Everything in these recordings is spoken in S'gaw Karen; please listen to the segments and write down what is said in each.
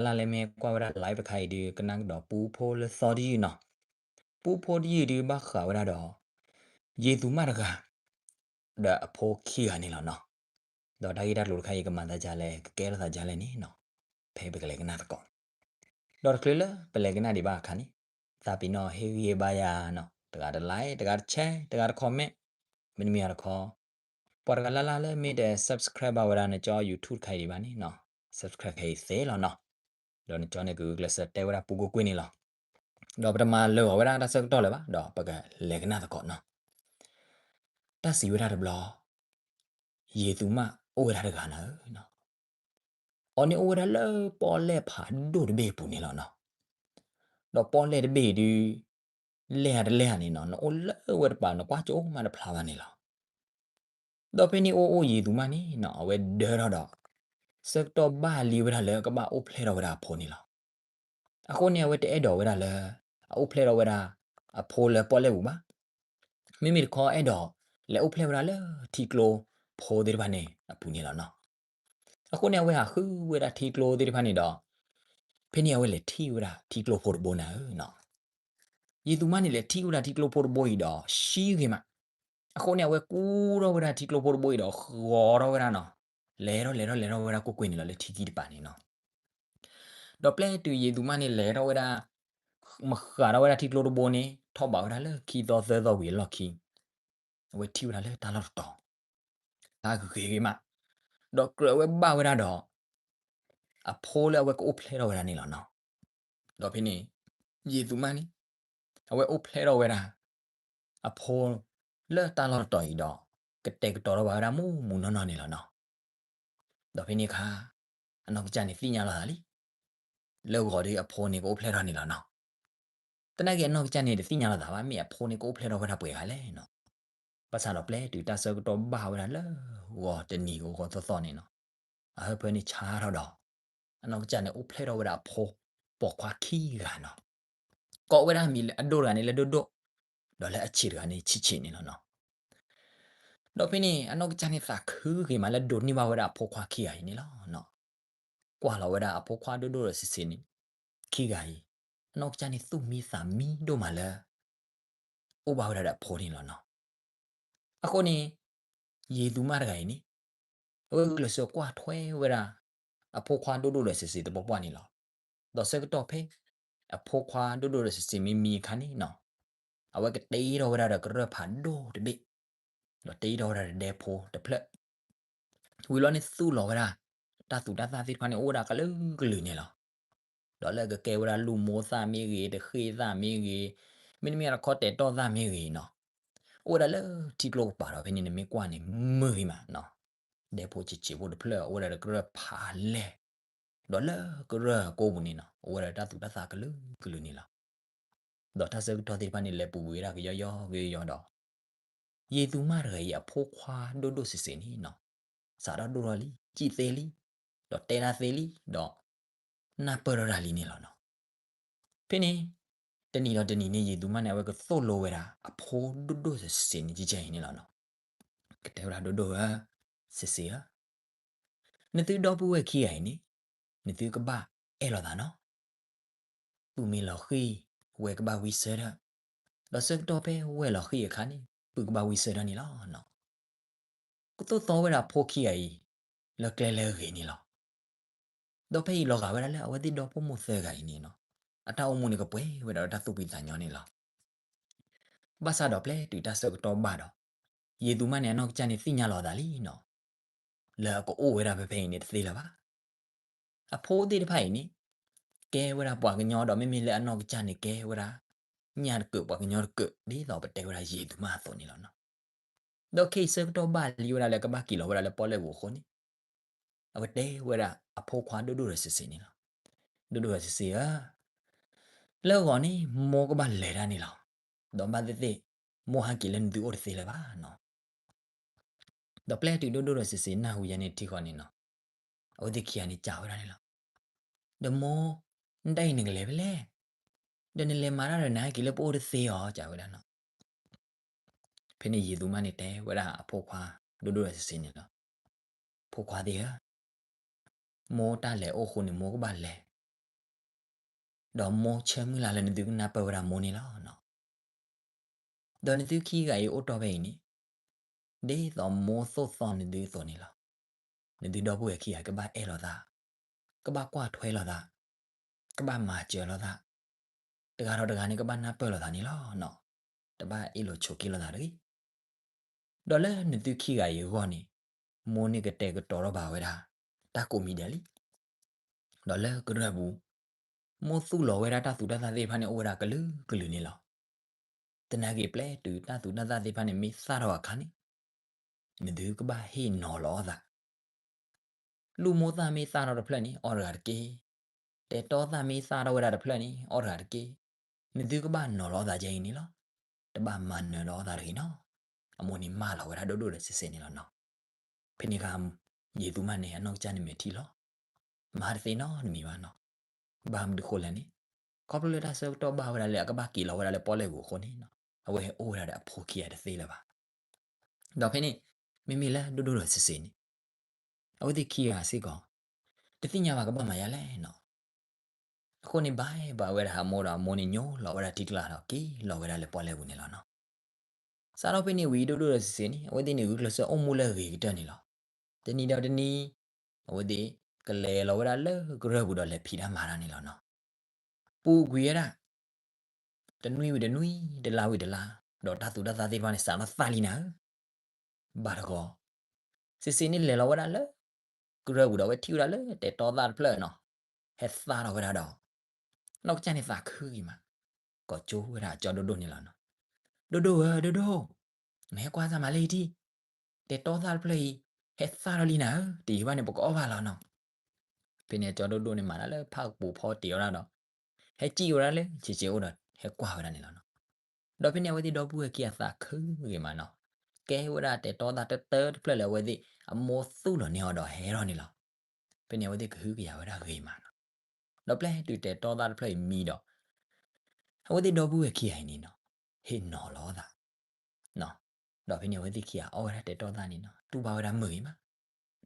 ပှၤတဂၤလၢ်လၢ်လၢမ့ၢ်ကွၢ်ဝဲဒၣ် live တခါအံၤဒုး ကနၣ်ကဒီးပူဖိလၢသီတယုၢ်နီၤ. ပူဖိတယုၢ်ဒုးဘၣ်ဃးဝဲဒၣ်ဒီး ယ့ၢ်သူမၣ်တဂၤ ဒီးအဖိခံဂၤန့ၣ်လီၤနီၤ. ဒီးတၢ်ဂ့ၢ်တၢ်ကျိၤတခါအံၤ ကမၤသးဒ်လဲၣ် ကကဲထီၣ်သးဒ်လဲၣ်န့ၣ်နီၤ, ဖဲပကလဲၤကနၣ်သကိး. ဒီးတချုးလၢပလဲၤကနၣ်ဒံးဘၣ်အခါန့ၣ်, သးပ့ၤနီၣ်ဟ့ၣ်ဂံၢ်ဟ့ၣ်ဘါယၤနီၤ, တဂၤတ like, တဂၤတ share, တဂၤတ comment, မ့တမ့ၢ်တခီ ပှၤတဂၤလၢ်လၢ်လၢမ့ၢ်တ subscribe ဘၣ်ဝဲဒၣ်နကၠီ YouTube တခါအံၤဒံးဘၣ်န့ၣ်နီၤ, subscribe ခဲအံၤသ့လီၤနီၤ. ဒီးနကၠီန့ၣ်ကဂုာ်ကျဲးစၢးတဲဝဲဒၣ်ပူကွ့ၢ်ကွ့ၢ်န့ၣ်လီၤ. ဒီးပတမၤလၢာ်အီၤဝဲဒၣ်တၢ်ဆၢကတီၢ်လၢၤဘၣ်, ဒီးပကလဲၤကနၣ်သကိးနီၤ. တၢ်စံးဝဲဒၣ်တဘျီ, ယ့ၢ်သူမၣ်အိၣ်ဝဲဒၣ်တဂၤနီၤဧၢနီၤ. အီၤန့ၣ်အိၣ်ဝဲဒၣ်လၢပီၣ်လဲၣ်ဖးဒိၣ်တဘ့ၣ်အပူၤန့ၣ်လီၤနီၤ. ဒီးပီၣ်လဲၣ်တဘ့ၣ်အံၤဒုး လဲၢ်ဧါတလဲၢ်ဧါန့ၣ်နီၤ, နအိၣ်လၢဝဲတပၤ နကွၢ်ကၠိမးတဖျါဘၣ်န့ၣ်လီၤ. ဒီးဖဲန့ၣ်အိၣ်အိၣ်ယ့ၢ်သူမၣ်န့ၣ်နီၤ, အဝဲဒၢထီၣ်ဒီး ဆၢကတီၢ်ဘၣ်လံဝဲဒၣ်လၢကဘၣ်အိၣ်ဖျဲၣ်ထီၣ်ဝဲဒၣ်အဖိန့ၣ်လီၤ. အဃိန့ၣ် အဝဲတအဲၣ်ဒိးဝဲဒၣ်လၢ အအိၣ်ဖျဲၣ်ထီၣ်ဝဲဒၣ်အဖိလၢပီၣ်လဲၣ်ပူၤဘၣ်. မ့မ့ၢ်တခီအဲၣ်ဒိး လဲၤအိၣ်ဖျဲၣ်ဝဲဒၣ်လၢထံကျိဖိသ့ၣ်တဖၣ်န့ၣ်အပူၤန့ၣ်လီၤနီၤ. အဃိန့ၣ် အဝဲဟးဃုဝဲဒၣ်ထံကျိသ့ၣ်တဖၣ်န့ၣ်ဒီး ဖဲန့ၣ်အဝဲလဲၤထံၣ်ဝဲဒၣ်ထံကျိဖိတဘိနၤဧၢနီၤ. ယ့ၢ်သူမၣ်န့ၣ်လဲၤထံၣ်ဝဲဒၣ်ထံကျိဖိတဘိအံၤဒီး ဆှံဂ့ၤမး. အဃိန့ၣ် အဝဲကူထီၣ်ဝဲဒၣ်ထံကျိဖိတဘိအံၤဒီး ဃီၤထီၣ်ဝဲဒၣ်နီၤ. လဲၤထီၣ်လဲၤထီၣ်လဲၤထီၣ်ဝဲဒၣ်ကွ့ၢ်ကွ့ၢ်န့ၣ်လီၤ လၢထံခံတပၤန့ၣ်နီၤ. ဒီးပျဲတုၤယ့ၢ်သူမၣ်န့ၣ်လဲၤထီၣ်ဝဲဒၣ် မဃးထီၣ်ဝဲဒၣ်ထံကျိတဘိန့ၣ် ထီၣ်ဘးဝဲဒၣ်လၢခံသီသၢသီဝံၤအလီၢ်ခံ အဝဲထံၣ်ဝဲဒၣ်လၢတၢ်လီၢ်တတီၤ တၢ်ဂ့ၤဂ့ၤမး, ဒီးကြၢးဝဲဘၣ်ဝဲဒၣ်ဒီး အဖိလၢအဝဲကအိၣ်ဖျဲၣ်ထီၣ်ဝဲဒၣ်န့ၣ်လီၤနီၤ. ဒီးဖဲန့ၣ် ယ့ၢ်သူမၣ်န့ၣ် အဝဲအိၣ်ဖျဲၣ်ထီၣ်ဝဲဒၣ် အဖိ လၢတၢ်လီၢ်တတီၤအံၤဒီး ကတဲာ်ကတီၤထီၣ်ဘၣ်ဝဲဒၣ်မူးမူးနီၢ်နီၢ်န့ၣ်လီၤနီၤ. ဒီးဖဲန့ၣ်အခါ အနီၢ်ကစၢ်န့ၣ်သ့ၣ်ညါလီၤသးလံ လၢဂီၤဒီးအဖိန့ၣ်ကအိၣ်ဖျဲၣ်ထီၣ်န့ၣ်လီၤနီၤ. သနာ်က့အနီၢ်ကစၢ်န့ၣ်တသ့ၣ်ညါလီၤသးဘၣ် မ့ၢ်အဖိန့ၣ်ကအိၣ်ဖျဲၣ်ထီၣ်ဝဲဒၣ်ပှဲၤဂၤလဲၣ်နီၤ. ဘၣ်ဆၣ်ဒီးပျဲတုၤတၢ်ဆၢကတီၢ်ဘၣ်ဝဲဒၣ်လၢဂီၤတနံၤဂီၤဂီၤသီသီန့ၣ်နီၤ, အဟၢဖၢန့ၣ်ဆါထီၣ်ဒီး အနီၢ်ကစၢ်န့ၣ်အိၣ်ဖျဲၣ်ထီၣ်ဝဲဒၣ်အဖိပိာ်ခွါခံဂၤနီၤ. ကိးဝဲဒၣ်မံၤလၢအဒိၣ်တဂၤန့ၣ်လၢဒိၣ်ဒိၣ်, ဒီးလၢအဆံးတဂၤန့ၣ်ဆံးဆံးန့ၣ်လီၤနီၤ. ဒီးဖဲန့ၣ် အနီၢ်ကစၢ်န့ၣ်သးခုဂ့ၤမးလၢဒိးန့ၢ်ဘၣ်ဝဲဒၣ်အဖိခွါခံဂၤအံၤန့ၣ်လီၤနီၤ. ကွၢ်လီၤဝဲဒၣ်အဖိခွါဒိၣ်ဒိၣ်ဒီးစံးစ့န့ၣ် ခံဂၤအံၤ, အနီၢ်ကစၢ်န့ၣ်သူၣ်မံသးမံဒိၣ်မးလၢ အိၣ်ဘၣ်ဝဲဒၣ်ဒီးအဖိန့ၣ်လီၤနီၤ. အဃိန့ၣ် ယ့ၢ်သူမၣ်တဂၤအံၤန့ၣ် အဝဲကျဲးစၢးကွၢ်ထွဲဝဲဒၣ် အဖိခွါဒိၣ်ဒိၣ်ဒီးစံးစ့တပှၢ်ပှၢ်န့ၣ်လီၤ. ဒီးဆၢကတီၢ်ဖဲ အဖိခွါဒိၣ်ဒိၣ်ဒီးစံးစ့မ့ၢ်မံအခါန့ၣ်နီၤ, အဝဲကတ့ထီၣ်ဝဲဒၣ်ဒီးကရၢၢ်ဖးဒိၣ်တဘ့ၣ်, ဒီးတ့ထီၣ်ဝဲဒၣ်ဒီးဒဲဖိတဖျၢၣ် ဝံၤလီၤန့ၣ်သူၣ်လီၤဝဲဒၣ် တၢ်သူၣ်တၢ်သၣ်သ့ၣ်တဖၣ်န့ၣ်အိၣ်ဝဲဒၣ်ကလုာ်ကလုာ်န့ၣ်လီၤ. ဒီးလၢကကဲဝဲဒၣ်လူၢ်မိၢ်သၣ်မ့ၢ်ဂ့ၤ, တဃ့ၢ်သၣ်မ့ၢ်ဂ့ၤ, မ့တမ့ၢ်အခီတဲာ်တီၢ်သၣ်မ့ၢ်ဂ့ၤနီၤ, အိၣ်ဝဲဒၣ်လၢထံကျိကပၤဒီး ဖဲန့ၣ်နမ့ၢ်ကွၢ်န့ၣ် မုာ်ဂ့ၤမးနီၤ. ဒဲဖိဆံးဆံးဖိတဖျၢၣ် အိၣ်ဝဲဒၣ်ဒီးကရၢၢ်ဖးလဲၢ်, ဒီးလၢကရၢၢ်ကိးပူၤန့ၣ်နီၤ အိၣ်ဝဲဒၣ်တၢ်သူၣ်တၢ်သၣ်ကလုာ်ကလုာ်န့ၣ်လီၤ. ဒီးတၢ်ဆၢကတီၢ်သ့ၣ်တဖၣ်န့ၣ်လဲၤပူၤကွံာ်ဝဲဒၣ်ကယီယီကယီယီဒီး ယ့ၢ်သူမၣ်တဂၤအံၤအဖိခွါဒိၣ်ဒိၣ်စံးစ့န့ၣ်နီၤ, စးထီၣ်ဒိၣ်ထီၣ်လံ, စံၣ်သ့လံ, ဒီးတဲဒၣ်သ့လံ, ဒီးနၢ်ပၢၢ်ထီၣ်တၢ်လံန့ၣ်လီၤနီၤ. ဖဲန့ၣ် တနံၤဒီးတနံၤန့ၣ် ယ့ၢ်သူမၣ်န့ၣ် အဝဲကသိၣ်လိဝဲဒၣ် အဖိဒိၣ်ဒိၣ်စံးစ့န့ၣ် ကကဲအံၤန့ၣ်လီၤနီၤ. ကတဲဝဲဒၣ်ဒိၣ်ဒိၣ်ဧၢ, စံးစ့ဧၢ, နသုဒီပုၢ်ဝဲၢ်ခံဂၤအံၤန့ၣ် နသုကဘၣ်အဲၣ်လိာ်သးနီၤ. ပုၢ်မ့ၢ်လီၤဃံၢ် ဝဲကဘၣ်ဝံဆၢထၢၣ်, ဒီးဆၢကတီၢ်ဖဲဝဲၢ်လီၤဃံၢ်အခါန့ၣ် ပုၢ်ကဘၣ်ဝံဆၢထၢၣ်န့ၣ်လီၤနီၤ. ကသိၣ်သီဝဲဒၣ်အဖိခံဂၤအံၤ လၢကျဲလၢအဂ့ၤန့ၣ်လီၤ. ဒီးဖဲအံၤလီၤဂာ်ဝဲဒၣ်လၢအဝဲသ့ၣ်ဒီဖိမိၢ်သၢဂၤအံၤန့ၣ်နီၤ, အတၢ်အိၣ်မူန့ၣ်ကပှဲၤဝဲဒၣ်ဒီးတၢ်သူၣ်ဖှံသးညီန့ၣ်လီၤ. ဘၣ်ဆၣ်ဒီးပျဲတုၤတၢ်ဆၢကတီၢ်ဘၣ်ဒီး ယ့ၢ်သူမၣ်န့ၣ်အနီၢ်ကစၢ်န့ၣ်သ့ၣ်ညါလီၤအသးလံနီၤ, လၢအကအိၣ်ဝဲဒၣ်ဖဲဖဲအံၤန့ၣ်တသ့လၢၤဘၣ်. အဖိသ့ၣ်တဖၣ်အံၤန့ၣ် ကဲဝဲဒၣ်ပှၤကညီဒီး မ့မ့ၢ်လၢအနီၢ်ကစၢ်န့ၣ်ကဲဝဲဒၣ် ညၣ်တကၢးပှၤကညီတကၢး ဒ်သိးပတဲဝဲဒၣ်ယ့ၢ်သူမၣ်အသိးန့ၣ်လီၤနီၤ. ဒီးခဲအံၤဆၢကတီၢ်ဘၣ်လံဝဲဒၣ်လၢကဘၣ်က့ၤလီၤဝဲဒၣ်လၢပီၣ်လဲၣ်ပူၤအဃိန့ၣ် အဝဲတဲဝဲဒၣ်အဖိခွါဒိၣ်ဒိၣ်ဒီးစံးစ့န့ၣ်လီၤ. ဒိၣ်ဒိၣ်ဒီးစံးစ့ဧၢ, လၢအဂီၢ်န့ၣ် မိၢ်ကဘၣ်လဲၤတၢ်န့ၣ်လီၤ. ဒီးဘၣ်သ့ၣ်သ့ၣ် မိၢ်ဟဲက့ၤလၢနသုအိၣ်တသ့လၢၤဘၣ်နီၤ. ဒီးပျဲတုၤဒိၣ်ဒိၣ်ဒီးစံးစ့နၢ်ဟူယၤန့ၣ်ထံဃီန့ၣ်နီၤ, အဝဲသ့ၣ်ခံဂၤန့ၣ်စံးဝဲဒၣ်န့ၣ်လီၤ. ဒီးမိၢ်, နတၢ်အံၤနကလဲၤဖဲလဲၣ်, ဒီးနလဲၤမၤတၢ်ဒီးနဟဲက့ၤလၢပအိၣ်တသ့ဧါ စံးဝဲဒၣ်နီၤ. ဖဲန့ၣ်ယ့ၢ်သူမၣ်န့ၣ်တဲဝဲဒၣ်အဖိခွါဒိၣ်ဒိၣ်ဒီးစံးစ့န့ၣ်လီၤ. ဖိခွါသ့ၣ်ဧၢ, မိၢ်တၢ်လဲၤအိၣ်အဃိန့ၣ် မိၢ်ကဘၣ်လဲၤ ဒီးမိၢ်ဆၢမုၢ်လၢ်လၢနသုကနၢ်ပၢၢ်ဝဲဒၣ်မိၢ်န့ၣ်လီၤနီၤ. ဒီးနသုခံဂၤအံၤအိၣ်တီၢ်ဖဲအံၤန့ၣ်, ဒ်သိးမိၢ်သိၣ်သီနသုအသိးန့ၣ်လီၤ. နသုဒီပုၢ်ဝဲၢ်ခံဂၤကဘၣ်အဲၣ်လိာ်သး, ကဘၣ်ကွၢ်ထွဲလိာ်သး, ကဘၣ်မၤစၢၤလိာ်သး, တဂၤဒီးတဂၤန့ၣ်ကဘၣ်နၢ်ပၢၢ်လိာ်သးန့ၣ်လီၤနီၤ. တဘၣ်အ့ၣ်လိာ်ဆိးက့လိာ်သးတဂ့ၤ. ဒီးလၢနသုခံဂၤအံၤအဂီၢ်န့ၣ်, မိၢ်န့ၣ်ကတဲာ်ကတီၤထီၣ်ဘၣ်ဝဲဒၣ် တၢ်ကိးမံၤဒဲးလံ. ဒီးလၢကရၢၢ်ပူၤ, မိၢ်သူၣ်လီၤဝဲဒၣ်တၢ်သူၣ်တၢ်သၣ်သ့ၣ်တဖၣ်န့ၣ် အိၣ်ဝဲဒၣ်ကလုာ်ကလုာ်န့ၣ်လီၤ. သနာ်က့ ပျဲတုၤတၢ်သူၣ်တၢ်သၣ်သ့ၣ်တဖၣ်န့ၣ် မ့ၢ်သၣ်ထီၣ်အခါန့ၣ်, နသုကဘၣ်ဟ့ၣ်နီၤလီၤအီၣ်သး လူၢ်မိၢ်သၣ်မ့ၢ်သၣ်ထီၣ်တဖျၢၣ်န့ၣ် အီၣ်တဂၤတက့ၢ်. တဲာ်တီသၣ်မ့ၢ်သၣ်ထီၣ်ဝဲဒၣ်တဖျၢၣ်န့ၣ် အီၣ်တဂၤတက့ၢ်. နသုကဘၣ်နီၤလီၤအီၣ်သးကဲအံၤန့ၣ်လီၤ. တဘၣ်မၤနၢၤလီၤအီၣ်သးတဂ့ၤနီၤ. အမိၢ်န့ၣ်မၢလီၤဝဲဒၣ်ဒိၣ်ဒိၣ်ဒီးဆံးဆံးန့ၣ်လီၤနီၤ. ဖဲန့ၣ်အခါ ယ့ၣ်သူမါန့ၣ် အနီၢ်ကစၢ်န့ၣ်မဲာ်ထံလီၤ. မၤတသ့နီတမံၤဘၣ်နီၤ. ဘၣ်မနုၤဃိလဲၣ်န့ၣ်, ခီဖျိလၢတၢ်ဆၢကတီၢ်ဘၣ်ဝဲဒၣ်လၢအကဘၣ်က့ၤလီၤဝဲဒၣ်လၢပီၣ်လဲၣ်ပူၤအဃိန့ၣ်နီၤ, အဝဲဟဲအိၣ်ဝဲဒၣ်ဒီးအဖိခံဂၤတသ့လၢၤဘၣ်. ဒီးဖဲန့ၣ်, မ့မ့ၢ်လၢဒိၣ်ဒိၣ်ဒီးဆံးဆံးန့ၣ်, အဝဲသ့ၣ်ခံဂၤစ့ၢ်ကီး တသ့ၣ်ညါဘၣ်ကဘၣ်မၤယၤလဲၣ်နီၤ. အဃိန့ၣ် ဘၣ်ဘၣ်ဝဲဒၣ်ဟးမိၢ်ဒီးအမိၢ်န့ၣ်ညိလီၤဝဲဒၣ်ထံကျါဒီးက့ၤလီၤဝဲဒၣ်လၢပီၣ်လဲၣ်ပူၤန့ၣ်လီၤနီၤ. စးထီၣ်ဖဲန့ၣ်ဝံၤဒိၣ်ဒိၣ်ဒီးဆံးဆံးန့ၣ် အဝဲသ့ၣ်န့ၣ်ဂုာ်ကျဲးစၢးအိၣ်မူလၢအဂ့ၤကတၢၢ်န့ၣ်လီၤ. တနံၤဒီးတနံၤ, အဝဲသ့ၣ်ကလဲၤလီၤဝဲဒၣ်လၢကရၢၢ်ပူၤဒီးလဲၤဖံးတၢ်မၤတၢ်န့ၣ်လီၤနီၤ. ပူၤကွံာ်ဝဲဒၣ် တနွံဝံၤတနွံ, တလါဝံၤတလါ, ဒီးတၢ်သူၣ်တၢ်သၣ်သ့ၣ်တဖၣ်န့ၣ် စးထီၣ်သၣ်လံနၤဧၢ. ဘၣ်တဂီၤ, ဆံးဆံးန့ၣ်လဲၤလီၤဝဲဒၣ်လၢကရၢၢ်ပူၤဒီး အဝဲထံၣ်ဝဲဒၣ်လၢတဲာ်တီသၣ်တဖျၢၣ်နီၤ, ဟဲသၣ်ထီၣ်ဝဲဒၣ်ဒီး နီၢ်ကစၢ်န့ၣ်သးခုဂ့ၤမး, ကိးကၠိဝဲဒၣ်အကၠီဒိၣ်ဒိၣ်န့ၣ်လီၤနီၤ. ဒိၣ်ဒိၣ်ဧၢ, ဒိၣ်ဒိၣ်, နဟဲကွၢ်သးမးလၢဟံၣ်ထံၣ်, တဲာ်တီသၣ်တဖျၢၣ်အံၤ ဟဲသၣ်ထီၣ်လံနၤဧၢ, တယံာ်ဘၣ်န့ၣ် ပကအီၣ်ဘၣ်လီၤနီၤ. ဖဲန့ၣ်အကၠီဒိၣ်ဒိၣ်န့ၣ်မၤတၢ်လၢဖၣ်ကပူၤဖီတ့ၢ်အီၣ်ဒၣ်ဒီး ဟဲစံၣ်ဝဲဒၣ်လၢဆံးဆံးအအိၣ်ဒီး ဟဲကွၢ်ဝဲဒၣ်န့ၣ်လီၤနီၤ. ဒီးဖဲန့ၣ်အဝဲသ့ၣ်ဒီပုၢ်ဝဲၢ်ခံဂၤသးခုဂ့ၤမးနီၤ, ကဲဝဲဒၣ်တဲာ်တီသၣ်တၢတၢတဖျၢၣ်လၢအဝဲသ့ၣ် အမိၢ်သူၣ်လီၤန့ၢ်အီၤဒီးဟဲထီၣ်န့ၣ်လီၤ. ဖဲန့ၣ်အဝဲသ့ၣ်ကဟုကယာ်ဝဲဒၣ်ဂ့ၤမးနီၤ. ဒီးပျဲတုၤတဲာ်တီသၣ်တဖျၢၣ်အံၤမံဒီး အဝဲသ့ၣ်ဒီပုၢ်ဝဲၢ်ခံဂၤအံၤန့ၣ်နီၤ, ဟ့ၣ်နီၤလီၤအီၣ်သး ဒီးဖဲန့ၣ်အဝဲသ့ၣ်ခံဂၤအီၣ်ဝဲဒၣ်တဲာ်တီသၣ်န့ၣ်နီၤ, တူၢ်ဘၣ်ဝဲဒၣ်မုာ်ဂ့ၤမး,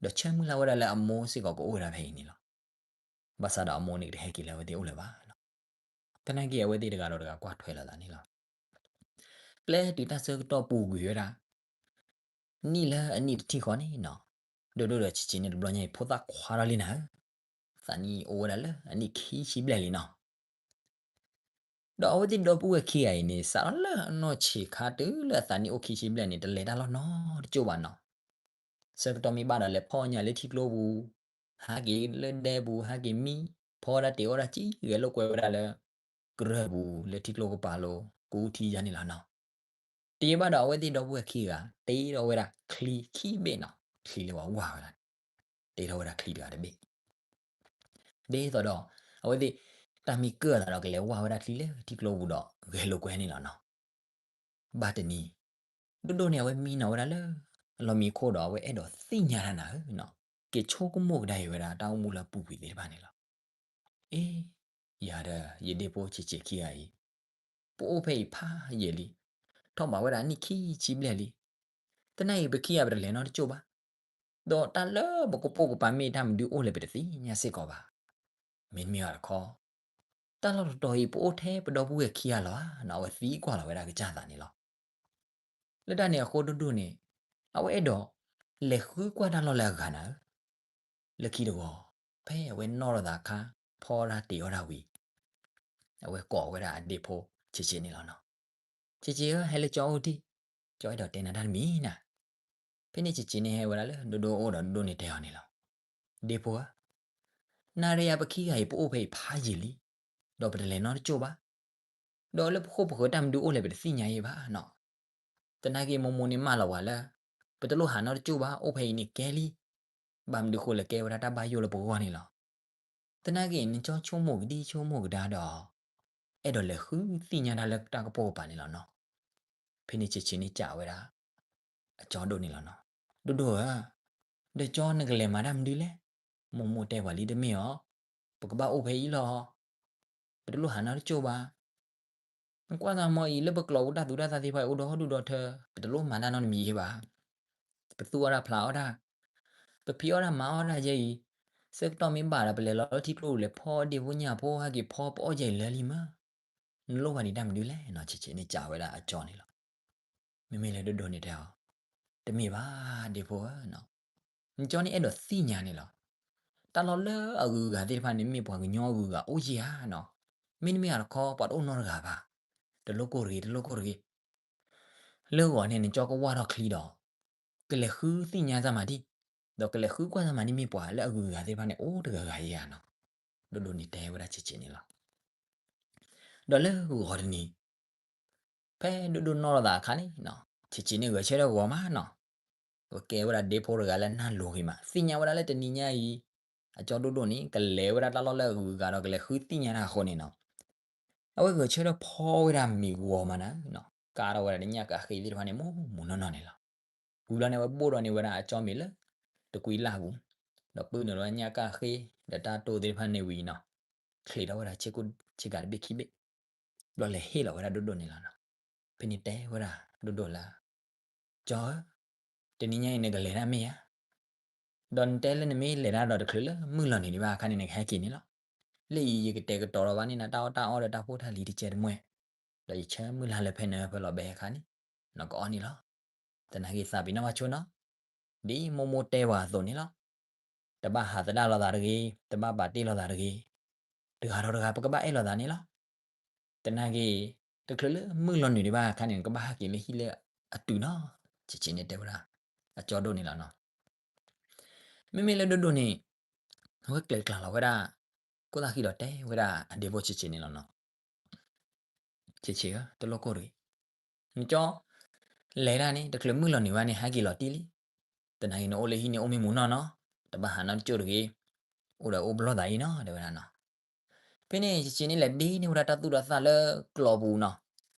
ဒီးဆၢမုၢ်လၢ်ဝဲဒၣ်လၢအမိၢ်စ့ၢ်ကီးကအိၣ်ဝဲဒၣ်ဖဲအံၤန့ၣ်လီၤ. ဘၣ်ဆၣ်ဒီးအမိၢ်န့ၣ် ကတဟဲက့ၤလၢအဝဲသ့ၣ်အိၣ်လၢၤဘၣ်နီၤ. သနာ်က့အဝဲသ့ၣ်တဂၤဒီးတဂၤကွၢ်ထွဲလိာ်သးန့ၣ်လီၤ. ပျဲတုၤတၢ်ဆၢကတီၢ်ပူၤကွံာ်ဝဲဒၣ် နံၣ်လၢအနံၣ်တထံၣ်ဃီန့ၣ်နီၤ, ဒိၣ်ဒိၣ်ဒီးဆံးဆံးန့ၣ်တဘျီညါအံၤ ဖိသၣ်ခွါထီၣ်လံနၤဧၢ, သးနံၣ်အိၣ်ဝဲဒၣ်လၢအနံၣ်ခံဆံဘျဲၣ်လံနီၤ. ဒီးအဝဲသ့ၣ်ဒီပုၢ်ဝဲၢ်ခံဂၤအံၤန့ၣ် စးထီၣ်လၢအနီၢ်ဆံးခါတုၤလၢအသးနံၣ်အိၣ်ခံဆံဘျဲၣ်န့ၣ် တလဲၤတၢ်လီၢ်နီတကၠိၢ်ဘၣ်နီၤ. ဆၢကတီၢ်မ့ၢ်ဘၣ်ဒီးလဲၤဖီၣ်ညၣ်လၢထံကျိပူၤ, ဟးက့ၤလၢဒဲပူၤ ဟးက့ၤမံ, ဖီဒၣ်တ့ၢ်အီၣ်ဒၣ်ကံ ဂဲၤလိာ်ကွဲဝဲဒၣ်လၢ ကရၢၢ်ပူၤလၢထံကျိကပၤလိၤ ကူထံယါန့ၣ်လီၤနီၤ. တယံာ်ဘၣ်ဒီးအဝဲသ့ၣ်ဒီပုၢ်ဝဲၢ်ခံဂၤ တ့ထီၣ်ဝဲဒၣ်ချံခံဘ့ၣ်နီၤ, ချံလၢပှၤဝၢ်ဝဲဒၣ်န့ၣ် တ့ထီၣ်ဝဲဒၣ်ချံတဂၤတဘ့ၣ် ဒ်သိးဒီး အဝဲသ့ၣ် တၢ်မံကၢၢ်အသးဒီးကလဲၤဝၢ်ဝဲဒၣ်ချံလၢထံကျိပူၤဒီးဂဲၤလိာ်ကွဲန့ၣ်လီၤနီၤ. ဘၣ်တနံၤ ဒိၣ်ဒိၣ်န့ၣ် အဝဲမံနီၤဝဲဒၣ်လၢ အလီၢ်မံခိၣ်ဒီး အဝဲအဲၣ်ဒိးသ့ၣ်ညါတၢ်နၤဧၢနီၤ, က့ၤဆိကမိၣ်ကဒါအံၤဝဲဒၣ်တၢ်အိၣ်မူလၢအပူၤကွံာ်သ့ၣ်တဖၣ်န့ၣ်လီၤ. အ့ ယၤဒီးယဒ့ဖိဆံးဆံးခံဂၤအံၤ ပအိၣ်ဖဲအံၤဖးယံာ်လံ, ထီၣ်ဘးဝဲဒၣ်အနံၣ်ခံဆံဘျဲၣ်လံ. သနာ်အံၤပခံဂၤပတလဲၤနီတကၠိၢ်ဘၣ်, ဒီးတၢ်လၢပကပိာ်ကပၤမ့ၢ်တၢ်မနုၤအိၣ်လဲၣ်ပတသ့ၣ်ညါစ့ၢ်ကီးဘၣ်. မ့တမ့ၢ်ဘၣ်တခီ တၢ်လီၢ်တတီၤအံၤ ပအိၣ်ထဲပဒီပုၢ်ဝဲၢ်ခံဂၤလီၤဧါနီၤ, အဝဲသံကွၢ်လီၤဝဲဒၣ်ကစၢ်သးန့ၣ်လီၤ. လၢတၢ်န့ၣ်အဃိဒိၣ်ဒိၣ်န့ၣ် အဝဲအဲၣ်ဒိးလဲၤဃုကွၢ်တၢ်လီၢ်လၢအဂၤနၤဧၢ. လၢခံတဂီၤ ဖဲအဝဲနီၣ်ထီၣ်သးအခါ ဖီဒၣ်တ့ၢ်အီၣ်ဒၣ်ဝံၤ အဝဲကိးဝဲဒၣ်အဒ့ဖိဆံးဆံးန့ၣ်လီၤနီၤ. ဆံးဆံးဧၢ, ဟဲလၢကၠီအိၣ်တံၢ်, ကၠီအဲၣ်ဒိးတဲနၤတၢ်တမံၤနၤ. ဖဲန့ၣ်ဆံးဆံးန့ၣ်ဟဲဝဲဒၣ်လၢဒိၣ်ဒိၣ်အအိၣ်ဒီး ဒိၣ်ဒိၣ်န့ၣ်တဲအီၤန့ၣ်လီၤ. ဒ့ဖိဧၢ, နၤဒီးယၤပခံဂၤအံၤ ပအိၣ်ဖဲအံၤဖးယံာ်လံ, ဒီးပတလဲၤနီတကၠိၢ်ဘၣ်. ဒီးလၢပဃိပဃၢၤတၢ်မနုၤအိၣ်လဲၣ် ပတသ့ၣ်ညါအံၤဘၣ်နီၤ. သနာ်က့မိၢ်မိၢ်န့ၣ်မၢလီၤပှၤလၢ ပတလိၣ်ဟးနီတကၠိၢ်ဘၣ်, အိၣ်ဖဲအံၤန့ၣ်ကဲလံ. ဘၣ်မနုၤဃိလဲၣ် ကဲဝဲဒၣ်တၢ်ဘၣ်ယိၣ်လၢပဂီၢ်န့ၣ်လီၤ. သနာ်က့ နကၠီဆိကမိၣ်ကဒံဆိကမိၣ်ကဒါဒီး အဲၣ်ဒိးလဲၤဃုသ့ၣ်ညါတၢ်လၢတၢ်ကပိာ်ကပၤန့ၣ်လီၤနီၤ. ဖဲန့ၣ်ဆံးဆံးန့ၣ်စံးဝဲဒၣ် အကၠီဒိၣ်န့ၣ်လီၤနီၤ. ဒိၣ်ဒိၣ်ဧၢ, ဒီးကၠီနကလဲၤမၤတၢ်မနုၤလဲၣ်. မိၢ်မိၢ်တဲပှၤလံတမ့ၢ်အီၤ, ပကဘၣ်အိၣ်ဖဲအံၤလီၤ. ပတလိၣ်ဟးနီတကၠိၢ်ဘၣ်. နကွၢ်သးမ့ၢ်အံၤ လၢပကျိာ်ပူၤတၢ်သူတၢ်သၣ်သ့ၣ်တဖၣ်အံၤအိၣ်ဒီဒူၣ်ဒီထၢ, ပတလိၣ်မၤတၢ်နီတမံၤအံၤဘၣ်. ပသူၣ်အီၣ်တၢ်ဖျးအီၣ်တၢ်, ပဖံးအီၣ်တၢ်မၤအီၣ်တၢ်ယဲအံၤ, ဆၢကတီၢ်မ့ၢ်ဘၣ်ဒီး ပလဲၤလီၤလၢထံကျိပူၤလဲၤဖီဒ့ဖိညၣ်ဖိ ဟဲက့ၤဖီပအီၣ်ယဲၢ်အံၤလၢာ်လံမး, နလိၣ်ဘၣ်ဒံးတၢ်မနုၤလဲၣ်နီၤ. ဆံးဆံးန့ၣ်ကးဝဲဒၣ်အကၠီန့ၣ်လီၤ. မ့မ့ၢ်လၢဒိၣ်ဒိၣ်န့ၣ်တဲအီၤ, တမ့ၢ်ဘၣ်ဒ့ဖိဧၢနီၤ, နကၠီန့ၣ်အဲၣ်ဒိးသ့ၣ်ညါန့ၣ်လီၤ. တၢ်လီၢ်လၢအဂုၤအဂၤသ့ၣ်တဖၣ်န့ၣ် မ့ၢ်ပှၤကညီအဂုၤအဂၤအိၣ်ယဲၢ်ဧါနီၤ. မ့တမ့ၢ်အတခီ ပှၤတအိၣ်နီတဂၤဘၣ်. တလိၣ်ကိၢ်တဂ့ၤ, တလိၣ်ကိၢ်တဂ့ၤ. လၢဂီၤန့ၣ် နကၠီကဝၢ်ထီၣ်ချံဒီး ကလဲၤဃုသ့ၣ်ညါတၢ်မၤဒံၣ်, ဒီးကလဲၤဃုကွၢ်တၢ်မၤဒံၣ် မ့ၢ်ပှၤလၢအဂုၤအဂၤသ့ၣ်တဖၣ်န့ၣ် အိၣ်တဂၤဂၤယဲၢ်ဧါနီၤ. ဒိၣ်ဒိၣ်န့ၣ်တဲဝဲဒၣ်ဆံးဆံးန့ၣ်လီၤ. ဒီးလၢဂီၤတနံၤ ဖဲဒိၣ်ဒိၣ်နီၣ်လိာ်သးအခါန့ၣ်နီၤ, ဆံးဆံးန့ၣ်ဂဲၤဆၢထၢၣ်ဂီၤမးနီၤ. အဝဲကဲဝဲဒၣ်ဒ့ဖိတဂၤလၢနၢ်လိၤဂ့ၤမး, သ့ၣ်ညါဝဲဒၣ်လၢတနံၤညါအံၤ အကၠီဒိၣ်ဒိၣ်န့ၣ် ကလဲၤဝဲဒၣ်တၢ်လီၢ်လၢအဂုၤအဂၤဒီး ကလဲၤဃုသ့ၣ်ညါတၢ်အဃိန့ၣ်နီၤ, အဝဲဂဲၤဆၢထၢၣ်ဖီဝဲဒၣ်မ့ၤဂီၤမးနၤနီၤ, ကါထီၣ်ဝဲဒၣ်ညၣ်ကၣ်ဃ့သ့ၣ်တဖၣ်န့ၣ် မူးမူးနီၢ်နီၢ်န့ၣ်လီၤ. ဝံၤလီၤန့ၣ် အဝဲဘိၣ်ဒီးန့ၢ်ဝဲဒၣ်အကၠီမ့ၤလၢ တကွံလၢ်ပူၤ, ဒီးပုၢ်နုာ်လီၤညၣ်ကၣ်ဃ့ ဒီးတၢ်တိၢ်သ့ၣ်တဖၣ်န့ၣ်ဝံၤနီၤ, ချံးထီၣ်ဝဲဒၣ်ဆ့ကိၣ်ဆ့ကၤတဘ့ၣ်ခံဘ့ၣ်, ဘျီလဲၤဟ့ၣ်လီၤဝဲဒၣ်ဒိၣ်ဒိၣ်န့ၣ်လီၤနီၤ. ဖဲန့ၣ်တဲဝဲဒၣ်ဒိၣ်ဒိၣ်လၢ ကၠီဧၢ, တနံၤညါအံၤနကလဲၤတၢ်မ့ၢ်ဧါ, ဒီးနတဲလၢနမ့ၢ်လဲၤတၢ်ဒီးတချုးလၢမုၢ်လီၤနုာ်ဒံးဘၣ်အခါန့ၣ် နကဟဲက့ၤန့ၣ်လီၤ. လၢအံၤယကတဲာ်ကတီၤဒီးဘၣ်န့ၢ်နၤ တၢ်အီၣ်တၢ်အီဒီးတၢ်ဖိတၢ်လံၤတကဲတမှဲ, ဒီးယဆၢမုၢ်လၢ်လၢဖဲနၢဖၢလီၤဘဲအခါန့ၣ် နကအီၣ်န့ၣ်လီၤ. သနာ်က့သးပ့ၤနီၣ်ဘၣ်ဆိနီၤ, ဒ်မိၢ်မိၢ်တဲပှၤအသိးန့ၣ်လီၤ. တဘၣ်ဟးသဒၣ်လိာ်သးတဂ့ၤ, တဘၣ်ပာ်တ့ၢ်လိာ်သးတဂ့ၤ, တဂၤဒီးတဂၤ ပကဘၣ်အဲၣ်လိာ်သးန့ၣ်လီၤ. သနာ်က့ တချုးလၢမုၢ်လီၤနုာ်ဒံးဘၣ်အခါန့ၣ် နကဘၣ်ဟဲက့ၤလၢဟံၣ်လၢအတုၤနီၤ, ဆံးဆံးန့ၣ်တဲဝဲဒၣ် အကၠီဒိၣ်န့ၣ်လီၤနီၤ. မ့မ့ၢ်လၢဒိၣ်ဒိၣ်န့ၣ် အဝဲကျဲၤကျါလီၤဝဲဒၣ် ကိၣ်သၣ်ဃံဒီးတဲဝဲဒၣ်အဒ့ဖိဆံးဆံးန့ၣ်လီၤနီၤ. ဆံးဆံးဧၢ, တလိၣ်ကိၢ်တဂ့ၤ. နကၠီ လဲၤဒၣ်န့ၣ် တချုးမုၢ်လီၤနုာ်ဘၣ်န့ၣ် ဟဲက့ၤလီၤတံၢ်လံ. သနာ်က့နအိၣ်လၢဟံၣ်န့ၣ် အိၣ်မ့ၢ်မူးနီၢ်နီၢ်, တဘၣ်ဟးနီတကၠိၢ်တဂ့ၤ, အိၣ်ဒီးအိၣ်ဘျီၣ်သးအံၤနီၤ တဲဝဲဒၣ်နီၤ. ဖဲန့ၣ် ဆံးဆံးန့ၣ်လဲၤဒ့န့ၢ်ဝဲဒၣ်တၢ်သူၣ်ဒီးသၣ်လၢကျီပူၤနီၤ,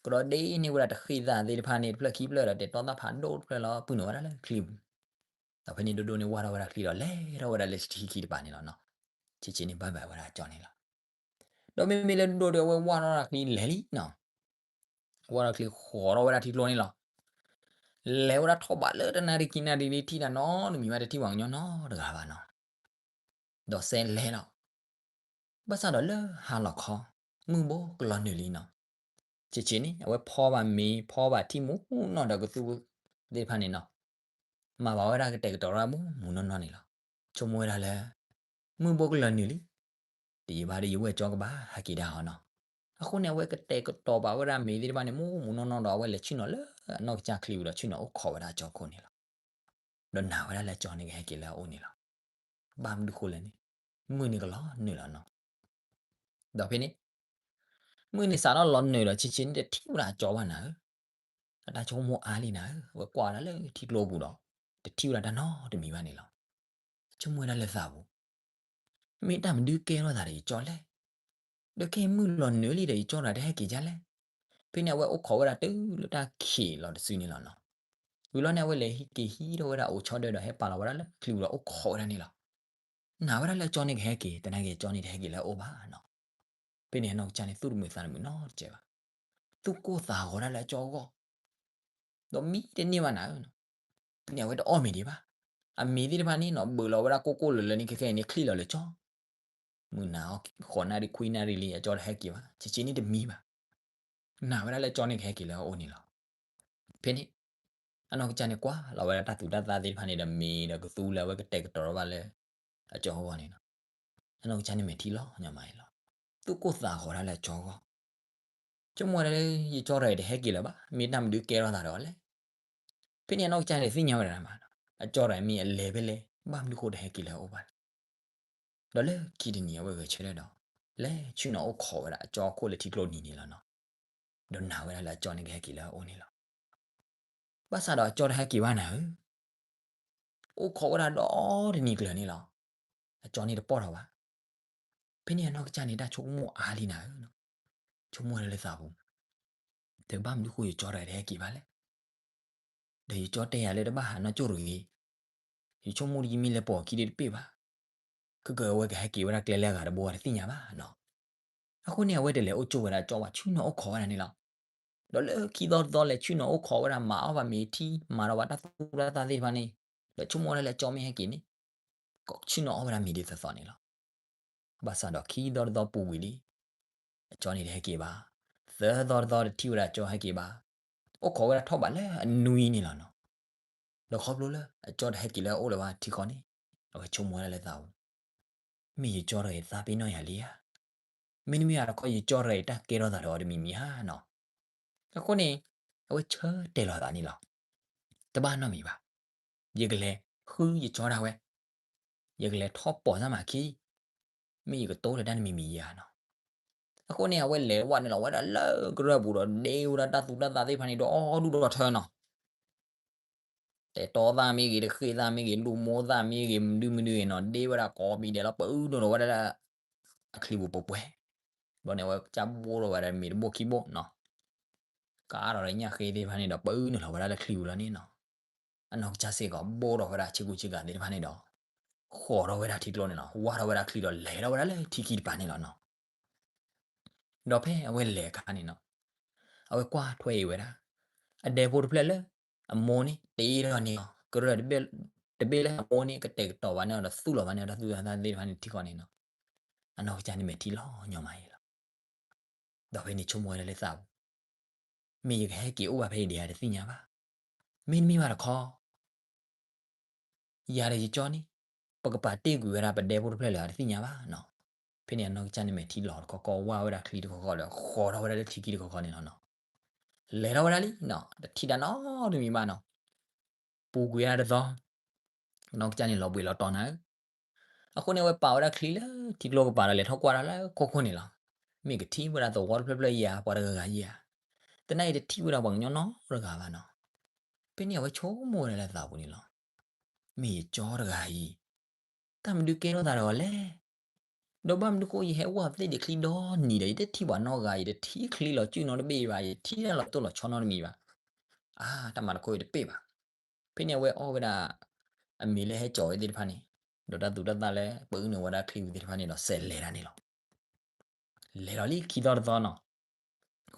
ကဒီးဒ့န့ၢ်ဝဲဒၣ်တဃ့သၣ်သ့ၣ်တဖၣ်န့ၣ် တဖျၢၣ်ခံဖျၢၣ်ဒီး တဲာ်တီသၣ်ဖးဒိၣ်တဖျၢၣ်လီၤ ပုၢ်နုာ်ဝဲဒၣ်လၢချံပူၤ. ဒီးဖဲန့ၣ်ဒိၣ်ဒိၣ်န့ၣ်ဝၢ်ထီၣ်ဝဲဒၣ်ချံဒီး လဲၤထီၣ်ဝဲဒၣ်လၢထံခံတပၤန့ၣ်လီၤနီၤ. ဆံးဆံးန့ၣ်ဘၣ်ဘၣ်ဝဲဒၣ်အကၠီန့ၣ်လီၤ. ဒီးမ့မ့ၢ်လၢဒိၣ်ဒိၣ်ဒီးအဝဲဝၢ်ထီၣ်ဝဲဒၣ်ချံလဲၤလံနီၤ, ဝၢ်ထီၣ်ချံဃီၤထီၣ်ဝဲဒၣ်ထံကျိန့ၣ်လီၤ. လဲၤဝဲဒၣ်ထီၣ်ဘးလၢတနၣ်ရံၣ်ခံနၣ်ရံၣ်လံ ထံၣ်တၢ်နီတမံၤဘၣ် တထံၣ်ပှၤကညီနီတဂၤဘၣ်နီၤ. ဒီးစဲးလဲၤလီၤ. ဘၣ်ဆၣ်ဒီးလၢဟါလီၤခီ မုၢ်ဘိကလီၤနုာ်လံနီၤ. ဆံးဆံးန့ၣ် အဝဲဖီဘၣ်မ့ၤ ဖီဘၣ်ထံမူးနီၢ်ဒီးကသူသ့ၣ်တဖၣ်န့ၣ်နီၤ, မၤဘၣ်ဝဲဒၣ်ကတဲာ်ကတီၤရၣ်မူးမူးနီၢ်နီၢ်န့ၣ်လီၤ. ဆိကမိၣ်ဝဲဒၣ်လၢ မုၢ်ဘိကလီၤနုာ်လံ, တယံာ်ဘၣ်ဒီးယဝဲၢ်ကၠီကဘၣ်ဟဲက့ၤဒၣ်အီၤနီၤ. အဃိန့ၣ် အဝဲကတဲာ်ကတီၤဘၣ်ဝဲဒၣ်မ့ၤသ့ၣ်တဖၣ်န့ၣ် မူးမူးနီၢ်နီၢ်ဒီး အဝဲလဲၤဆ့ၣ်နီၤလၢအနီၢ်ကစၢ်ချံပူၤဒီးဆ့ၣ်နီၤအိၣ်ခိးဝဲဒၣ်အကၠီအခိၣ်န့ၣ်လီၤ. ဒီးနာ်ဝဲဒၣ်လၢအကၠီန့ၣ်ကဟဲက့ၤလၢအအိၣ်န့ၣ်လီၤ. ဘၣ်မနုၤဃိလဲၣ်န့ၣ် မုၢ်န့ၣ်ကလီၤနုာ်လီၤနီၤ. ဒီးဖဲန့ၣ် မုၢ်န့ၣ်စးထီၣ်လီၤနုာ်ဒီး ဆံးဆံးန့ၣ်တထံၣ်ဝဲဒၣ်အကၠီဘၣ်နၤဧၢ, အတၢ်ဆိကမိၣ်အါလံနၤဧၢ, အဝဲကွၢ်ဝဲဒၣ်လၢထံကျိပူၤဒီး တထံၣ်ဝဲဒၣ်တၢ်နီတမံၤဘၣ်န့ၣ်လီၤ. ဆိကမိၣ်ဝဲဒၣ်လၢသးပူၤ မ့ၢ်တၢ်မနုၤကဲထီၣ်သးဒီးယကၠီလဲၣ်. ဒီးခဲအံၤမုၢ်လီၤနုာ်လံဒီးယကၠီတဂၤတဟဲက့ၤဒ်လဲၣ်. ဖဲန့ၣ်အဝဲအိၣ်ခိးဝဲဒၣ်တုၤလၢတၢ်ခံးလီၤတစုန့ၣ်လီၤနီၤ. ဝံၤလီၤန့ၣ် အဝဲလဲၤဟံးက့ၤဟံးထီၣ်ဝဲဒၣ်အိၣ်ဆီဒၢဒီး ဟဲပာ်လီၤဝဲဒၣ်လၢချံပူၤဒီးအိၣ်ခိးဝဲဒၣ်န့ၣ်လီၤ. နာ်ဝဲဒၣ်လၢအကၠီန့ၣ်ကဟဲက့ၤ သနာ်က့အကၠီန့ၣ်တဟဲက့ၤလၢအအိၣ်ဘၣ်နီၤ. ဖဲန့ၣ်အနီၢ်ကစၢ်န့ၣ် သူၣ်တမုာ်သးတမုာ်နီတစဲးဘၣ်. သူၣ်ကိၢ်သးဂီၤဒၣ်လၢအကၠီအဂီၢ် ဒီးမံတန့ၢ်ဘၣ်နၤဧၢနီၤ. ဖဲန့ၣ်အဝဲတအီၣ်မ့ၤဒံးဘၣ်. အမ့ၤသ့ၣ်တဖၣ်န့ၣ်နီၤ ဘၢၣ်လီၤဝဲဒၣ်ကိၢ်ကိၢ်လၢၤလၢၤန့ၣ် ခဲခဲအံၤန့ၣ် ချံးလီၤလၢကၠီ. မုၢ်နၤအီၤ ဃိးနၣ်ရံၣ်ခွံနၣ်ရံၣ်လံ အကၠီတဟဲက့ၤဘၣ်. ဆံးဆံးန့ၣ်တမံဘၣ်. နာ်ဝဲဒၣ်လၢအကၠီန့ၣ်ကဟဲက့ၤလၢအအိၣ်န့ၣ်လီၤ. ဖဲန့ၣ် အနီၢ်ကစၢ်န့ၣ်ကွၢ်လီၤဝဲဒၣ်တၢ်သူၣ်တၢ်သၣ်သ့ၣ်တဖၣ်န့ၣ်ဒီးမ့ၤဒီးကသူလၢအဝဲကတဲာ်ကတီၤထီၣ်ဘၣ်လၢ အကၠီအဂီၢ်န့ၣ်နီၤ. အနီၢ်ကစၢ်န့ၣ်မဲာ်ထံလီၤညီမးအံၤလီၤ. သူၣ်ကိၢ်သးဂီၤဒၣ်လၢအကၠီအဂီၢ် ဆိကမိၣ်ဝဲဒၣ်လၢ ယကၠီတဂၤအံၤတဟဲက့ၤလၢၤဘၣ်, မ့ၢ်တၢ်မနုၤကဲထီၣ်သးဒီးအီၤလဲၣ်. ဖဲန့ၣ်အနီၢ်ကစၢ်န့ၣ်သ့ၣ်ညါဝဲဒၣ်မး, အကၠီတဂၤအံၤမ့ၢ်အလဲၤဖဲလဲၣ်, ဘၣ်မနုၤဃိတဟဲက့ၤလၢအအိၣ်ဘၣ်လဲၣ်. ဒီးလၢခံတနံၤအဝဲဂဲၤဆၢထၢၣ်ဒီး လဲၤဆ့ၣ်နီၤအိၣ်ခိးဝဲဒၣ်အကၠီအခိၣ်လၢထံကျိနံၤန့ၣ်လီၤနီၤ. ဒီးနာ်ဝဲဒၣ်လၢအကၠီန့ၣ်ကဟဲက့ၤလၢအအိၣ်န့ၣ်လီၤ. ဘၣ်ဆၣ်ဒီးအကၠီတဟဲက့ၤဘၣ်နၤဧၢ အိၣ်ခိးဝဲဒၣ်ဒီတနံၤကျၢၤန့ၣ်လီၤ. အကၠီန့ၣ်တပိာ်ထီၣ်ဘၣ်. ဖဲန့ၣ်အနီၢ်ကစၢ်န့ၣ် တၢ်ဆိကမိၣ်အါလံနၤဧၢ, ဆိကမိၣ်ဝဲဒၣ်လၢသးပူၤ, တဘၣ်မနုၤဃိယကၠီတဂၤတဟဲက့ၤဘၣ်လဲၣ်. ဒီးယကၠီတဲယၤလၢတဘၣ်ဟးနီၢ်ကၠိၢ်တဂ့ၤ, ယဆိကမိၣ်ဒ်ယမ့ၢ်လဲၤပိာ်အခံဒ်တပ့ၢ်ဘၣ်. ခဲကၢအဝဲကဟဲက့ၤဝဲဒၣ်ကျဲလၢအဂၤတဘိတသ့ၣ်ညါဘၣ်နီၤ. အဃိန့ၣ် အဝဲတလဲၤအိၣ်ကၠိဝဲဒၣ်ကၠီဘၣ် ဆ့ၣ်နီၤအိၣ်ခိးဝဲဒၣ်န့ၣ်လီၤ. ဒီးလၢခံသီတသီလဲၤဆ့ၣ်နီၤအိၣ်ခိးဝဲဒၣ် မၤအီၣ်ဘၣ်မ့ၤထံ မၤဒီးဘၣ်တၢ်သူၣ်တၢ်သၣ်သ့ၣ်တဖၣ်န့ၣ်, ဒီးဆိကမိၣ်ဝဲဒၣ်လၢကၠီမ့ၢ်ဟဲက့ၤန့ၣ်, ဆ့ၣ်နီၤအီၣ်ဝဲဒၣ်မ့ၤဒ်သိးသိးန့ၣ်လီၤ. ဘၣ်ဆၣ်ဒီးခံသီတသီပူၤကွံာ်လံ, အကၠီန့ၣ်တဟဲက့ၤဘၣ်, သၢသီတသီတထံၣ်ဝဲဒၣ်အကၠီဟဲက့ၤဘၣ်, အိၣ်ခိးဝဲဒၣ်ထီၣ်ဘးလၢအနွံန့ၣ်လီၤနီၤ. ဒီးခီဖျိလၢအကၠီတဟဲက့ၤလၢအအိၣ်လၢၤဘၣ်ထံဃီန့ၣ်, အဝဲဆိကမိၣ်ဝဲဒၣ်လၢသးပူၤ, မ့ၢ်ယကၠီတဂၤအံၤသးပ့ၤနီၣ်ယၤလံဧါ. မ့တမ့ၢ်ဘၣ်တခီ ယကၠီတဂၤအံၤတၢ်ကဲထီၣ်သးဒီးအီၤတမံၤမံၤဧါနီၤ. အဃိန့ၣ်, အဝဲဆၢတဲာ်လီၤသးန့ၣ်လီၤ. တဘၣ်နီတမံၤဘၣ်. ယကလဲၤဃုယကၠီဒၣ်ဝဲ, ယကလဲၤထီၣ်ပိာ်စၢ်မးခံ, မ့ၢ်ယကတိၤလၢတၢ်တမံၤမံၤဧါနီၤ. အဃိန့ၣ် အဝဲလဲၤဝဲန့ၣ်လီၤ ဝဲဒၣ်လၢကရၢၢ်ပူၤဒီးဒ့ဝဲဒၣ်တၢ်သူၣ်တၢ်သၣ်သ့ၣ်တဖၣ်န့ၣ်ဒီးအီၣ်ဒူၣ်ဒီထၢနီၤ. တဲာ်တီသၣ်မ့ၢ်ဂ့ၤ, တဃ့ၢ်သၣ်မ့ၢ်ဂ့ၤ, လူၢ်မိၢ်သၣ်မ့ၢ်ဂ့ၤ, မနုၤမနုၤဂ့ၤနီၤ, ဒ့ဝဲဒၣ်ကိးမံၤဒဲးလီၤ, ပအုၣ်နုာ်လီၤဝဲဒၣ်လၢအချံပူၤပှဲၤပှဲၤ. ဘျီန့ၣ် အဝဲကစၢ်ဘိၣ်ထီၣ်ဝဲဒၣ်မ့ၤတဘိၣ်ခံဘိၣ်နီၤ, ကးထီၣ်ဒီးညၣ်ဃ့သ့ၣ်တဖၣ်န့ၣ်ဒီး ပအုၣ်နုာ်လီၤဝဲဒၣ်လၢချံပူၤလီၤန့ၣ်နီၤ. အနီၢ်ကစၢ်စ့ၢ်ကီး ဘိၣ်ထီၣ်ဝဲဒၣ်ဆ့ကူဆ့ကၤသ့ၣ်တဖၣ်န့ၣ်ဒီး ဃီၤထီၣ်ဝဲဒၣ်ထံကျိန့ၣ်လီၤ. ဝၢ်ထီၣ်ဝဲဒၣ်ချံဒီးလဲၤထီၣ်ဝဲဒၣ်လၢထံခံတပၤန့ၣ်လီၤနီၤ. ဒီးဖဲအဝဲလဲၤအခါန့ၣ်နီၤ, အဝဲကွၢ်ထွဲအံၤဝဲဒၣ် အဒဲဖိတဖျၢၣ်လၢ အမိၢ်န့ၣ် တ့ထီၣ်န့ၢ်အီၤ ကရၢၢ်တဘ့ၣ်လၢအမိၢ်န့ၣ် ကတဲာ်ကတီၤဘၣ်န့ၢ်အီၤဒီးသူၣ်လီၤဘၣ်န့ၢ်အီၤတၢ်သူၣ်တၢ်သၣ်သ့ၣ်တဖၣ်န့ၣ်ထံဃီန့ၣ်နီၤ. အနီၢ်ကစၢ်န့ၣ်မဲာ်ထံလီၤညီမးအံၤလီၤ. ဒီးဖဲန့ၣ်ဆိကမိၣ်ဝဲဒၣ်လၢသးပူၤ, မ့ၢ်ယကဟဲက့ၤအိၣ်ဘၣ်ဖဲအံၤဒံးဧါတသ့ၣ်ညါဘၣ်. မ့တမ့ၢ်ဘၣ်တခီ ယၤဒီးယကၠီန့ၣ် ပကပာ်တ့ၢ်ကွံာ်ဝဲဒၣ်ပဒဲဖိတဖျၢၣ်လၢၤဧါတသ့ၣ်ညါဘၣ်နီၤ. ဖဲန့ၣ်အနီၢ်ကစၢ်န့ၣ်မဲာ်ထံလီၤတခီခီ ဝၢ်ဝဲဒၣ်ချံတခီခီဒီး ဃီၤထီၣ်ဝဲဒၣ်လၢထံခံတခီခီန့ၣ်လီၤနီၤ. လဲၤထီၣ်ဝဲဒၣ်လံနီၤ, တထံၣ်တၢ်နီတမံၤဘၣ်နီၤ. ပူၤကွံာ်ဝဲဒၣ်တသီ, အနီၢ်ကစၢ်န့ၣ်လီၤဘှံးလီၤတီၤနၤဧၢ. အဃိန့ၣ် အဝဲပာ်ဝဲဒၣ်ချံလၢထံကျိကပၤဒီးလဲၤထီၣ်ကွၢ်တၢ်လၢခိခိၣ်န့ၣ်လီၤ. မ့ၢ်ကထံၣ်ဝဲဒၣ်သဝီတဖျၢၣ်ဖျၢၣ်ဧါ ပှၤတဂၤဂၤဧါ, သနာ်က့တထံၣ်ဝဲဒၣ်ပှၤကညီနီတဂၤဘၣ်နီၤ. ဖဲန့ၣ်အဝဲဆိကမိၣ်ဝဲဒၣ်လၢသးပူၤန့ၣ်လီၤ. မ့ၢ်ယကၠီတဂၤအံၤ တၢ်မနုၤကဲထီၣ်သးဒီးအီၤလဲၣ်. ဒီးဘၣ်မနုၤဃိယဟဲဝဲသ့ၣ်ဒံးချံဒီနံၤဒီး ယတထံၣ်ပှၤနီတဂၤ, ယတထံၣ်ချံလီၤစုၣ်နီတဘ့ၣ်ဘၣ်, ယထံၣ်တၢ်လီၤတိၢ်လီၤဆီနီတမံၤဘၣ်. အါ တၢ်မၤတခီယတပ့ၢ်ဘၣ်. ဖဲန့ၣ်အဝဲအီၣ်ဝဲဒၣ် အမ့ၤလၢဟဲကၠီၤဝဲသ့ၣ်တဖၣ်န့ၣ်, ဒီးတၢ်သူၣ်တၢ်သၣ်လၢပအုၣ်နုာ်ဝဲဒၣ်ချံဝံၤသ့ၣ်တဖၣ်န့ၣ်ဒီးစဲးလဲၤဒၣ်န့ၣ်လီၤ. လဲၤလီၤလံခံသီတသီနီၤ,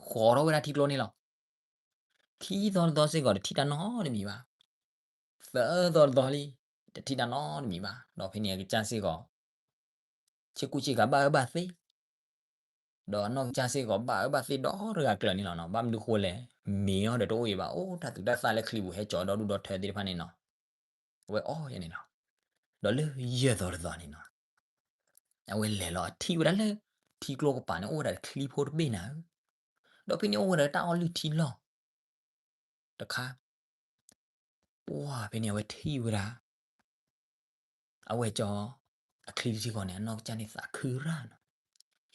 ဃီၤထီၣ်ဝဲဒၣ်ထံကျိန့ၣ်လီၤ. ခံသီတသီစ့ၢ်ကီးတထံၣ်တၢ်နီတမံၤဘၣ်. သၢသီတသီလံ, တထံၣ်တၢ်နီတမံၤဘၣ်. ဒီးဖဲန့ၣ်အကစၢ်စ့ၢ်ကီး ဆ့ကူဆ့ကၤဘၣ်အၢဘၣ်သီ, ဒီးအနီၢ်ကစၢ်စ့ၢ်ကီးဘၣ်အၢဘၣ်သီဒီတဂၤကျၢၤန့ၣ်လီၤနီၤ. ဘၣ်မနုၤဃိလဲၣ်, မ့ၤအီၤဒီးတအိၣ်အံၤဘၣ်, အိၣ်တၢ်သူၣ်တၢ်သၣ်လၢချံပူၤဟဲကၠီၤဒီဒူၣ်ဒီထၢသ့ၣ်တဖၣ်န့ၣ်နီၤ. အဝဲအီၣ်ယဲန့ၣ်လီၤ. ဒီးလၢယဲၢ်သီတသီန့ၣ်နီၤ, အဝဲလဲၤလီၤအထံၣ်ဝဲဒၣ်လၢ ထံကျိကပၤန့ၣ် အိၣ်ဝဲဒၣ်ချံဖိတဘ့ၣ်နၤဧၢ, ဒီးဖဲန့ၣ်အိၣ်ဝဲဒၣ်တၢ်အီၣ်လုၢ်ထံလီၢ်တခါ, ပှၢ်ဖဲန့ၣ်အဝဲထံၣ်ဝဲဒၣ် အဝဲကၠီ အချံတထံဃီန့ၣ် အနီၢ်ကစၢ်န့ၣ်သးခုရၣ်နီၤ.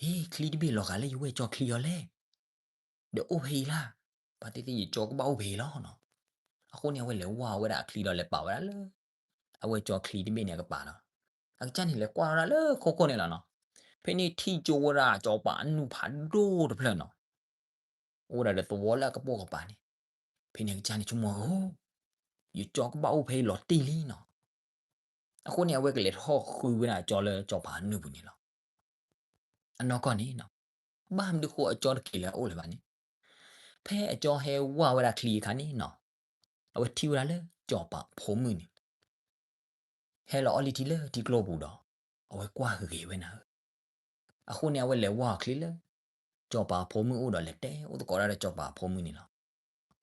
ဟ့ၣ် ချံတဘ့ၣ်လီၤဂာ်လၢယဝဲၢ်ကၠီချံအီၤလဲၣ်, ဒီးအိၣ်ဖဲအံၤလၢ်, ဘၣ်သ့ၣ်သ့ၣ်ယကၠီကဘၣ်အိၣ်ဖဲအံၤလီၤနီၤ. အဃိန့ၣ် အဝဲလဲၤဝၢ်ဝဲဒၣ်အချံဒီးလဲၤပာ်ဝဲဒၣ်လၢ အဝဲကၠီချံတဘ့ၣ်န့ၣ်အကပၤလီၤ. အကစၢ်န့ၣ်လဲၤကွၢ်ဝဲဒၣ်လၢခိခိၣ်န့ၣ်လီၤနီၤ. ဖဲန့ၣ်ထံၣ်ကၠိဝဲဒၣ်ကၠီပၤအနုၢ်ဖးဒိၣ်တဖျၢၣ်နီၤ, အိၣ်ဝဲဒၣ်ဒီးသဝီလၢအကပိာ်ကပၤန့ၣ်. ဖဲန့ၣ်အကစၢ်န့ၣ်ဆိကမိၣ်, ယကၠီကဘၣ်အိၣ်ဖဲအံၤလီၤတံၢ်လံနီၤ. အဃိန့ၣ် အဝဲကလဲၤထီၣ်ဃုဝဲဒၣ်အကၠီလၢကၠီပၤအနုၢ်ပူၤန့ၣ်လီၤ. အနီၢ်ကီၢ်န့ၣ်, ဘၣ်မနုၤဃိအကၠီတက့ၤလၢအအိၣ်လၢၤဘၣ်န့ၣ်, ဖဲအကၠီဟဲဝၢ်ဝဲဒၣ်ချံအခါန့ၣ်နီၤ, အဝဲထံၣ်ဝဲဒၣ်လၢကၠီပၤဖိမုၣ်န့ၣ် ဟဲလီၤအီၣ်လံထံလၢထံကျိပူၤဒီး အဝဲကွၢ်ဂ့ၤဝဲနၤဧၢ. အဃိန့ၣ် အဝဲလဲၤဝၢ်အီၤချံလၢ ကၠီပၤဖိမုၣ်အိၣ်ဒီးလဲၤတဲအိၣ်သကိးဒၣ်ဒီးကၠီပၤဖိမုၣ်န့ၣ်လီၤ.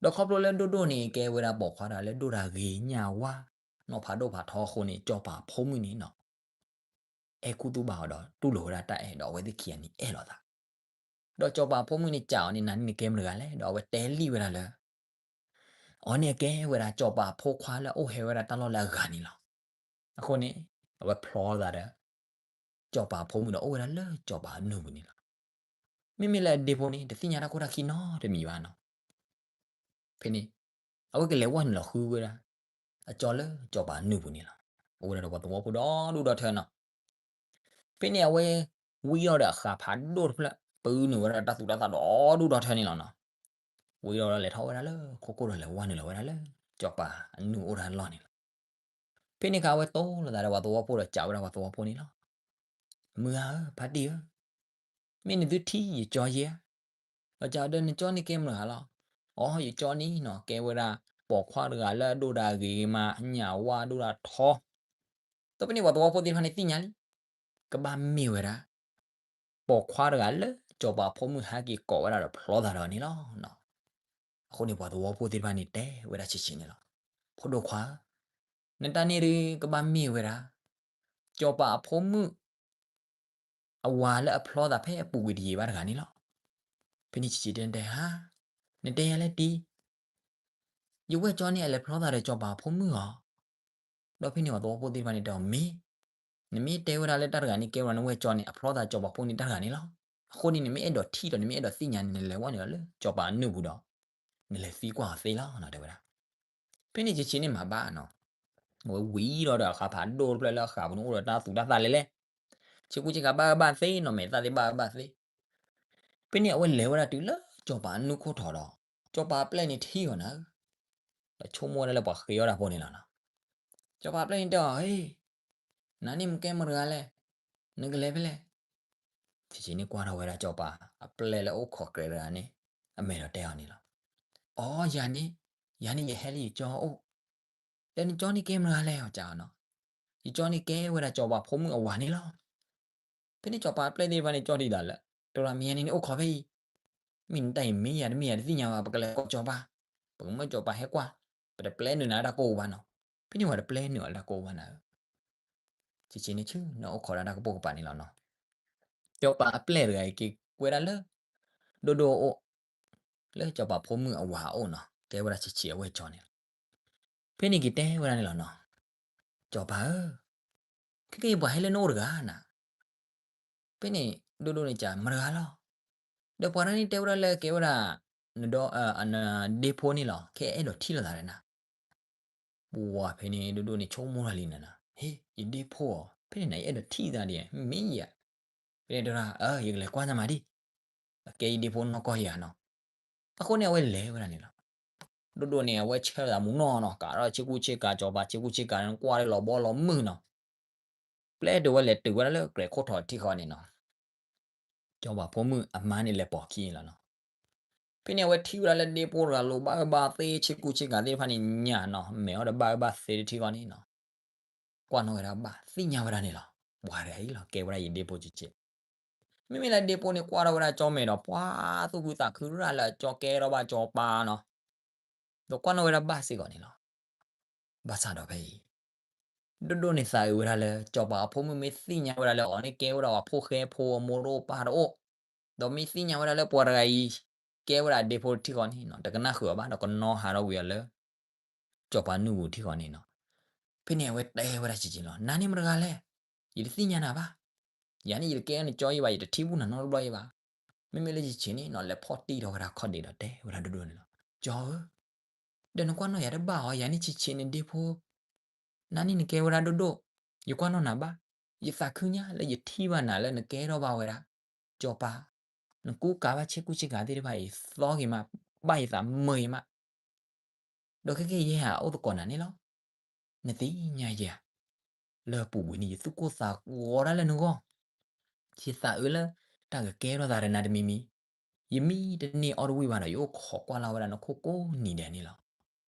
ဒီးခီဖျိလၢဒိၣ်ဒိၣ်န့ၣ် ကဲဝဲဒၣ်ပိာ်ခွါတဂၤလၢဒိၣ်တၢ်ဂ့ၤညၣ်ဝါ နီၢ်ဖးဒိၣ်ဖးထီအဃိန့ၣ် ကၠီပၤဖိမုၣ်န့ၣ်နီၤ အဲၣ်ခူသူၣ်ဘၣ်အီၤဒီးတူၢ်လိာ်ဝဲဒၣ်တၢ်အဲၣ်ဒီးအဝဲသ့ၣ်ခံဂၤန့ၣ်အဲၣ်လိာ်သး. ဒီးကၠီပၤဖိမုၣ်န့ၣ်စံးအီၤန့ၣ် နၤန့ၣ်နကဲမတၤတဂၤလဲၣ်, ဒီးအဝဲတဲလံဝဲဒၣ်လၢ အီၤန့ၣ်အကဲဝဲဒၣ်ကၠီပၤဖိခွါလၢအအိၣ်ဟဲဝဲဒၣ်တၢ်လီၢ်လၢအဂၤန့ၣ်လီၤ. အဃိန့ၣ် အဝဲဖျီသးဒီး ကၠီပၤဖိမုၣ်ဒီးအိၣ်ဝဲဒၣ်လၢကၠီပၤအနုၢ်ပူၤန့ၣ်လီၤ. မ့မ့ၢ်လၢအဒ့ဖိန့ၣ် တသ့ၣ်ညါတၢ်ခိၣ်တၢ်ခံနီတမံၤဘၣ်နီၤ. ဖဲန့ၣ် အဝဲကလဲၤဝၢ်နုာ်လီၤဃုဝဲဒၣ် အကၠီလၢကၠီပၤအနုၢ်ပူၤန့ၣ်လီၤ. အိၣ်ဝဲဒၣ်ဒီးပှၤသဝီဖိဒီဒူၣ်ဒီထၢနီၤ. ဖဲန့ၣ်အဝဲ ဝံအီၤဒီးအဃးဖးဒိၣ်တဖျၢၣ် ပအုၣ်နုာ်ဝဲဒၣ်တၢ်သူၣ်တၢ်သးဒီဒူၣ်ဒီထၢန့ၣ်လီၤနီၤ. ဝံအီၤဒီးလဲၤထီၣ်ဝဲဒၣ်လၢခိခိၣ်ဒီးလဲၤဝၢ်နုာ်လီၤဝဲဒၣ်လၢကၠီပၤအနုၢ်အိၣ်တၢ်လီၢ်န့ၣ်လီၤ. ဖဲန့ၣ်အခါအဝဲတိၢ်လိာ်သးဒီးပှၤသဝီဖိဒီးစံးဝဲဒၣ်ပှၤသဝီဖိန့ၣ်လီၤ. မုၢ်ဂၤဧၢ ဖါတံၢ်ဧၢ, မ့ၢ်နသုထံၣ်ယကၠီယဲဧါ. ဒီးစံးဒီးနကၠီန့ၣ်ကဲမတၤတဂၤလီၤ. အိ ယကၠီန့ၣ်နီၤ ကဲဝဲဒၣ်ပိာ်ခွါတဂၤလၢအဒိၣ်တၢ်ဂ့ၤမး ညၣ်ဝါဒိၣ်တၢ်ထီ ဒီးဖဲန့ၣ်ပှၤသဝီဖိသ့ၣ်တဖၣ်န့ၣ်သ့ၣ်ညါလံ, ကဘၣ်မ့ၢ်ဝဲဒၣ် ပိာ်ခွါတဂၤလၢစီၤပၤဖိမုၣ်ဟဲက့ၤကိးဝဲဒၣ်ဒီးဖျီသးဒီးန့ၣ်လီၤ. အဃိန့ၣ်ပှၤသဝီဖိသ့ၣ်တဖၣ်န့ၣ်တဲဝဲဒၣ်ဆံးဆံးန့ၣ်လီၤ. ဖိဒိၣ်ခွါဧၢ, နတၢ်န့ၣ်ဒုးကဘၣ်မ့ၢ်ဝဲဒၣ် စီၤပၤအဖိမုၣ် အဝၤလၢအဖျီသးဖဲအပူၤကွံာ်တယံာ်ဘၣ်တဂၤန့ၣ်လီၤ. ဖဲန့ၣ်ဆံးဆံးတဲတဲဟါ, နတဲယၤလဲၣ်တံၢ်, ယဝဲၢ်ကၠီန့ၣ်အလဲၤဖျီသးဒီးစီၤပၤအဖိမုၣ်ဧါ. ဒီးဖဲန့ၣ်ပှၤသဝီဖိသ့ၣ်တဖၣ်န့ၣ်တဲအီၤမ့ၢ်, နမ့ၢ်တဲဝဲဒၣ်လၢတၢ်တဂၤန့ၣ်ကဲဝဲဒၣ်နဝဲၢ်ကၠီန့ၣ် အဖျီသးစီၤပၤဖိန့ၣ်တၢ်တဂၤန့ၣ်လီၤ. အဃိန့ၣ် နမ့ၢ်အဲၣ်ဒိးထံၣ်ဒီးနမ့ၢ်အဲၣ်ဒိးသ့ၣ်ညါန့ၣ် နလဲၤဝဲန့ၣ်ဒီးလၢစီၤပၤအနုၢ်ပူၤဒီး နလဲၤသံကွၢ်အီၤသ့လီၤ တဲဝဲဒၣ်. ဖဲန့ၣ်ဆံးဆံးန့ၣ်မၤဘၣ်နီၤ, အဝဲဝံၤဒီးဒီးအဃးဖးဒိၣ်တဖျၢၣ်လၢအဃးပူၤန့ၣ်အိၣ်ဒီးတၢ်သူတၢ်သၣ်လဲၣ်လဲၣ်, ဆ့ကူဆ့ကၤဘၣ်အၢဘၣ်သီနီၤ မဲာ်သၣ်သ့ၣ်ဘၣ်အၢဘၣ်သီ. ဖဲန့ၣ်အဝဲလဲၤဝဲဒၣ်တုၤလၢစီၤပၤအနုၢ်ခိၣ်ထံးဒီး စီၤပၤအပျဲၢ်န့ၣ်ထံၣ်အီၤနၤဧၢ, ဒီးဆိကမိၣ်ဝဲဒၣ်လၢပှၤဃ့အီၣ်တၢ်ဖိန့ၣ်လီၤနီၤ. စီၤပၤအပျဲၢ်န့ၣ်တဲအီၤ, ဟ့, နၤန့ၣ်မ့ၢ်ကဲမတဂၤလဲၣ်, နကလဲၤဖဲလဲၣ်. ဆံးဆံးန့ၣ်ကွၢ်ထီၣ်ဝဲဒၣ်စီၤပၤအပျဲၢ်လၢအိၣ်ခိးကြဲးတဂၤန့ၣ် အမဲာ်ဒီးတဲအီၤန့ၣ်လီၤ. အိ, ယၤန့ၣ်, ယၤန့ၣ်ယဟဲလၢယကၠီအအိၣ်, ဒီးနကၠီန့ၣ်ကဲမတဂၤလဲၣ် အီၤကနီၤ, ယကၠီန့ၣ်ကဲဝဲဒၣ်စီၤပၤဖိမုၣ်အဝၤန့ၣ်လီၤ. ဖဲန့ၣ်စီၤပၤအပျဲၢ်သ့ၣ်တဖၣ်န့ၣ်ကၠီဒံးဒၣ်လၢ တရၣ်မ့ၢ်ယၤန့ၣ်န့ၣ်အိၣ်ခိးဖဲအံၤ, မ့ၢ်နတၢ်အံၤမ့ၢ်ယၤတမ့ၢ်ယၤတသ့ၣ်ညါဘၣ် ပကလဲၤကိးစီၤပၤ, ပကမၢစီၤပၤဟဲကွၢ်, ပတပျဲနုာ်နၤတၢ်ကိၢ်ဘၣ်နီၤ. ဖဲန့ၣ်ပှၤတပျဲနုာ်အီၤတၢ်ကိၢ်ဘၣ်နၤဧၢ. ဆံးဆံးန့ၣ်ဆူနအိၣ်ခိးဒၣ်တၢ်ကပိာ်ကပၤန့ၣ်လီၤနီၤ. စီၤပၤအပျဲၢ်တဂၤအံၤက့ၤကွဲဒၣ်လၢ ဒိၣ်ဒိၣ်အအိၣ်, လၢစီၤပၤဖိမုၣ်အဝၤအအိၣ်နီၤ တဲဝဲဒၣ်ဆံးဆံးအဝဲၢ်ကၠီန့ၣ်လီၤ. ဖဲန့ၣ်က့ၤတဲဝဲဒၣ်န့ၣ်လီၤနီၤ, စီၤပၤဧၢ, ခဲကနံၣ်အံၤပှၤဟဲလၢနအိၣ်တဂၤနၤ. ဖဲန့ၣ်ဒိၣ်ဒိၣ်န့ၣ်ကး မတဂၤလီၤ. ဒီးပှၤတဂၤန့ၣ်တဲဝဲဒၣ်လၢကဲဝဲဒၣ် နဒီ နဒ့ဖိန့ၣ်လီၤ ခဲအဲၣ်ဒိးထံၣ်လိာ်သးဒီးနၤ. ပှၤဖဲန့ၣ်ဒိၣ်ဒိၣ်န့ၣ်ဆိကမိၣ်ထီၣ်လံနၤနီၤ, ဟ့, ယဒ့ဖိဧါ, ဖဲန့ၣ်နၤယအဲၣ်ဒိးထံၣ်သးဒ်မ့ၢ်ယၤ. ဖဲန့ၣ်တဲဒၣ် အၢ ယကလဲၤကွၢ်သးမးဒံး, အကဲယဒ့ဖိနီၢ်ကီၢ်ယၤနီၤ. အဃိန့ၣ်အဝဲလဲၤဝဲဒၣ်န့ၣ်လီၤ. ဒိၣ်ဒိၣ်န့ၣ် အဝဲဆၢလီၤသးမူနီၢ်နီၤ ကးထီၣ်ဆ့ကူဆ့ကၤစီၤပၤ ဆ့ကူဆ့ကၤန့ၣ်ကွၢ်လၢလီၤဘီလီၤမုၢ်နီၤ. ပျဲတုၤဝဲလဲၤတုၤဝဲဒၣ်လၢကြဲးခိၣ်ထံးထံဃီန့ၣ်နီၤ, စီၤပၤဖိမုၣ်အမါန့ၣ်လဲၤပိာ်ခံန့ၣ်လီၤနီၤ. ဖဲန့ၣ်အဝဲထံၣ်ဝဲဒၣ်လၢဒ့ဖိတဂၤလိၤဘၣ်အၢဘၣ်သီ ဆ့ကူဆ့ကၤသ့ၣ်တဖၣ်န့ၣ်ညၣ်နီၤ မဲာ်အီၤဒီးဘၣ်အၢဘၣ်သီတထံဃီန့ၣ်နီၤ. ကွၢ်နီၣ်ဝဲဒၣ်ဘၣ်သ့ၣ်ညါဝဲဒၣ်န့ၣ်လီၤ. ပှၤတဂၤအံၤလီၤ ကဲဝဲဒၣ်ယဒ့ဖိဆံးဆံး. မ့မ့ၢ်လၢဒ့ဖိန့ၣ်ကွၢ်ထီၣ်ဝဲဒၣ်ကၠီမဲာ်ဒီး ပှၤသူၣ်ခုသးခုရၣ်လၢအကၠီကဲထီၣ်ဘၣ်စီၤပၤနီၤ. ဒီးကွၢ်နီၣ်ဝဲဒၣ်ဘၣ်စ့ၢ်ကီးန့ၣ်လီၤ. ဘၣ်ဆၣ်ဒီးဖဲအံၤ ဒိၣ်ဒိၣ်န့ၣ်သးအုးဝဲဒၣ်လၢ စီၤပၤအဖိမုၣ်မ့ၢ်သ့ၣ်ညါဝဲဒၣ်လၢအီၤန့ၣ်ကဲဝဲဒၣ်ပှၤဖိဃဲဖိအမိၢ်တအိၣ်ပၢ်တအိၣ်, ဒီးမ့ၢ်သ့ၣ်ညါဝဲဒၣ်လၢပှၤတဂၤအံၤ ကဲဝဲဒၣ်ဒ့ဖိတထံဃီန့ၣ်နီၤ တကနၣ်ဃုာ်အီၤဘၣ် ဒီးကနီၣ်ဟးထီၣ်ကွံာ်အီၤလၢ စီၤပၤနုၢ်ပူၤထံဃီန့ၣ်နီၤ. ဖဲန့ၣ်အဝဲတဲဝဲဒၣ်ဆံးဆံးလီၤ, နၤန့ၣ်မတဂၤလဲၣ်, ယတသ့ၣ်ညါနၤဘၣ်. ယၤန့ၣ်ယတကဲနကၠီယဘၣ် ယတထံၣ်ဘူၣ်နၤနီတဘျီယဘၣ်. မ့မ့ၢ်လၢဆံးဆံးန့ၣ်နီၤ လဲၤဖီၣ်တံၢ်ထီၣ်ဝဲဒၣ်ခီၣ်ဒ့ဒီးတဲဝဲဒၣ်ဒိၣ်ဒိၣ်န့ၣ်လီၤ, ကၠီဧၢ, ဒီးနကွၢ်နီၣ်ယၤတဘၣ်အီၤ ယၤန့ၣ်ဆံးဆံးနဒ့ဖိ နၤန့ၣ်နကဲဝဲဒၣ်ဒိၣ်ဒိၣ်, ယကွၢ်နီၣ်နၤဘၣ်, ယသးခုညါလၢယထံၣ်ဘၣ်နၤလၢနကဲထီၣ်ဘၣ်ဝဲဒၣ် စီၤပၤ, နကူကၤဘၣ်ဆ့ကူဆ့ကၤသ့ၣ်တဖၣ်အံၤ သီဂ့ၤမး, ဘၣ်ယသးမုာ်ဂ့ၤမး, ဒီးခဲကနံၣ်အံၤယဲဧါ အိၣ်သကိးနၤန့ၣ်လီၤ. နသ့ၣ်ညါယဲဧါ, လၢပူၤကွံာ်န့ၣ် ယသူၣ်ကိၢ်သးဂီၤဒၣ်လၢနဂီၢ်, ယသးအုးလၢ တၢ်ကကဲထီၣ်သးဒီးနၤတမံၤမံၤ, ယမံတန့ၢ်အီၣ်တဝံၣ်ဘၣ်ဒီး ယအိၣ်ခိးကွၢ်လၢ်ဝဲဒၣ်နခိၣ်ကိးနံၤဒဲးန့ၣ်လီၤ.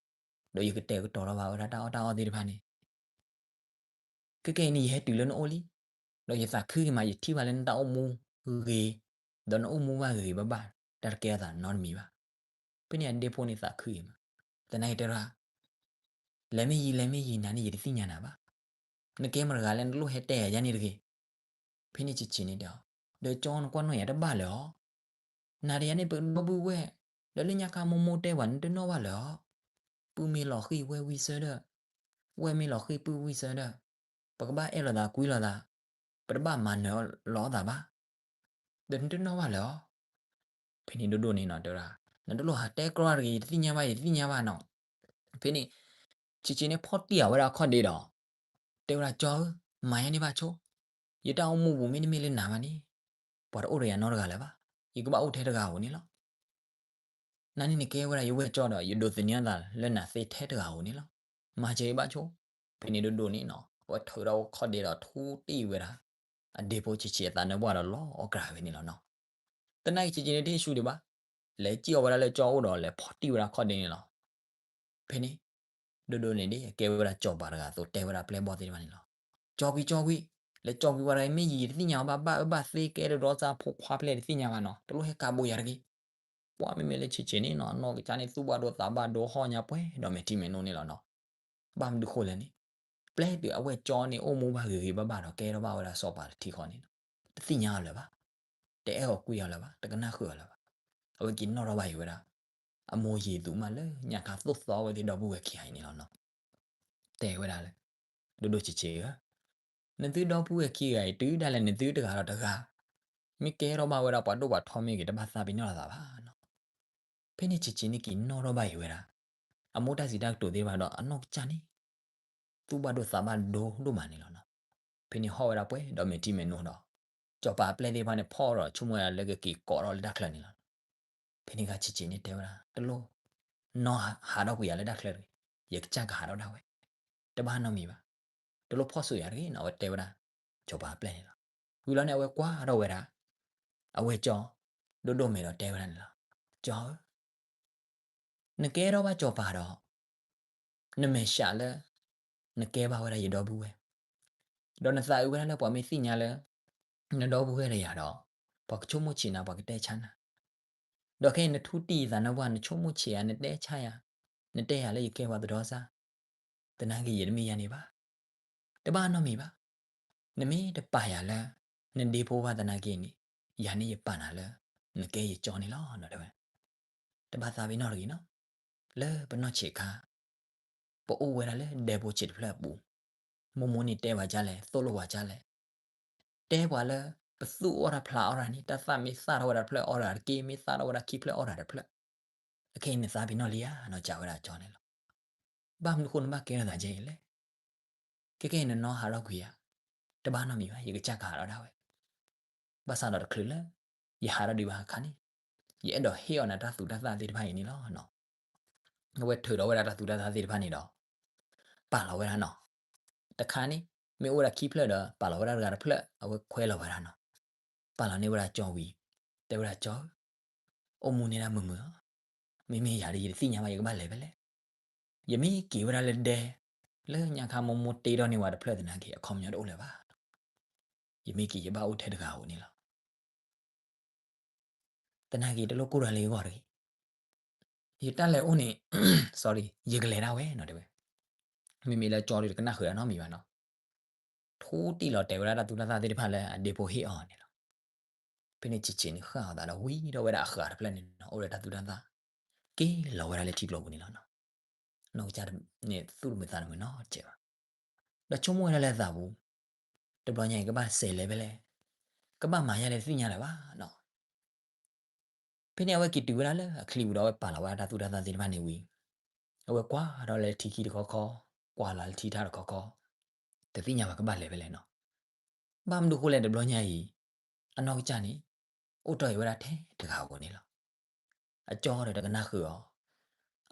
ဒီးယကတဲာ်ကတီၤထီၣ်ဘၣ်ဝဲဒၣ်တၢ်အီၣ်တၢ်အီသ့ၣ်တဖၣ်န့ၣ် ခဲကနံၣ်အံၤ ယဟဲတုၤလၢနအိၣ်လံ, ဒီးယသးခုဂ့ၤမး ယထံၣ်ဘၣ်လၢနတၢ်အိၣ်မူဂ့ၤ, ဒီးနအိၣ်မူဘၣ်ဂ့ၤဂ့ၤဘၣ်ဘၣ်, တၢ်တကဲထီၣ်သးနီတမံၤဘၣ်. ဖဲန့ၣ်အဒ့ဖိန့ၣ်သးခုဂ့ၤမး, သနာ်က့တဲဒၣ်, လဲၤမ့ၢ်ယံာ်လဲၤမ့ၢ်ယံာ် နၤန့ၣ်ယတသ့ၣ်ညါနၤဘၣ်. နကဲမတဂၤလဲၣ် နတလိၣ်ဟဲတဲယၤန့ၣ်တဂ့ၤ. ဖဲန့ၣ်ဆံးဆံးန့ၣ်တဲအီၤ, ဒီးကၠီနကွၢ်နီၣ်ယၤတဘၣ်လၢၤအီၤ, နၤဒီးယၤန့ၣ် ပကဒီပုၢ်ဝဲၢ်, ဒီးလၢညါခါမိၢ်မိၢ်တဲပှၤ နတနီၣ်ဘၣ်လၢၤအီၤ, ပုၢ်မ့ၢ်လီၤဃံၢ်ဝဲၢ်ဝံၣ်ဆၢဒီး, ဝဲၢ်မ့ၢ်လီၤဃံၢ်ပုၢ်ဝံၣ်ဆၢဒီး, ပကဘၣ်အဲၣ်လိာ်သးကွံလိာ်သး, ပတဘၣ်မၤနၢၤလီၤအသးဘၣ်. ဒီးနတနီၣ်ဘၣ်လၢၤအီၤ. ဖဲန့ၣ်ဒိၣ်ဒိၣ်န့ၣ်နီၤ တဲဝဲဒၣ်, နတလိၣ်ဟးတဲကြီတဂ့ၤ ယတသ့ၣ်ညါဘၣ် ယတသ့ၣ်ညါဘၣ်နီၤ. ဖဲန့ၣ် ဆံးဆံးန့ၣ်ဖီၣ်တံၢ်အီၤဝဲဒၣ်ခီၣ်ဒ့ဒီး တဲဝဲဒၣ် ကၠီဧၢ, မၤယၤန့ၣ်ဘၣ်ဆိ, ယတၢ်အိၣ်မူပူၤမ့တမ့ၢ်လၢနၤဘၣ်န့ၣ်, ပှၤတအိၣ်ဒီးယၤနီတဂၤလၢၤဘၣ်, ယကဘၣ်အိၣ်ထဲတဂၤဧိၤန့ၣ်လီၤ. နၤန့ၣ်နကဲဝဲဒၣ်ယဝဲၢ်ကၠီဒီး ယဒိးသန့ၤအသးလၢနၤသ့ထဲတဂၤဧိၤန့ၣ်လီၤ. မၤစၢၤယဘၣ်ဆိ. ဖဲန့ၣ်ဒိၣ်ဒိၣ်န့ၣ်နီၤ အဝဲထုးထီၣ်ခီၣ်ဒ့ဒီးထူတံၢ်ဝဲဒၣ် အဒ့ဖိဆံးဆံးအသးနၢပှၢ်ဒီးလီၤအီၣ်ကြၤဝဲန့ၣ်လီၤနီၤ. သနာ်က့ဆံးဆံးန့ၣ်တဟ့ၣ်ဆူဒံးဘၣ်, လဲၤစံၣ်အီၤဝဲဒၣ်လၢကၠီအိၣ်ဒီးလဲၤဖီၣ်တံၢ်ဝဲဒၣ်ခီၣ်ဒ့န့ၣ်လီၤ. ဖဲန့ၣ် ဒိၣ်ဒိၣ်န့ၣ်ဒ်အကဲဝဲဒၣ်စီၤပၤတဂၤအသိးတဲဝဲဒၣ်ပျဲၢ်ဘီၣ်သ့ၣ်တဖၣ်န့ၣ်လီၤ. ကၠီကွံာ်ကၠီကွံာ်, လဲၤကၠီကွံာ်ဝဲဒၣ် မ့ၢ်ယံာ်တသ့ၣ်ညါဘၣ် ဘၣ်အၢဘၣ်သီ ကဲတဒီသၣ်ဖိခွါဖျဲၣ်တသ့ၣ်ညါဘၣ်နီၤ, တလိၣ်ဟဲကးဘိးယၤတဂ့ၤ. ပှၤမ့မ့ၢ်လၢဆံးဆံးန့ၣ်နီၤ အနီၢ်ကစၢ်န့ၣ် သူၣ်ဘၣ်ဒိသးဘၣ်ဒိ ဟီၣ်ညါပှဲၤဒီးမဲာ်ထံမဲာ်နိန့ၣ်လီၤနီၤ. ဘၣ်မနုၤဃိလဲၣ်န့ၣ်, ပျဲတုၤအဝဲၢ်ကၠီန့ၣ် အိၣ်မူဘၣ်ဂ့ၤဂ့ၤဘၣ်ဘၣ်ဒီး ကဲထီၣ်ဘၣ်ဝဲဒၣ်စီၤပၤတထံဃီန့ၣ်နီၤ, တသ့ၣ်ညါအီၤလၢၤဘၣ်, တအဲၣ်အီၤကွံအီၤလၢၤဘၣ်, တကနၣ်ဃုာ်အီၤလၢၤဘၣ်. အဝဲက့ၤနီၣ်ထီၣ်ဘၣ်အံၤဝဲဒၣ် အမိၢ်ယံာ်သူမးလၢညါခါသိၣ်သီဝဲသ့ၣ်ဒီပုၢ်ဝဲၢ်ခံဂၤအံၤန့ၣ်လီၤနီၤ. တဲဝဲဒၣ်လၢ ဒိၣ်ဒိၣ်ဆံးဆံးဧၢ, နသုဒီပုၢ်ဝဲၢ်ခံဂၤအံၤ တုၤဒၣ်လဲာ်နသုတဂၤဒီးတဂၤ, မ့ၢ်ကဲထီၣ်ဘၣ်ဝဲဒၣ်ပှၤဒိၣ်ပှၤထီမ့ၢ်ဂ့ၤ တဘၣ်သးပ့ၤနီၣ်လိာ်သးဘၣ်နီၤ. ဖဲန့ၣ်ဆံးဆံးန့ၣ်က့ၤနီၣ်ထီၣ်ဘၣ်အံၤဝဲဒၣ် အမိၢ်တၢ်စံးတၢ်ကတိၤသ့ၣ်တဖၣ်ဒီး အနီၢ်ကစၢ်န့ၣ် သူၣ်ဘၣ်ဒိသးဘၣ်ဒိဒိၣ်မးန့ၣ်လီၤနီၤ. ဖဲန့ၣ်ဟီၣ်ဝဲဒၣ်ပှဲၤဒီးမဲာ်ထံမဲာ်နိဒီး စီၤပၤအပျဲၢ်သ့ၣ်တဖၣ်န့ၣ် ဖီၣ်ဒီးဆိကမိၣ်ဝဲဒၣ်လၢကက့ၤကိးထီၣ်လၢတၢ်ချၢန့ၣ်လီၤ. ဖဲန့ၣ်ခါဆံးဆံးန့ၣ်တဲဝဲဒၣ် တလိၣ် နီၢ်ဟးထီၣ်ကွံာ်ယၤလၢတၢ်ချၢတဂ့ၤ, ယကစၢ်ကဟးထီၣ်ဒၣ်ဝဲ, တဘၣ်နီတမံၤဘၣ်, တလိၣ်ဖီၣ်ဆိၣ်ယၤတဂ့ၤနီၤ အဝဲတဲဝဲဒၣ် စီၤပၤအပျဲၢ်န့ၣ်လီၤ. ဝံၤလီၤန့ၣ် အဝဲကွၢ်ထီၣ်ဝဲဒၣ် အဝဲၢ်ကၠီ ဒိၣ်ဒိၣ်မဲာ်ဒီးတဲဝဲဒၣ်န့ၣ်လီၤ, ကၠီဧၢ နကဲထီၣ်ဘၣ်စီၤပၤဒီး နမဲာ်ဆှးလၢ နကဲဘၣ်ဝဲဒၣ်ယဒီပုၢ်ဝဲၢ်, ဒီးနသးအုးဝဲဒၣ်လၢပှၤမ့ၢ်သ့ၣ်ညါလၢ နဒီပုၢ်ဝဲၢ်ဒီးယၤဒီး ပှၤကဆိကမိၣ်ဆံးနၤ ပှၤကတဲဆါနၤ, ဒီးခဲအံၤနထူတံၢ်ယသးနၢ်ပှၢ် နဆိကမိၣ်ဆံးယၤ နတဲဆါယၤ, နတဲယၤလၢယကဲပှၤသဒီစၢ်, သနာ်က့ယတမ့ၢ်ယၤန့ၣ်ဘၣ်, တဘၣ်နီတမံၤဘၣ်, နမ့ၢ်တပာ်ယၤလၢ နဒ့ဖိဘၣ်သနာ်က့န့ၣ် ယၤန့ၣ်ယပာ်နၤလၢ နကဲယကၠီန့ၣ်လီၤနီၤ တဲဝဲ တဘၣ်သးပ့ၤနီၣ်တဂ့ၤနီၤ, လၢပနီၢ်ဆံးခါ ပအိၣ်ဝဲဒၣ်လၢဒဲဖိဆံးတဖျၢၣ်အပူၤ, မိၢ်မိၢ်န့ၣ်တဲပှၤဒ်လဲၣ် သိၣ်လိပှၤဒ်လဲၣ်, တဲပှၤလၢ ပသူၣ်အီၣ်တၢ်ဖျးအီၣ်တၢ်န့ၣ် တၢ်သၣ်မ့ၢ်သၣ်ထီၣ်ဝဲဒၣ်တဖျၢၣ်အီၣ်တၢ်တက့ၢ်, မ့ၢ်သၣ်ထီၣ်ဝဲဒၣ်ခံဖျၢၣ်အီၣ်တၢ်တဖျၢၣ်, အခဲအံၤနသးပ့ၤနီၣ်လံဧါနီၤ စံးဝဲဒၣ်ကၠီန့ၣ်လီၤ, ဘၣ်မနုၤဃိနဘၣ်ကဲထီၣ်သးဒ်အံၤလဲၣ်, ခဲကဲအံၤနနီၢ်ဟးထီၣ်ကွံာ်ဧါ, တဘၣ်နီတမံၤဘၣ် ယကစၢ်ကဟးထီၣ်ဒၣ်ဝဲ, ဘၣ်ဆၣ်ဒီးတချုးလၢ ယဟးထီၣ်ဒံးဘၣ်အခါန့ၣ်, ယအဲၣ်ဒိးဟ့ၣ်အီၤနၤတၢ်သူတၢ်သၣ်သ့ၣ်တဖၣ်အံၤန့ၣ်လီၤနီၤ, အဝဲထုးထီၣ်ဝဲဒၣ်တၢ်သူတၢ်သၣ်သ့ၣ်တဖၣ်န့ၣ်ဒီး ပာ်လီၤဝဲဒၣ်နီၤ, တခါန့ၣ် မ့ၢ်အိၣ်ဝဲဒၣ်ခံဖျၢၣ်ဒီး ပာ်လီၤဝဲဒၣ်တဂၤတဖျၢၣ် အဝဲခွဲလီၤဝဲဒၣ်နီၤ, ပာ်လီၤန့ၢ်ဝဲဒၣ်ကၠီဝံၤ, တဲဝဲဒၣ်ကၠီဧၢ အိၣ်မူန့ၢ်ဒၣ်မုာ်မုာ်ဧါ, မ့မ့ၢ်ယၤဒီးယတသ့ၣ်ညါဘၣ် ယကဘၣ်လဲၤဖဲလဲၣ်, ယမ့ၢ်က့ၤဝဲဒၣ်လၢဒဲ လၢညါခါမိၢ်မိၢ်တ့ထီၣ်န့ၢ်ဝဲတဖျၢၣ်သနာ်က့ အခီပညီတအိၣ်လၢၤဘၣ်, ယမ့ၢ်က့ၤယဘၣ်အိၣ်ထဲတဂၤဧိၤန့ၣ်လီၤ သနာ်က့တလိၣ်ကိၢ်တၢ်လၢယဂီၢ်တဂ့ၤ, ယတၢ်လဲၤအိၣ်န့ၣ် sorry ယကလဲၤဒၣ်ဝဲနီၤ တဲဝဲ, မ့မ့ၢ်လၢကၠီဒီးတကနၣ်ဃုာ်တၢ်နီတမံၤဘၣ်နီၤ, ထူတံၢ်လီၤတဲာ်ဝဲဒၣ်တၢ်သူတၢ်သၣ်သ့ၣ်တဖၣ်လၢအဒ့ဖိဟ့ၣ်အီၤန့ၣ်လီၤ, ဖဲန့ၣ်ဆံးဆံးန့ၣ်ဃၣ်အသးဒီးဝံၤထီၣ်ဝဲဒၣ်အဃၤတဖျၢၣ်န့ၣ်နီၤ အိၣ်ဒီးတၢ်သူတၢ်သၣ်, က့ၤလီၤဝဲဒၣ်လၢထံကျိပူၤန့ၣ်လီၤနီၤ, နီၢ်ကစၢ်န့ၣ်သူၣ်တမုာ်သးတမုာ်နီတစဲးဘၣ်, ဒီးဆိကမိၣ်ဝဲဒၣ်လၢအသးပူၤ, တဘျီညါအံၤကဘၣ်စဲးလဲၤဖဲလဲၣ်, ကဘၣ်မၤယါလဲၣ်တသ့ၣ်ညါလၢၤဘၣ်နီၤ ဖဲန့ၣ်အဝဲက့ၤတုၤဝဲဒၣ်လၢအချံပူၤဒီး အဝဲပာ်လီၤဝဲဒၣ်တၢ်သူတၢ်သၣ်သ့ၣ်တဖၣ်န့ၣ်ဝံၤ, အဝဲကွၢ်ထီၣ်လၢထံခံတခီခီ, ကွၢ်လီၤလၢထံထးတခီခီ, တသ့ၣ်ညါဘၣ်ကဘၣ်လဲၤဖဲလဲၣ်နီၤ, ဘၣ်မနုၤဃိလဲၣ်တဘျီညါအံၤ, အနီၢ်ကစၢ်န့ၣ် အိၣ်တီၢ်အံၤဝဲဒၣ်ထဲတဂၤဧိၤန့ၣ်လီၤ, အကၠီဒီးတကနၣ်ဃုာ်အီၤ,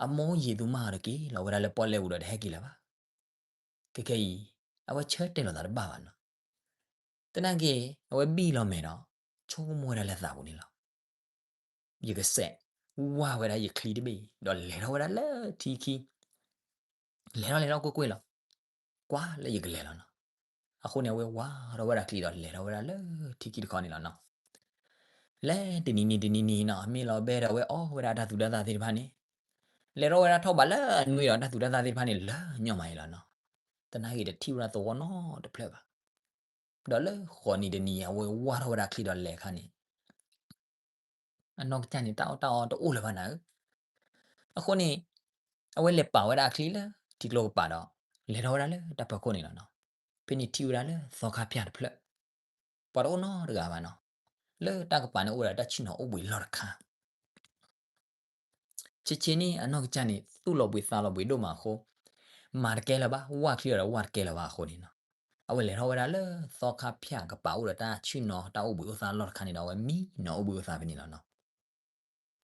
အမိၢ်ယံာ်သူမးဒီးက့ၤလီၤဝဲဒၣ်လၢပီၣ်လဲၣ်ပူၤဒီးတဟဲက့ၤလၢၤဘၣ် ခဲခဲအံၤ, အဝဲဆၢတဲာ်လီၤသးတဘၣ်ဘၣ်နီၤ, သနာ်က့ အဝဲဘံၣ်လီၤမဲာ်ဒီး ဆိကမိၣ်ဝဲဒၣ်လၢသးပူၤန့ၣ်လီၤ, ယကစဲးဝၢ်ဝဲဒၣ်ယချံတဘ့ၣ်အံၤ ဒီးလဲၤထီၣ်ဝဲဒၣ်လၢထံခံ, လဲၤထီၣ်လဲၤထီၣ်ကွ့ၢ်ကွ့ၢ်လီၤ, ကွၢ်လၢယကလဲၤလီၤနီၤ, အဃိန့ၣ် အဝဲဝၢ်ထီၣ်ဝဲဒၣ်ချံဒီးလဲၤထီၣ်ဝဲဒၣ်လၢထံခံတခီန့ၣ်လီၤနီၤ လဲၤတနံၤနံၤတနံၤနံၤနီၤ အမ့ၢ်လီၤဘဲဒီး အဝဲအီၣ်ဝဲဒၣ်တၢ်သူတၢ်သၣ်သ့ၣ်တဖၣ်န့ၣ်, လဲၤထီၣ်ဝဲဒၣ်ထီၣ်ဘးလၢအနွံဒီး တၢ်သူတၢ်သၣ်သ့ၣ်တဖၣ်န့ၣ် လၢညီမးအံၤလီၤနီၤ, သနာ်က့တထံၣ်ဝဲဒၣ်သဝီနီတဖျၢၣ်ဘၣ်, ဒီးလၢဃိးနံၤတနံၤ အဝဲဝၢ်ထီၣ်ဝဲဒၣ်ချံဒီးလဲၤအခါန့ၣ် အနီၢ်ကစၢ်န့ၣ် တၢ်အီၣ်တၢ်အီတအိၣ်လၢၤဘၣ်နၤဧၢ, အဃိန့ၣ် အဝဲလဲၤပာ်ဝဲဒၣ်အချံလၢထံကျိကပၤဒီး လဲၤထီၣ်ဝဲဒၣ်လၢတၢ်ဖီခိၣ်န့ၣ်လီၤနီၤ, ဖဲန့ၣ်ထံၣ်ဝဲဒၣ်လၢသီခါဖၠၣ်တဖျၢၣ်, ပှၤတအိၣ်နီတဂၤဘၣ်နီၤ, လၢတၢ်ကပၤန့ၣ်အိၣ်ဝဲဒၣ်တၢ်ဆ့ၣ်နီၤအိၣ်ဘှံးလီၢ်တခါ ဆံးဆံးန့ၣ် အနီၢ်ကစၢ်န့ၣ် သူၣ်လီၤဘှံးသးလီၤဘှံးဒိၣ်မးအဃိ, မၤတကဲလၢၤဘၣ်, ဝၢ်ချံအီၤဒီးဝၢ်တကဲလၢၤဘၣ်အဃိန့ၣ်နီၤ, အဝဲလဲၤထီၣ်ဝဲဒၣ်လၢသီခါဖၠၣ်ကပၤအိၣ်ဒီးတၢ်ဆ့ၣ်နီၤတၢ်အိၣ်ဘှံးအိၣ်သါလီၢ်တခါန့ၣ်ဒီး အဝဲမံနီၤအိၣ်ဘှံးအိၣ်သါဖဲန့ၣ်လီၤနီၤ,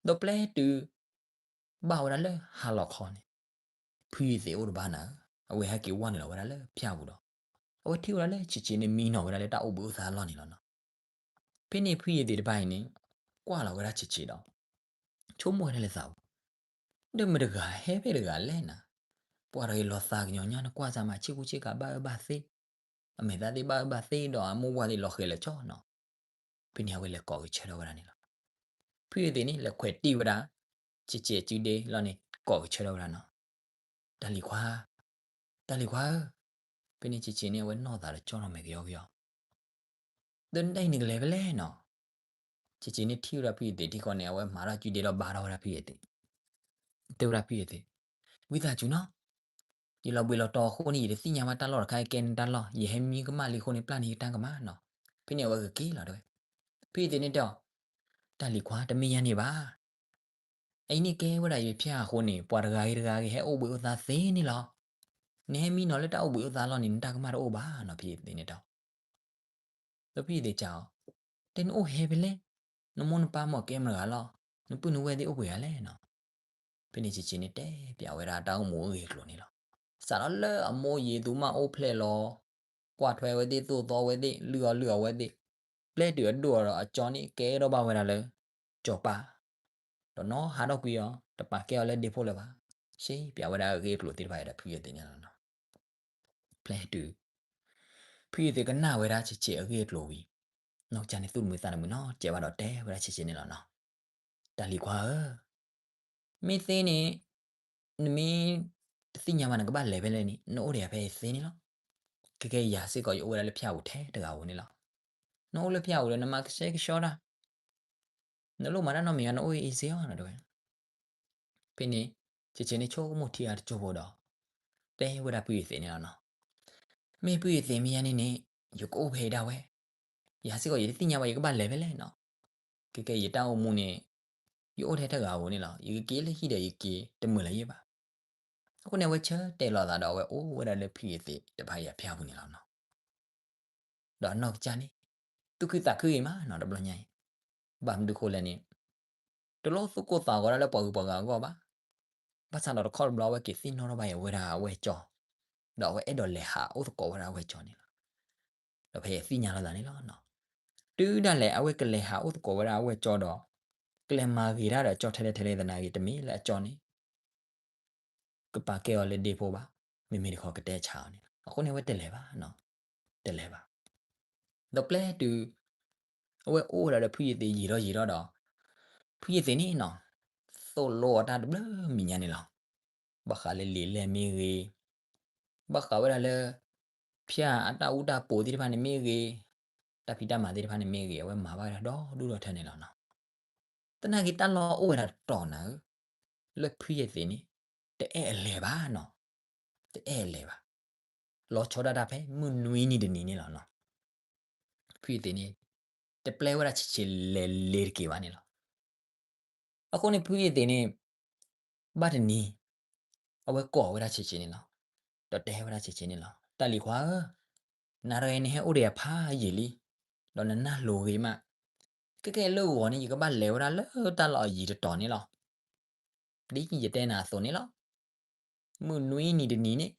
ဒီးပျဲတုၤ ဘၣ်ဝဲဒၣ်လၢဟါလီၤခီန့ၣ်, ဖုယသ့ၣ်အိၣ်တဘၣ်နၤဧၢ, အဝဲဟဲက့ၤဝဲနုာ်လီၤဝဲဒၣ်လၢဖၠၣ်ပူၤဒီး, အဝဲထံၣ်ဝဲဒၣ်လၢဆံးဆံးန့ၣ်မံနီၤဝဲဒၣ်လၢတၢ်အိၣ်ဘှံးအိၣ်သါလီၢ်န့ၣ်လီၤနီၤ, ဖဲန့ၣ်ဖုယသ့ၣ်တဖၣ်အံၤန့ၣ် ကွၢ်လီၤဝဲဒၣ်ဆံးဆံးဒီး ဆိကမိၣ်ဝဲဒၣ်လၢသးပူၤ, ဒီးမတၤတဂၤဟဲဖဲတဂၤလဲၣ်နၤ, ပှၤတဂၤလီၤသးကညီၤညီနကွၢ်စၢ်မး ဆ့ကူဆ့ကၤဘၣ်အၢဘၣ်သီ, အမဲာ်သၣ်သ့ၣ်ဘၣ်အၢဘၣ်သီဒီး အမိၢ်ဝၤသ့ၣ်လီၤဃဲၤလၢာ်ကၠီနီၤ. ဖဲန့ၣ်အဝဲလဲၤကိးကဆၢထၢၣ်ဝဲဒၣ်န့ၣ်လီၤ. ဖုယသ့ၣ်န့ၣ် လဲၤခွဲးတံၢ်ဝဲဒၣ် ဆဲးဆဲးစုဒ့လီၤန့ၣ် ကိးကဆၢထၢၣ်ဝဲဒၣ်နီၤ. တၢ်လံၤခွါ, တၢ်လံၤခွါဧၢ, ဖဲန့ၣ်ဆဲးဆဲးန့ၣ် အဝဲနီၢ်သးဒီးကၠီထီၣ်မဲာ်ကယီကယီ ဒီးနတၢ်အံၤနကလဲၤဖဲလဲၣ်နီၤ. ဆဲးဆဲးန့ၣ်ထံၣ်ဝဲဒၣ်ဖုယသ့ၣ်ထံဃီန့ၣ် အဝဲမၤထီၣ်စုဒ့လီၤဘါထီၣ်ဝဲဒၣ်ဖုယသ့ၣ်, တဲဝဲဒၣ်ဖုယသ့ၣ်, ဝံသးစူၤနီၤ, ယလီၤဘှံးလီၤတီၤအဃိန့ၣ် ယတသ့ၣ်ညါဘၣ်တၢ်လီၢ်တခါ ကဲန့ၣ်တၢ်လီၢ် ယဟဲမံကမၣ်လံအဃိန့ၣ် ပျၢ်န့ၢ်ယတၢ်ကမၣ်နီၤ. ဖဲန့ၣ်အဝဲကက့ၤလီၤတဲဝဲ. ဖုယသ့ၣ်န့ၣ်တဲအီၤ, တၢ်လံၤခွါ တမ့ၢ်ယၤန့ၣ်ဘၣ် အအံၤန့ၣ်ကဲဝဲဒၣ်ယဖၠၣ်အဃိန့ၣ် ပှၤတဂၤဂ့ၤတဂၤဂ့ၤ ဟဲအိၣ်ဘှံးအိၣ်သါသ့န့ၣ်လီၤ. နဟဲမံနီၤလၢတၢ်အိၣ်ဘှံးအိၣ်သါလီၢ်န့ၣ် နတၢ်ကမၣ်တအိၣ်ဘၣ်နီၤ ဖုယသ့ၣ်န့ၣ်တဲအီၤ. ဒီးဖုယသ့ၣ်စံးအီၤ, တဲနအိၣ်ဟဲဖဲလဲၣ်, နမိၢ်နပၢ်မ့ၢ်ကဲမတဂၤလီၤ, နပုၢ်နဝဲၢ်သ့ၣ်အိၣ်ပှဲၤဂၤလဲၣ်နီၤ. ဖဲန့ၣ်ဆဲးဆဲးန့ၣ်တဲပၠးဝဲဒၣ်တၢ်အိၣ်မူအဂ့ၢ်အကျိၤန့ၣ်လီၤ. စးထီၣ်လၢအမိၢ်ယ့ၤသူမးအိၣ်ဖျဲၣ်လီၤ, ကွၢ်ထွဲဝဲသ့ၣ် သိၣ်သီဝဲသ့ၣ် လုၢ်အီၣ်လုၢ်အီဝဲသ့ၣ်, ပျဲတုၤအဒိၣ်အီၤဒီးအကၠီန့ၣ် ကဲထီၣ်ဘၣ်ဝဲဒၣ်လၢ ကၠီၤပၢ်, ဒီးနီၢ်ဟးထီၣ်ကွံာ်အီၤ တပာ်ကဲအီၤလၢဒ့ဖိလၢၤဘၣ်. စံးပၠးဝဲဒၣ်အဂ့ၢ်အကျိၤသ့ၣ်တဖၣ်အံၤဒီးဖုယသ့ၣ်န့ၣ်လီၤ. ဖဲတုၤ ဖုယသ့ၣ်ကနၣ်ဝဲဒၣ်ဆဲးဆဲးအဂ့ၢ်အကျိၤဝံၤ, နီၢ်ကစၢ်န့ၣ်သူၣ်တမုာ်သးတမုာ်နီတစဲးဘၣ်ဒီး တဲဝဲဒၣ်ဆဲးဆဲးန့ၣ်လီၤနီၤ. တၢ်လံၤခွါဧၢ, မ့ၢ်သ့န့ၣ် နမ့ၢ်တသ့ၣ်ညါဘၣ် နကဘၣ်လဲၤဖဲလဲၣ်န့ၣ် နအိၣ်ဒီးယၤဖဲအံၤသ့န့ၣ်လီၤ. ခဲကဲယၤစ့ၢ်ကီး ယအိၣ်ဝဲဒၣ်လၢဖၠၣ်ပူၤထဲတဂၤဧိၤန့ၣ်လီၤ. နအိၣ်လၢဖၠၣ်ပူၤဒီး နမၤကဆှဲကဆှီတၢ်, နလိၣ်မၤတၢ်နီတမံၤဂ့ၤ နအိၣ်အ့ၣ်စ့အီၤနီၤတဲဝဲ. ဖဲန့ၣ် ဆဲးဆဲးန့ၣ်ဆိကမိၣ်ထံဂၤတစိၢ်ဖိဒီး တဲဝဲဒၣ်ဖုယသ့ၣ်န့ၣ်လီၤနီၤ. မ့ၢ်ဖုယသ့ၣ်မ့ၢ်ယၤန့ၣ်န့ၣ် ယကအိၣ်ဖဲအံၤဒၣ်ဝဲ, ယၤစ့ၢ်ကီး ယတသ့ၣ်ညါဘၣ် ယကဘၣ်လဲၤဖဲလဲၣ်နီၤ. ခဲကဲယတၢ်အိၣ်မူန့ၣ် ယအိၣ်ထဲထဲတဂၤဧိၤန့ၣ်လီၤ. ယကက့ၤလၢဟံၣ်ဒီးယက့ၤတမုာ်လၢၤယဲၢ်ဘၣ်. အဃိန့ၣ် အဝဲဆၢတဲာ်လီၤသးဒီး အဝဲအိၣ်ဝဲဒၣ်လၢဖုယသ့ၣ်တဖၣ်အံၤအဖၠၣ်ပူၤန့ၣ်လီၤနီၤ. ဒီးအနီၢ်ကစၢ်န့ၣ် သူၣ်ခုသးခုဂ့ၤမးနီၤ တဘျီညါအံၤ, ဘၣ်မနုၤဃိလဲၣ်န့ၣ် တလိၣ်သူၣ်ကိၢ်သးဂီၤဒၣ်လၢပှၤဂုၤပှၤဂၤအဂီၢ်ဘၣ်. ဘၣ်ဆၣ်ဒီးတခီတဘျီ အဝဲက့ၤသ့ၣ်နီၣ်ထီၣ်ဘၣ်အဝဲဒၣ်အဝဲၢ်ကၠီ, ဒီးအဝဲအဲၣ်ဒိးလဲၤဟးအိၣ်သကိးဝဲဒၣ်အဝဲၢ်ကၠီန့ၣ်လီၤ. ဒီးဖဲအသ့ၣ်ညါလိာ်သးန့ၣ်လီၤ. တုၤဒၣ်လဲာ် အဝဲကလဲၤဟးအိၣ်သကိးဝဲဒၣ်အဝဲၢ်ကၠီဒီး ကလဲၤမၤဂ့ၤတၢ်ဒီးအကၠီထဲလဲၣ်ထဲလဲၣ်သနာ်က့ တမ့ၢ်လၢအကၠီန့ၣ် ကပာ်ကဲအီၤလၢဒ့ဖိဘၣ်, မ့မ့ၢ်တခီကတဲဆါအီၤန့ၣ်လီၤ. အဃိန့ၣ် အဝဲတလဲၤဘၣ်နီၤ, တလဲၤဘၣ်. ဒီးပျဲတုၤ အဝဲအိၣ်ဝဲဒၣ်ဒီးဖုယသ့ၣ်ယံာ်ထီၣ်ယံာ်ထီၣ်ဒီး ဖုယသ့ၣ်န့ၣ်နီၤ သိၣ်လိအီၤတၢ်တဘျုးမံၤညါန့ၣ်လီၤ. ဘၣ်ဃးလၢလံာ်လဲၢ်မ့ၢ်ဂ့ၤ, ဘၣ်ဃးဝဲဒၣ်လၢ ဖၠၣ်အတၢ်အူတၢ်ပူၤသ့ၣ်တဖၣ်န့ၣ်မ့ၢ်ဂ့ၤ, တၢ်ဖံးတၢ်မၤသ့ၣ်တဖၣ်န့ၣ်မ့ၢ်ဂ့ၤ, အဝဲမၤဘၣ်ဝဲဒၣ်ဒီဒူၣ်ဒီထၢန့ၣ်လီၤနီၤ. သနာ်က့တၢ်လီၢ်အိၣ်ဝဲဒၣ်တတီၤနၤဧၢ, လၢဖုယသ့ၣ်န့ၣ် တအဲၣ်အလဲၤဘၣ်နီၤ, တအဲၣ်အလဲၤဘၣ်. လီၤဆီဒၣ်တၢ်ဖဲမုၢ်နွံနံၤတနံၤန့ၣ်လီၤနီၤ. ဖုယသ့ၣ်န့ၣ် တပျဲဝဲဒၣ်ဆံးဆံးလဲၤလဲၤတက့ၤဘၣ်န့ၣ်လီၤ. အဃိန့ၣ် ဖုယသ့ၣ်န့ၣ် ဘၣ်တနံၤ အဝဲကိးဝဲဒၣ်ဆံးဆံးန့ၣ်လီၤ. ဒီးတဲဝဲဒၣ်ဆံးဆံးန့ၣ်လီၤ. တၢ်လံၤခွါဧၢ, နၤတဂၤအံၤနဟဲအိၣ်ဒီးယၤဖးယံာ်လံ, ဒီးနနၢ်လိၤဂ့ၤမး. ကဲကဲလၢဂီၤန့ၣ် ယကဘၣ်လဲၤဝဲဒၣ်လၢတၢ်လီၢ်အယံၤတတီၤန့ၣ်လီၤ. ဒ်ယတဲနၤအသိးန့ၣ်လီၤ. မုၢ်နွံနံၤတနံၤန့ၣ်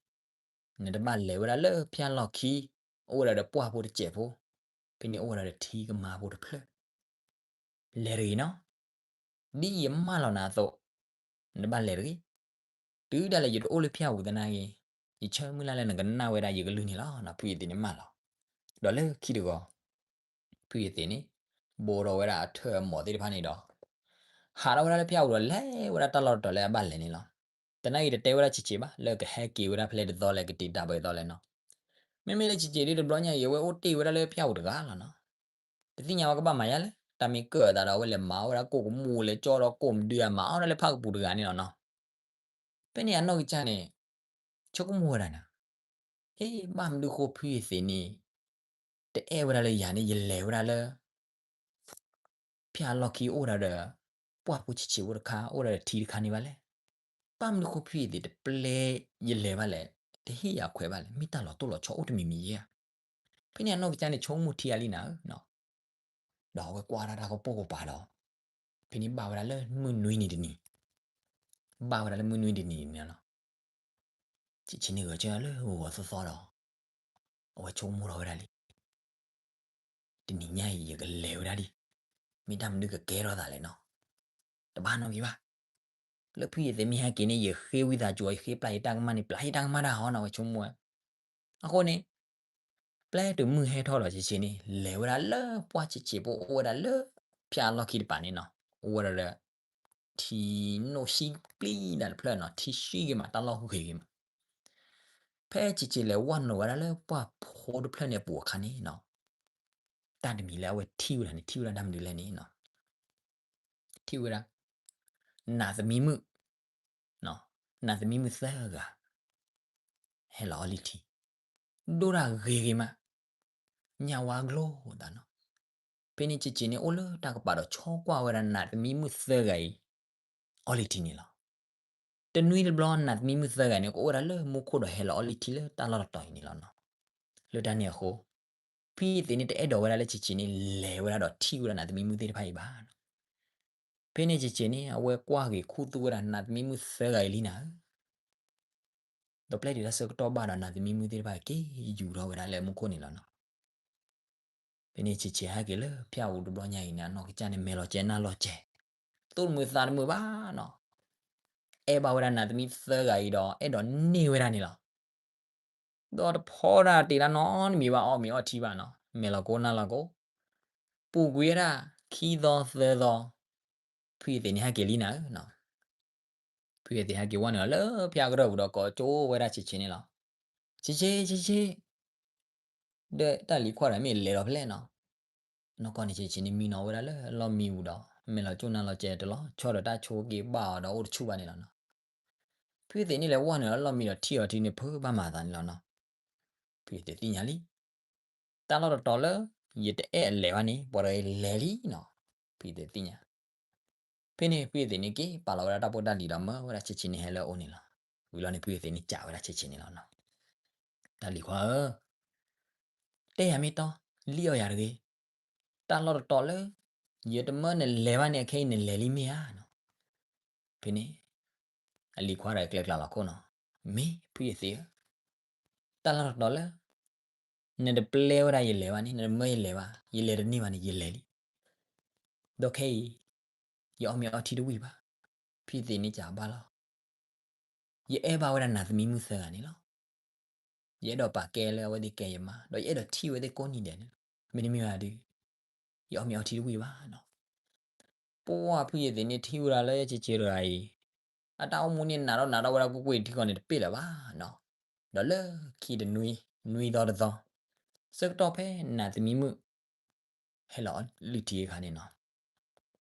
နတဘၣ်လဲၤဝဲဒၣ်လၢဖၠၣ်လီၢ်ခံ အိၣ်ဝဲဒၣ်ဒီးပှၢ်ဖိတစဲးဖိ, ဖဲန့ၣ်အိၣ်ဝဲဒၣ်ဒီးထံကမါဖိတဖျၢၣ်. လဲၤတဂ့ၤနီၤ. ဒ်ယမၢလီၤနၤအသိး နတဘၣ်လဲၤတဂ့ၤ. တုၤဒၣ်လဲာ်ယတအိၣ်လၢဖၠၣ်ပူၤသနာ်က့, ယဆၢမုၢ်လၢ်လၢနကနၣ်ဝဲဒၣ်ယကလုၢ်န့ၣ်လီၤ. ဖုယသ့ၣ်န့ၣ်မၢလီၤ. ဒီးလၢခံတဂီၤ ဖုယသ့ၣ်န့ၣ် ဘိးထီၣ်ဝဲဒၣ်အထၢၣ်အမိၢ်သ့ၣ်တဖၣ်န့ၣ်ဒီး ဟးထီၣ်ဝဲဒၣ်လၢဖၠၣ်ပူၤဒီး လဲၤဝဲဒၣ်တၢ်လီၢ်တတီၤလၢအဘၣ်လဲၤန့ၣ်လီၤ. သနာ်က့တတဲဝဲဒၣ်ဆံးဆံးဘၣ် လၢကဟဲက့ၤဝဲဒၣ်ဖဲလဲၣ်တသီလဲၣ် ကတံာ်တာ်ဘၣ်တသီလဲၣ်နီၤ. မ့မ့ၢ်လၢဆံးဆံးဒ်တဘျီညါအံၤ အဝဲအိၣ်တ့ၢ်ဝဲဒၣ်လၢဖၠၣ်ပူၤတဂၤလီၤနီၤ. တသ့ၣ်ညါဝဲကဘၣ်မၤယါလဲၣ်, တၢ်မ့ၢ်ကၢၣ်အသးဒီး အဝဲလဲၤမၤအီၣ်ဝဲဒၣ်ကိၣ်ကမူၣ် လဲၤကၠီဒီးကိၣ်မဒုး အမၤအီၣ်ဒၣ်လၢဖၣ်ကပူၤတဂၤန့ၣ်လီၤနီၤ. ဖဲန့ၣ်အနီၢ်ကစၢ်န့ၣ် ဆိကမိၣ်ဝဲဒၣ်နီၤ, အ့ ဘၣ်မနုၤဃိဖုယသ့ၣ်န့ၣ် တအဲၣ်ဝဲဒၣ်လၢယၤန့ၣ် ယလဲၤဝဲဒၣ်လၢ ဖၠၣ်လီၢ်ခံအိၣ်ဒၣ်ဒီး ပှၢ်ဖိဆံးဆံးဖိတခါ အိၣ်ဒၣ်ဒီးထံတခါန့ၣ်ဘၣ်လဲၣ်. ဘၣ်မနုၤဃိဖုယသ့ၣ်တပျဲယလဲၤဘၣ်လဲၣ်, တဟ့ၣ်ယၤခွဲးဘၣ်လဲၣ်, မ့ၢ်တၢ်လီၤတိၢ်လီၤဆီအိၣ်တမံၤမံၤယဲၢ်ဧါ. ဖဲန့ၣ်အနီၢ်ကစၢ်န့ၣ် ဆိကမိၣ်ထံအါလံနၤဧၢ, ဒီးအဝဲကွၢ်တၢ်တၢ်ကပိာ်ကပၤဒီး ဖဲန့ၣ်ဘၣ်ဝဲဒၣ်လၢမုၢ်နွံနံၤတနံၤ, ဘၣ်ဝဲဒၣ်လၢမုၢ်နွံတနံၤန့ၣ်လီၤ. ဆံးဆံးန့ၣ်ဂဲၤဆၢလၢဂီၤဂီၤသီသီဒီး အဝဲဆိကမိၣ်ထီၣ်ဝဲဒၣ်လံ တနံၤညါအံၤ ယကလဲၤဝဲဒၣ်လံ, မ့ၢ်တၢ်မနုၤကကဲထီၣ်သးလဲၣ်နီၤ, တဘၣ်နီတမံၤဘၣ်. လၢဖုယသ့ၣ်မ့ၢ်ဟဲက့ၤန့ၣ် ယဃ့ဝံသးစူၤအီၤ, ယဃ့ပျၢ်ယတၢ်ကမၣ်န့ၣ် ပျၢ်ယတၢ်ကမၣ်တၢ်ဟီနီၤ အဝဲဆိကမိၣ်ဝဲ. အဃိန့ၣ် ပျဲတုၤမုၢ်ဟဲထီၣ်ဒီးဆံးဆံးန့ၣ် လဲၤဝဲဒၣ်လၢပှၢ်ဆံးဆံးဖိအိၣ်ဝဲဒၣ်လၢ ဖၠၣ်အလီၢ်ခံတပၤန့ၣ်နီၤ, အိၣ်ဝဲဒၣ်ဒီး ထံနိၣ်ဆံပျံၤဒၣ်တဖျၢၣ်နီၤ, ထံဆံဂ့ၤမး တၢ်လီၢ်ဂ့ၤဂ့ၤမး. ဖဲဆံးဆံးလဲၤဝဲနုာ်ဝဲဒၣ်လၢပှၢ်ဖိတဖျၢၣ်န့ၣ်အပူၤအခါန့ၣ်နီၤ, တၢ်တမံၤလၢအဝဲထံၣ်ဝဲဒၣ်န့ၣ် ထံၣ်ဝဲဒၣ်တၢ်မနုၤလဲၣ်န့ၣ်နီၤ, ထံၣ်ဝဲဒၣ် နးသမံမုၣ်, နးသမံမုၣ်သၢဂၤ ဟဲလီၤအီၣ်လံထံ, ဒိၣ်တၢ်ဂ့ၤဂ့ၤမး, ညၣ်ဝါကျိသးနီၤ. ဖဲန့ၣ်ဆံးဆံးန့ၣ်အိၣ်လၢတၢ်ကပၤဒီး ဆိကွၢ်ဝဲဒၣ်နးသမံမုၣ်သၢဂၤအံၤ အီၣ်လံထံန့ၣ်လီၤ. တနွံတဘျီ နးသမံမုၣ်သၢဂၤန့ၣ် ကအိၣ်ဝဲဒၣ်လၢမူခိၣ်ဒီးဟဲလီၤအီၣ်လံထံလၢတၢ်လီၢ်တတီၤအံၤန့ၣ်လီၤနီၤ. လၢတၢ်န့ၣ်အဃိ ဖုယသ့းန့ၣ်တအဲၣ်ဒိးဝဲဒၣ်လၢဆံးဆံးန့ၣ် လဲၤဝဲဒၣ်ဒီးထံၣ်ဝဲဒၣ်နးသမံမုၣ်သ့ၣ်တဖၣ်အံၤဘၣ်နီၤ. ဖဲန့ၣ်ဆံးဆံးန့ၣ် အဝဲကွၢ်ဂ့ၤခူသူၣ်ဝဲဒၣ်နးသမံမုၣ်သၢဂၤအံၤလံနၤဧၢ ဒီးပျဲတုၤတၢ်ဆၢကတီၢ်ဘၣ်ဒီး နးသမံမုၣ်သ့ၣ်တဖၣ်က့ၤယူၤထီၣ်ဝဲဒၣ်လၢမူခိၣ်န့ၣ်လီၤနီၤ. ဖဲန့ၣ်ဆံးဆံးဟဲက့ၤလၢဖၠၣ်အူတဘျီညါအံၤန့ၣ် အနီၢ်ကစၢ်န့ၣ် မဲာ်လီၤကဲနၢ်လီၤကဲ, သူၣ်တမုာ်သးတမုာ်ဘၣ်နီၤ. အဲၣ်ဘၣ်ဝဲဒၣ်နးသမံသၢဂၤအံၤဒီး အဲၣ်ဒိးန့ၢ်ဝဲဒၣ်န့ၣ်လီၤ. ဒီးတဖီဒၣ်တ့ၢ်လၢနီတမံၤဘၣ် အီၣ်မ့ၤအီထံဘၣ်နီၤ, မဲာ်လီၤကိၢ်နၢ်လီၤကိၢ်, ပူၤကွံာ်ဝဲဒၣ် ခံသီသၢသီ, ဖုယသ့းန့ၣ်ဟဲက့ၤလံနၤဧၢနီၤ. ဖုယသ့းဟဲက့ၤဝဲနုာ်လီၤလၢဖၠၣ်ကရၢၢ်ပူၤဒီး ကိးကၠိဝဲဒၣ်ဆံးဆံးန့ၣ်လီၤ. ဆံးဆံး ဆံးဆံး ဒီးတၢ်လံၤခွါတဂၤမ့ၢ်လဲၤဒီးဖဲလဲၣ်နီၤ. နီၢ်ကီၢ်န့ၣ်ဆံးဆံးန့ၣ်မံနီၤဝဲဒၣ်လၢအလီၢ်မံပူၤဒီး မဲာ်လီၤကၠိၣ်နၢ်လီၤကဲတလီၤဆီဒီးတၢ်ဆိက့ၤဘၣ်အီၤဒီးအိၣ်တဆူၣ်ဘၣ်န့ၣ်လီၤနီၤ. ဖုယသ့းန့ၣ်လဲၤဝဲနုာ်လီၤလီၢ်မံဒီးထံၣ်အီၤထံန့ၣ် ဖုဘၣ်မၤသးန့ၣ်လီၤနီၤ. ဖုယသ့းသ့ၣ်ညါလံ တၢ်လီၢ်တတီၤလၢ ယတအဲၣ်အလဲၤဘၣ်န့ၣ် ပှၤတဂၤလဲၤလံနီၤ. ဖုယသ့းသ့ၣ်ညါ. ဖဲန့ၣ်ဖုယသ့းန့ၣ်က့ၤပာ်လီၤဝဲဒၣ်တၢ်ဖိတၢ်လံၤဒီးမၢဝဲဒၣ်ဆံးဆံးန့ၣ်ဟဲလၢအအိၣ်န့ၣ်လီၤ. ဝံၤလီၤန့ၣ်ဖုယသ့းန့ၣ်စံးဝဲဒၣ်ဆံးဆံးန့ၣ်လီၤနီၤ. တၢ်လံၤခွါဧၢ, တဲယၤမ့ၢ်တီ, လံၣ်အီၣ်ယၤတဂ့ၤ. တၢ်လီၢ်တတီၤလၢ ယတမၢနလဲၤဘၣ်န့ၣ် အခဲအံၤနလဲၤလံမ့ၢ်ဧါနီၤ. ဖဲန့ၣ် အလံၤခွါဒီးကျဲကျါလီၤခိၣ်နီၤ, မ့ၢ်ဖုယသ့းဧၢ, တၢ်လီၢ်တတီၤလၢ နတပျဲဝဲဒၣ်ယလဲၤဘၣ်န့ၣ် နတမၢယလဲၤဘၣ် ယလဲၤတန့ၢ်ဘၣ်န့ၣ် ယလဲၤလံ. ဒီးခဲအံၤ ယအီၣ်မ့ၤအီထံတဝံၣ်ဘၣ်. ဖုယသ့းန့ၣ်စံးဘၣ်လီၤ. ယအဲၣ်ဘၣ်ဝဲဒၣ်နးသမံမုၣ်သၢဂၤန့ၣ်လီၤ. ယအဲၣ်ဒိးပာ်ကဲလၢအဝဲသ့ၣ်ကဲယမါ ဒီးယအဲၣ်ဒိးထံၣ်ဝဲသ့ၣ်ကိးနံၤဒဲးန့ၣ်လီၤ. မ့တမ့ၢ်ဘၣ်ဒီး ယအီၣ်မ့ၤအီထံတဝံၣ်ဘၣ်နီၤ. ပှၢ်ဖုယသ့းန့ၣ်ထံၣ်ဝဲဒၣ်လၢဆံးဆံးတဂၤအံၤ အတၢ်အိၣ်မူန့ၣ်နးထီၣ်နးထီၣ်ဝဲဒၣ်ကွ့ၢ်ကွ့ၢ်ထံဃီန့ၣ်တပ့ၢ်လၢၤဘၣ်နီၤ. ဒီးလၢခံတနွံ နွံသီတသီ ဆၢကတီၢ်ဖဲနးသမံမုၣ် ဟဲလီၤလုၢ်ထံအခါန့ၣ်နီၤ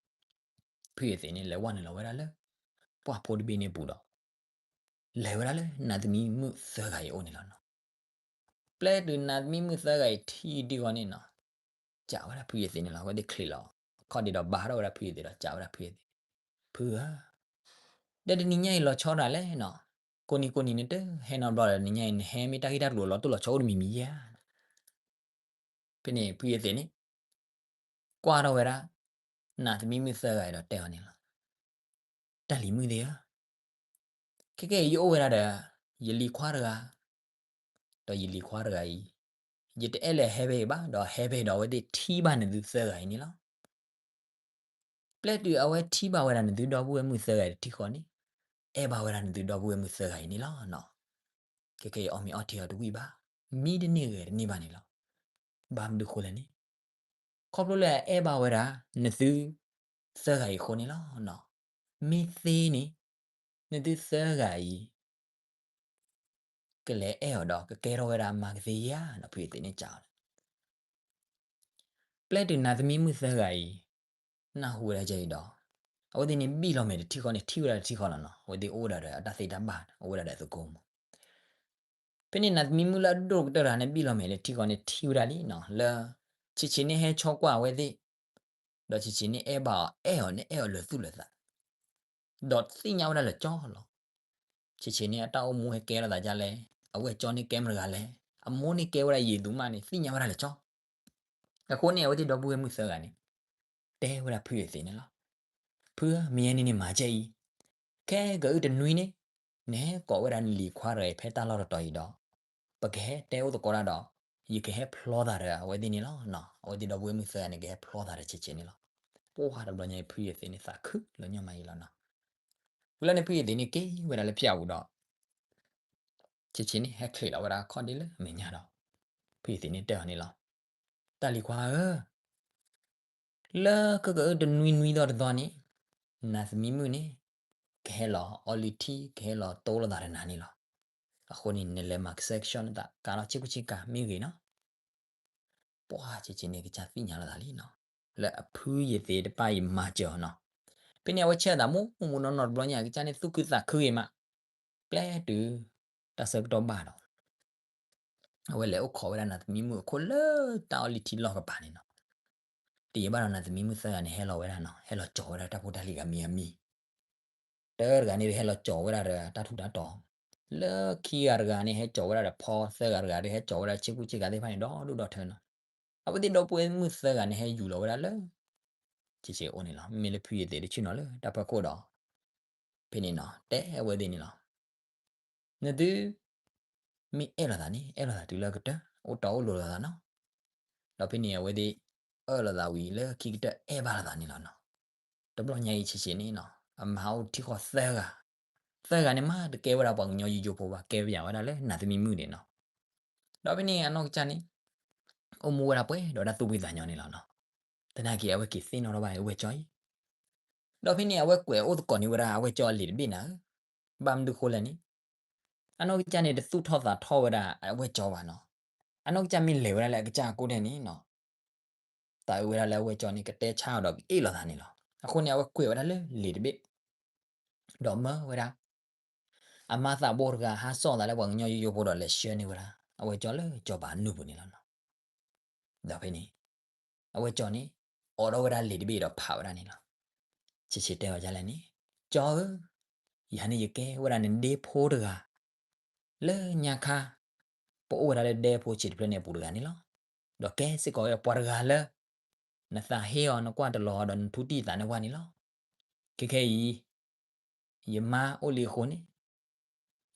ဖုယသ့းန့ၣ် လဲၤဝဲနုာ်လီၤဝဲဒၣ်လၢ ပှၢ်ဖိတဘ့ၣ်န့ၣ်ပူၤဒီး လဲၤဝဲဒၣ်လၢနးသမံမုၣ်သၢဂၤအံၤအအိၣ်န့ၣ်လီၤနီၤ. ပျဲတုၤနးသမံမုၣ်သၢဂၤအံၤထံၣ်ဒံဃီန့ၣ်နီၤ စံးဝဲဒၣ်ဖုယသ့းန့ၣ်လီၤ. အဝဲသ့ၣ်ချံးလီၤ အခီၣ်ဒ့ဒီးဘါထီၣ်ဝဲဒၣ်ဖုယသ့းဒီးစံးဝဲဒၣ်ဖုယသ့း, ဖုဧၢ, ဒီးတနံၤညါအံၤလီၤဆီဒၣ်လဲၣ်နီၤ, ကိးနံၤကိးနံၤနတဟဲနီတဘျီဒီး တနံၤညါအံၤနဟဲမ့ၢ်တၢ်ဂ့ၢ်တၢ်ကျိၤလီၤတိၢ်လီၤဆီအိၣ်တမံၤမံၤယဲဧါ. ဖဲန့ၣ်ဖုယသ့းန့ၣ် ကွၢ်ထီၣ်ဝဲဒၣ် နးသမံမုၣ်သၢဂၤအံၤဒီးတဲအီၤန့ၣ်လီၤ. တၢ်လံၤမုၣ်သ့ၣ်ဧၢ, ခဲကဲအံၤယအိၣ်ဝဲဒၣ်ဒီး ယလံၤခွါတဂၤ, ဒီးယလံၤခွါတဂၤအံၤ ယတအဲၣ်လၢအဟဲဖဲအံၤဘၣ်, ဒီးဟဲဖဲအံၤဒီးအဝဲသ့ၣ်ထံၣ်ဘၣ်နသုသၢဂၤအံၤန့ၣ်လီၤ. ပျဲတုၤအဝဲထံၣ်ဘၣ်ဝဲဒၣ်နသုဒီပုၢ်ဝဲၢ်မုၣ်သၢဂၤအံၤတထံၣ်ဃီန့ၣ်, အဲၣ်ဘၣ်ဝဲဒၣ်နသုဒီပုၢ်ဝဲၢ်မုၣ်သၢဂၤအံၤန့ၣ်လီၤနီၤ. ခဲကဲအံၤအီၣ်မ့ၤအီထံအီၤတဝံၣ်ဘၣ်, မံတန့ၢ်ဂဲၤတန့ၢ်ဘၣ်န့ၣ်လီၤ. ဘၣ်မနုၤဃိလဲၣ်န့ၣ်, ခီဖျိလၢအအဲၣ်ဘၣ်ဝဲဒၣ် နသုသၢဂၤအံၤအဃိန့ၣ်လီၤနီၤ. မ့ၢ်သ့န့ၣ် နသုသၢဂၤအံၤ ကလဲၤအဲၣ်အီၤဒီး ကကဲထီၣ်ဝဲဒၣ်အမါကသ့ဧါနီၤ, ဖုယသ့းန့ၣ်စံးအီၤန့ၣ်. ပျဲတုၤနးသမံမုၣ်သၢဂၤအံၤ နၢ်ဟူဝဲဒၣ်ယဲအံၤဒီး အဝဲသ့ၣ်န့ၣ်ဘံၣ်လီၤမဲာ်တထံၣ်ဃီန့ၣ် ထံၣ်ဝဲဒၣ်တထံၣ်ဃီလီၤနီၤ. အဝဲသ့ၣ်အိၣ်ဝဲဒၣ်ဒီးအတၢ်သ့တၢ်ဘၣ် အိၣ်ဝဲဒၣ်ဒီးအသကိးမး. ဖဲန့ၣ်နးသမံမုၣ်လၢအဒိၣ်ကတၢၢ်တဂၤန့ၣ် ဘံၣ်လီၤမဲာ်လၢထံၣ်ဃီန့ၣ် ထံၣ်ဝဲဒၣ်လံနီၤ, လၢ ဆံးဆံးန့ၣ်ဟဲဆိကွၢ်အဝဲသ့ၣ် ဒီးဆံးဆံးန့ၣ်အဲၣ်ဘၣ်အီၤ အဲၣ်အီၤန့ၣ်အဲၣ်အီၤလၢာ်သူၣ်လၢာ်သး ဒီးသ့ၣ်ညါဝဲဒၣ်လၢာ်ကၠီလီၤ. ဆံးဆံးန့ၣ်အတၢ်အိၣ်မူဟဲကဲထီၣ်သးဒ်လဲၣ်, အဝဲၢ်ကၠီန့ၣ်ကဲမတၤတဂၤလဲၣ်, အမိၢ်န့ၣ်ကဲဝဲဒၣ်ယံာ်သူမးန့ၣ် သ့ၣ်ညါဝဲဒၣ်လၢာ်ကၠီ. အဃိန့ၣ် အဝဲသ့ၣ်ဒီပုၢ်ဝဲၢ်မုၣ်သၢဂၤန့ၣ် တဲဝဲဒၣ်ဖုယသ့းန့ၣ်လီၤ. ဖုဧၢ, မ့ၢ်ယဲန့ၣ်န့ၣ်မၤကဲအံၤ, ခဲကနံၣ်အံၤတနွံန့ၣ် နဟဲကိးဝဲဒၣ်နလံၤခွါတဂၤအံၤဖဲတၢ်လီၢ်တတီၤအံၤဒီး ပကဟဲတဲအိၣ်သကိးတၢ်ဒီး ယကဟဲဖျီသးဒီးအဝဲသ့ၣ်န့ၣ်လီၤ. အဝဲသ့ၣ်ဒီပုၢ်ဝဲၢ်မုၣ်သၢဂၤန့ၣ် ကဟဲဖျီသးဒီးဆံးဆံးန့ၣ်လီၤ. ပှၢ်တဘျီညါအံၤ ဖုယသ့းန့ၣ်သးခုလၢညီမးအံၤလီၤနီၤ. ဝံၤလီၤန့ၣ် ဖုယသ့းန့ၣ်က့ၤဝဲဒၣ်လၢဖၠၣ်ပူၤဒီး ဆံးဆံးန့ၣ်ဟဲချံးလီၤဝဲဒၣ်အခီၣ်ဒ့လၢအမဲာ်ညါဒီး ဖုယသံးန့ၣ်တဲအီၤန့ၣ်လီၤ. တၢ်လံၤခွါဧၢ, လၢကကအၢတနွံနွံသီတသီန့ၣ်, နၤသမံမုၣ်န့ၣ် ကဟဲလီၤအီလုၢ်ထံ ကဟဲလီၤတိလိာ်သးဒီးနၤန့ၣ်လီၤ. အဃိန့ၣ် နလဲၤမၤကဆှဲကဆှီနသး ကးလီၤဆ့ကူဆ့ကၤမ့ၢ်ဂ့ၤနီၤ. ပှၤဆံးဆံးန့ၣ် ကစၢ်သ့ၣ်ညါလိာ်သးလံနီၤ, လၢအဖုယသံးတဖၣ်အံၤမၤစၢၤအီၤနီၤ. ဖဲန့ၣ်အဝဲဆဲးအသးမူးမူးနီၢ်နီၢ်တဘျီညါ ကစၢ်န့ၣ်သူၣ်ခုသးခုဂ့ၤမး, ပျဲတုၤတၢ်ဆၢကတီၢ်ဘၣ်ဒီး အဝဲလဲၤအိၣ်ခိးဝဲဒၣ်နၤသမံမုၣ်အခိၣ်လၢတၢ်အီလုၢ်ထံလီၢ်ကပၤန့ၣ်နီၤ. တယံာ်ဘၣ်ဒီးနၤသမံမုၣ်သၢဂၤန့ၣ် ဟဲလီၤဝဲဒၣ်နီၤ, ဟဲလီၤကၠီၤဝဲဒၣ်တၢ်ဖိတၢ်လံၤဂၤမံၤဂၤမံၤ တဂၤန့ၣ်ဟဲလီၤကၠီၤဝဲဒၣ်ဒီးတၢ်ထူးတၢ်တီၤ, လၢခံဂၤတဂၤန့ၣ် ဟဲကၠီၤဝဲဒၣ်ဒီးဖီ, သၢဂၤတဂၤဒီး ဟဲကၠီၤဝဲဒၣ်ဆ့ကူဆ့ကၤသ့ၣ်တဖၣ်န့ၣ် ဒီဒူၣ်ဒီထၢနီၤ. အဝဲသ့ၣ်ဒီပုၢ်ဝဲၢ်မုၣ်သၢဂၤန့ၣ် ဟဲယူၤလီၤဝဲဒၣ်လၢ ဆံးဆံးအိၣ်န့ၣ်လီၤ. မ့မ့ၢ်လၢဖုယသံးတဆ့ၣ်နီၤလၢတၢ်ဖီခိၣ်ဒီး ဖဲန့ၣ်နီၤ တဲဝဲသ့ၣ်န့ၣ်လီၤ. နသု မ့ၢ်အဲၣ်လိာ်သးန့ၣ် အဲၣ်လိာ်သးတုၤလၢကတၢၢ် အိၣ်တီအိၣ်လိၤလိာ်သးနီၤ. ဒီးဖဲန့ၣ်အဝဲသ့ၣ် အၢၣ်လိာ်သးဝံၤလၢခံကတၢၢ် အဲၣ်ဘၣ်လိာ်သးန့ၣ်လီၤနီၤ. တဘျီညါအံၤဆံးဆံးန့ၣ်နီၤ အမါအိၣ်ထံဃီသၢဂၤ, သၢဂၤန့ၣ်မး တကဲဝဲဒၣ်ပှၤကညီယိယိဖိဘၣ်, ကဲပယၤဝဲဒၣ်လၢနၤသမံမုၣ်န့ၣ်နီၤ. ဒီးဖဲန့ၣ်အနီၢ်ကစၢ်န့ၣ် အိၣ်မူဝဲဒၣ်ပှဲၤဒီးတၢ်သူၣ်ဖှံသးညီန့ၣ်လီၤနီၤ. သနာ်က့အဝဲက့ၤသ့ၣ်နီၣ်ထီၣ်ဘၣ်အဝဲၢ်ကၠီအံၤ ဒီးဖဲန့ၣ် အဝဲကွဲးအိၣ်သကိးန့ၢ်ဝဲဒၣ်အဝဲၢ်ကၠီအလံာ်တဘ့ၣ်နၤဧၢ, ဘၣ်မနုၤဃိလဲၣ်န့ၣ်, အနီၢ်ကစၢ်န့ၣ် တသူၣ်ထီၣ်သးထီၣ်ဝဲဒၣ်အဝဲၢ်ကၠီဘၣ်နီၤ. အနီၢ်ကစၢ်မ့ၢ်လဲၤဝဲဒၣ်လၢအကစၢ်အကိးဒဲးန့ၣ်နီၤ, သးအုးဝဲဒၣ်လၢအဝဲၢ်ကၠီန့ၣ် ကတဲဆါအီၤဒီးကအ့ၣ်လိာ်သးန့ၣ်လီၤ. အဃိန့ၣ် အဝဲကွဲးဝဲဒၣ်လၢလံာ်တဘ့ၣ် ဒီးမၢဝဲဒၣ် အမါသးဘိတဂၤ ဟးစိာ်သးလၢပှၤကညီယိယိဖိဒီးလဲၤဆှၢန့ၢ်ဝဲဒၣ် အဝဲၢ်ကၠီလၢကၠီၤပၤနုၢ်ပူၤန့ၣ်လီၤနီၤ. ဒီးဖဲန့ၣ် အဝဲၢ်ကၠီန့ၣ် အိးထီၣ်ဝဲဒၣ်လံာ်တဘ့ၣ်ဒီးဖးဝဲဒၣ်န့ၣ်လီၤ. ဆံးဆံးတဲအီၤဒ်လဲၣ်န့ၣ်, ကၠီဧၢ, ယၤန့ၣ်ယကဲဝဲဒၣ်နဒ့ဖိတဂၤ လၢညါခါ ပအိၣ်ဝဲဒၣ်လၢဒဲဖိဆံးတဖျၢၣ်န့ၣ်အပူၤတဂၤန့ၣ်လီၤ. ဒီးကဲစ့ၢ်ကီးဝဲပှၤတဂၤလၢ နသးဟ့အီၤ နကွၢ်တလီၤအီၤဒီးနထူတံၢ်သးန့ၢ်ပှၤန့ၣ်လီၤ. ခဲခဲအံၤ ယမါအိၣ်လံအဃိန့ၣ်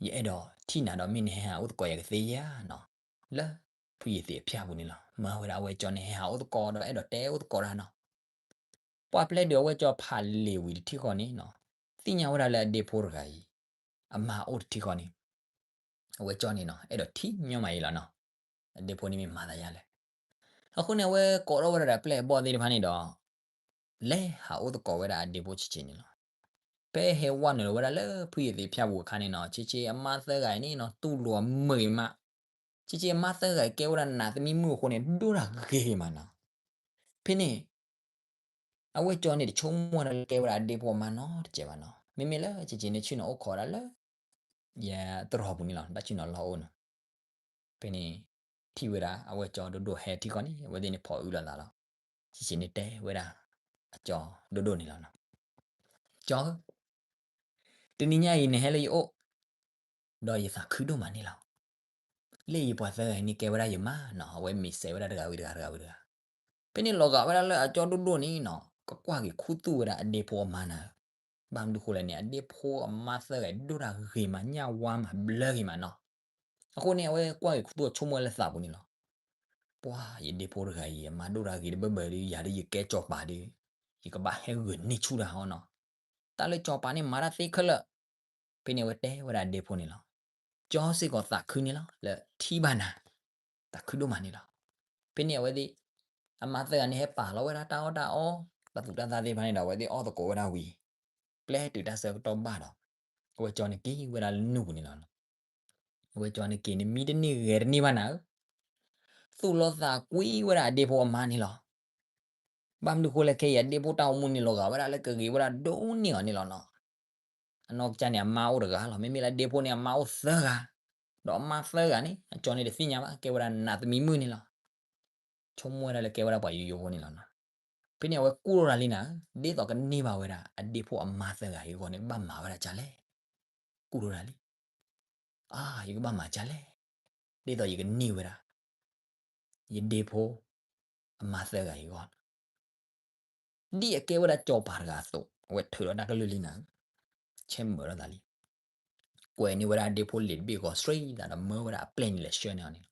ယအဲၣ်ဒိးထံၣ်နၤဒီးမ့ၢ်နဟဲဟးအိၣ်သကိးယၤကသ့ဧါနီၤ, လၢဖုယသံးအဖၠၣ်ပူၤန့ၣ်လီၤ. မၢဝဲဒၣ်အဝဲၢ်ကၠီန့ၣ် ဟဲဟးအိၣ်သကိးဒီးအဲၣ်ဒိးတဲအိၣ်သကိးတၢ်နီၤ. ပှၢ်ပျဲဒုးအဝဲၢ်ကၠီဖးလံာ်ဝံၤတထံၣ်ဃီန့ၣ်နီၤ, သ့ၣ်ညါဝဲဒၣ်လၢအဒ့ဖိတဂၤအံၤ အမါအိၣ်တထံၣ်ဃီန့ၣ် အဝဲၢ်ကၠီန့ၣ်နီၤ အဲၣ်ဒိးထံၣ်ညီမးအံၤလီၤနီၤ. အဒ့ဖိန့ၣ်မ့ၢ်မၤသးယါလဲၣ်. အဃိန့ၣ် အဝဲကိးထီၣ်ဝဲဒၣ်ဒီးပျဲၢ်အဘီၣ်သ့ၣ်တဖၣ်န့ၣ်ဒီး လဲၤဟးအိၣ်သကိးဝဲဒၣ်အဒ့ဖိဆံးဆံးန့ၣ်လီၤ. ဖဲဟဲဝဲနုာ်လီၤဝဲဒၣ်လၢဖုယသံးဖၠၣ်ပူၤအခါန့ၣ်နီၤ, ဆံးဆံးအမါသၢဂၤအံၤန့ၣ်နီၤ တူၢ်လိာ်အီၤမုာ်ဂ့ၤမး, ဆံးဆံးအမါသၢဂၤအံၤကဲဝဲဒၣ်နၤသမံမုၣ်အဃိန့ၣ် ဒိၣ်တၢ်ဂ့ၤဂ့ၤမးနီၤ. ဖဲန့ၣ် အဝဲၢ်ကၠီန့ၣ် တဆိကမိၣ်ဝဲဒၣ်လၢကဲဝဲဒၣ်အဒ့ဖိအမါနီတစဲးဘၣ်နီၤ. မ့မ့ၢ်လၢဆံးဆံးန့ၣ် ဆ့ၣ်နီၤအိၣ်ခိးဒၣ်လၢ ယသရိာ်ပူၤန့ၣ်လီၤ, တၢ်ဆ့ၣ်နီၤလီၤအိၣ်နီၤ. ဖဲန့ၣ် ထံၣ်ဝဲဒၣ်အဝဲၢ်ကၠီဒိၣ်ဒိၣ်ဟဲထံၣ်ဃီန့ၣ် အဝဲသ့ၣ်န့ၣ်ဖီၣ်အုးလိာ်သးလီၤ. ဆံးဆံးန့ၣ်တဲဝဲဒၣ်အကၠီဒိၣ်ဒိၣ်န့ၣ်လီၤနီၤ, ကၠီဧၢ, တနံၤညါအံၤနဟဲလၢယအိၣ် ဒီးယသးခုဒိၣ်မးန့ၣ်လီၤ. လၢယပှၤသၢဂၤအံၤန့ၣ်ကဲဝဲဒၣ်ယမါနီၤ, အဝဲမ့ၢ်စဲးဝဲဒၣ်တဂၤဝံၤတဂၤတဂၤဝံၤတဂၤ. ဖဲန့ၣ်လီၤဂာ်ဝဲဒၣ်လၢအကၠီဒိၣ်ဒိၣ်န့ၣ်နီၤ ကကွၢ်က့ၤခူသူၣ်ဝဲဒၣ်အဒ့ဖိအမါနၤဧၢ. ဘၣ်မနုၤဃိလဲၣ်န့ၣ် အဒ့ဖိအမါသၢဂၤအံၤဒိၣ်တၢ်ဂ့ၤမး ညၣ်ဝါမးဘျၢဂ့ၤမးနီၤ. အဃိန့ၣ် အဝဲကွၢ်က့ၤခူသူၣ်ဆိကမိၣ်ဝဲလၢသးပူၤန့ၣ်လီၤ. ပှၤယဒ့ဖိတဂၤအံၤ အမါဒိၣ်တၢ်ဂ့ၤတဘၢဘၢဒီး ယၤဒ်ယကဲကၠီၤပၤဒီး ယကဘၣ်ဟဲဂုာ်န့ၢ်ဆူၣ်တၢ်ဟီနီၤ. တၢ်လၢကၠီၤပၤန့ၣ်မၤတၢ်သ့ခဲလၢာ်. ဖဲန့ၣ်အဝဲတဲဝဲဒၣ်အဒ့ဖိန့ၣ်လီၤ. ကၠီစ့ၢ်ကီးသးခုန့ၣ်လီၤ လၢထံၣ်ဘၣ်နၤ, သးခုဒိၣ်မးန့ၣ်လီၤ. ဖဲန့ၣ်အဝဲသ့ၣ် အမါသၢဂၤန့ၣ် ဟဲပာ်လီၤဝဲဒၣ်တၢ်အီၣ်တၢ်အီ တၢ်သူတၢ်သၣ်သ့ၣ်တဖၣ်န့ၣ်ဒီး အဝဲသ့ၣ်အီၣ်သကိးဝဲဒၣ်ဝံၤ ပျဲတုၤတၢ်ဆၢကတီၢ်ဘၣ်ဒီး အဝဲၢ်ကၠီန့ၣ်က့ၤဝဲဒၣ်လၢနုၢ်ပူၤန့ၣ်လီၤ. အဝဲၢ်ကၠီန့ၣ်က့ၤန့ၣ် မံတန့ၢ်ဂဲၤတန့ၢ်ဘၣ်နၤဧၢ, သူၣ်လီၤသးကွံဝဲဒၣ်အဒ့ဖိအမါန့ၣ်လီၤ. ဘၣ်မနုၤဃိလဲၣ် ခဲအံၤအဒ့ဖိတၢ်အိၣ်မူန့ၣ်လီၤဂာ်ဝဲဒၣ်လၢကဂ့ၤဝဲဒၣ်ဒိၣ်န့ၢ်အီၤန့ၣ်လီၤနီၤ. အနီၢ်ကစၢ်န့ၣ် အမါအိၣ်တဂၤလီၤ. မ့မ့ၢ်လၢအဒ့ဖိန့ၣ် အမါအိၣ်သၢဂၤ, ဒီးအမါသၢဂၤန့ၣ် အကၠီန့ၣ်တသ့ၣ်ညါဘၣ် ကဲဝဲဒၣ်နးသမံမုၣ်န့ၣ်လီၤ. ဆိကမိၣ်ဝဲဒၣ်လၢကဲဝဲဒၣ်ပှၤယိယိဖိန့ၣ်လီၤနီၤ. ဖဲန့ၣ်အဝဲကူၣ်ထီၣ်တၢ်လံနၤဧၢ, ဒ်သိးကန့ၢ်ဘၣ်ဝဲဒၣ် အဒ့ဖိအမါသၢဂၤအံၤအဂီၢ်န့ၣ် ကဘၣ်မၤဝဲဒၣ်ဒ်လဲၣ်. ကူၣ်ထီၣ်တၢ်လံ, အါ ယကဘၣ်မၤဒ်လဲၣ်, ဒ်သိးယကန့ၢ်ဝဲဒၣ် ယဒ့ဖိအမါသၢဂၤအံၤအဂီၢ် ဒ်အကဲဝဲဒၣ်ကၠီၤပၤတဂၤအသိး အဝဲထုးဒီးတၢ်ကလုၢ်လံနၤဧၢ, ဆဲးမုာ်ထီၣ်သးလံ. ကွဲးန့ၢ်ဝဲဒၣ်အဒ့ဖိလံာ်တဘ့ၣ်အဂီၢ် ဆှံသးဒီးမၢဝဲဒၣ်အပျဲၢ်န့ၣ်လဲၤဆှၢန့ၢ်အီၤန့ၣ်လီၤ.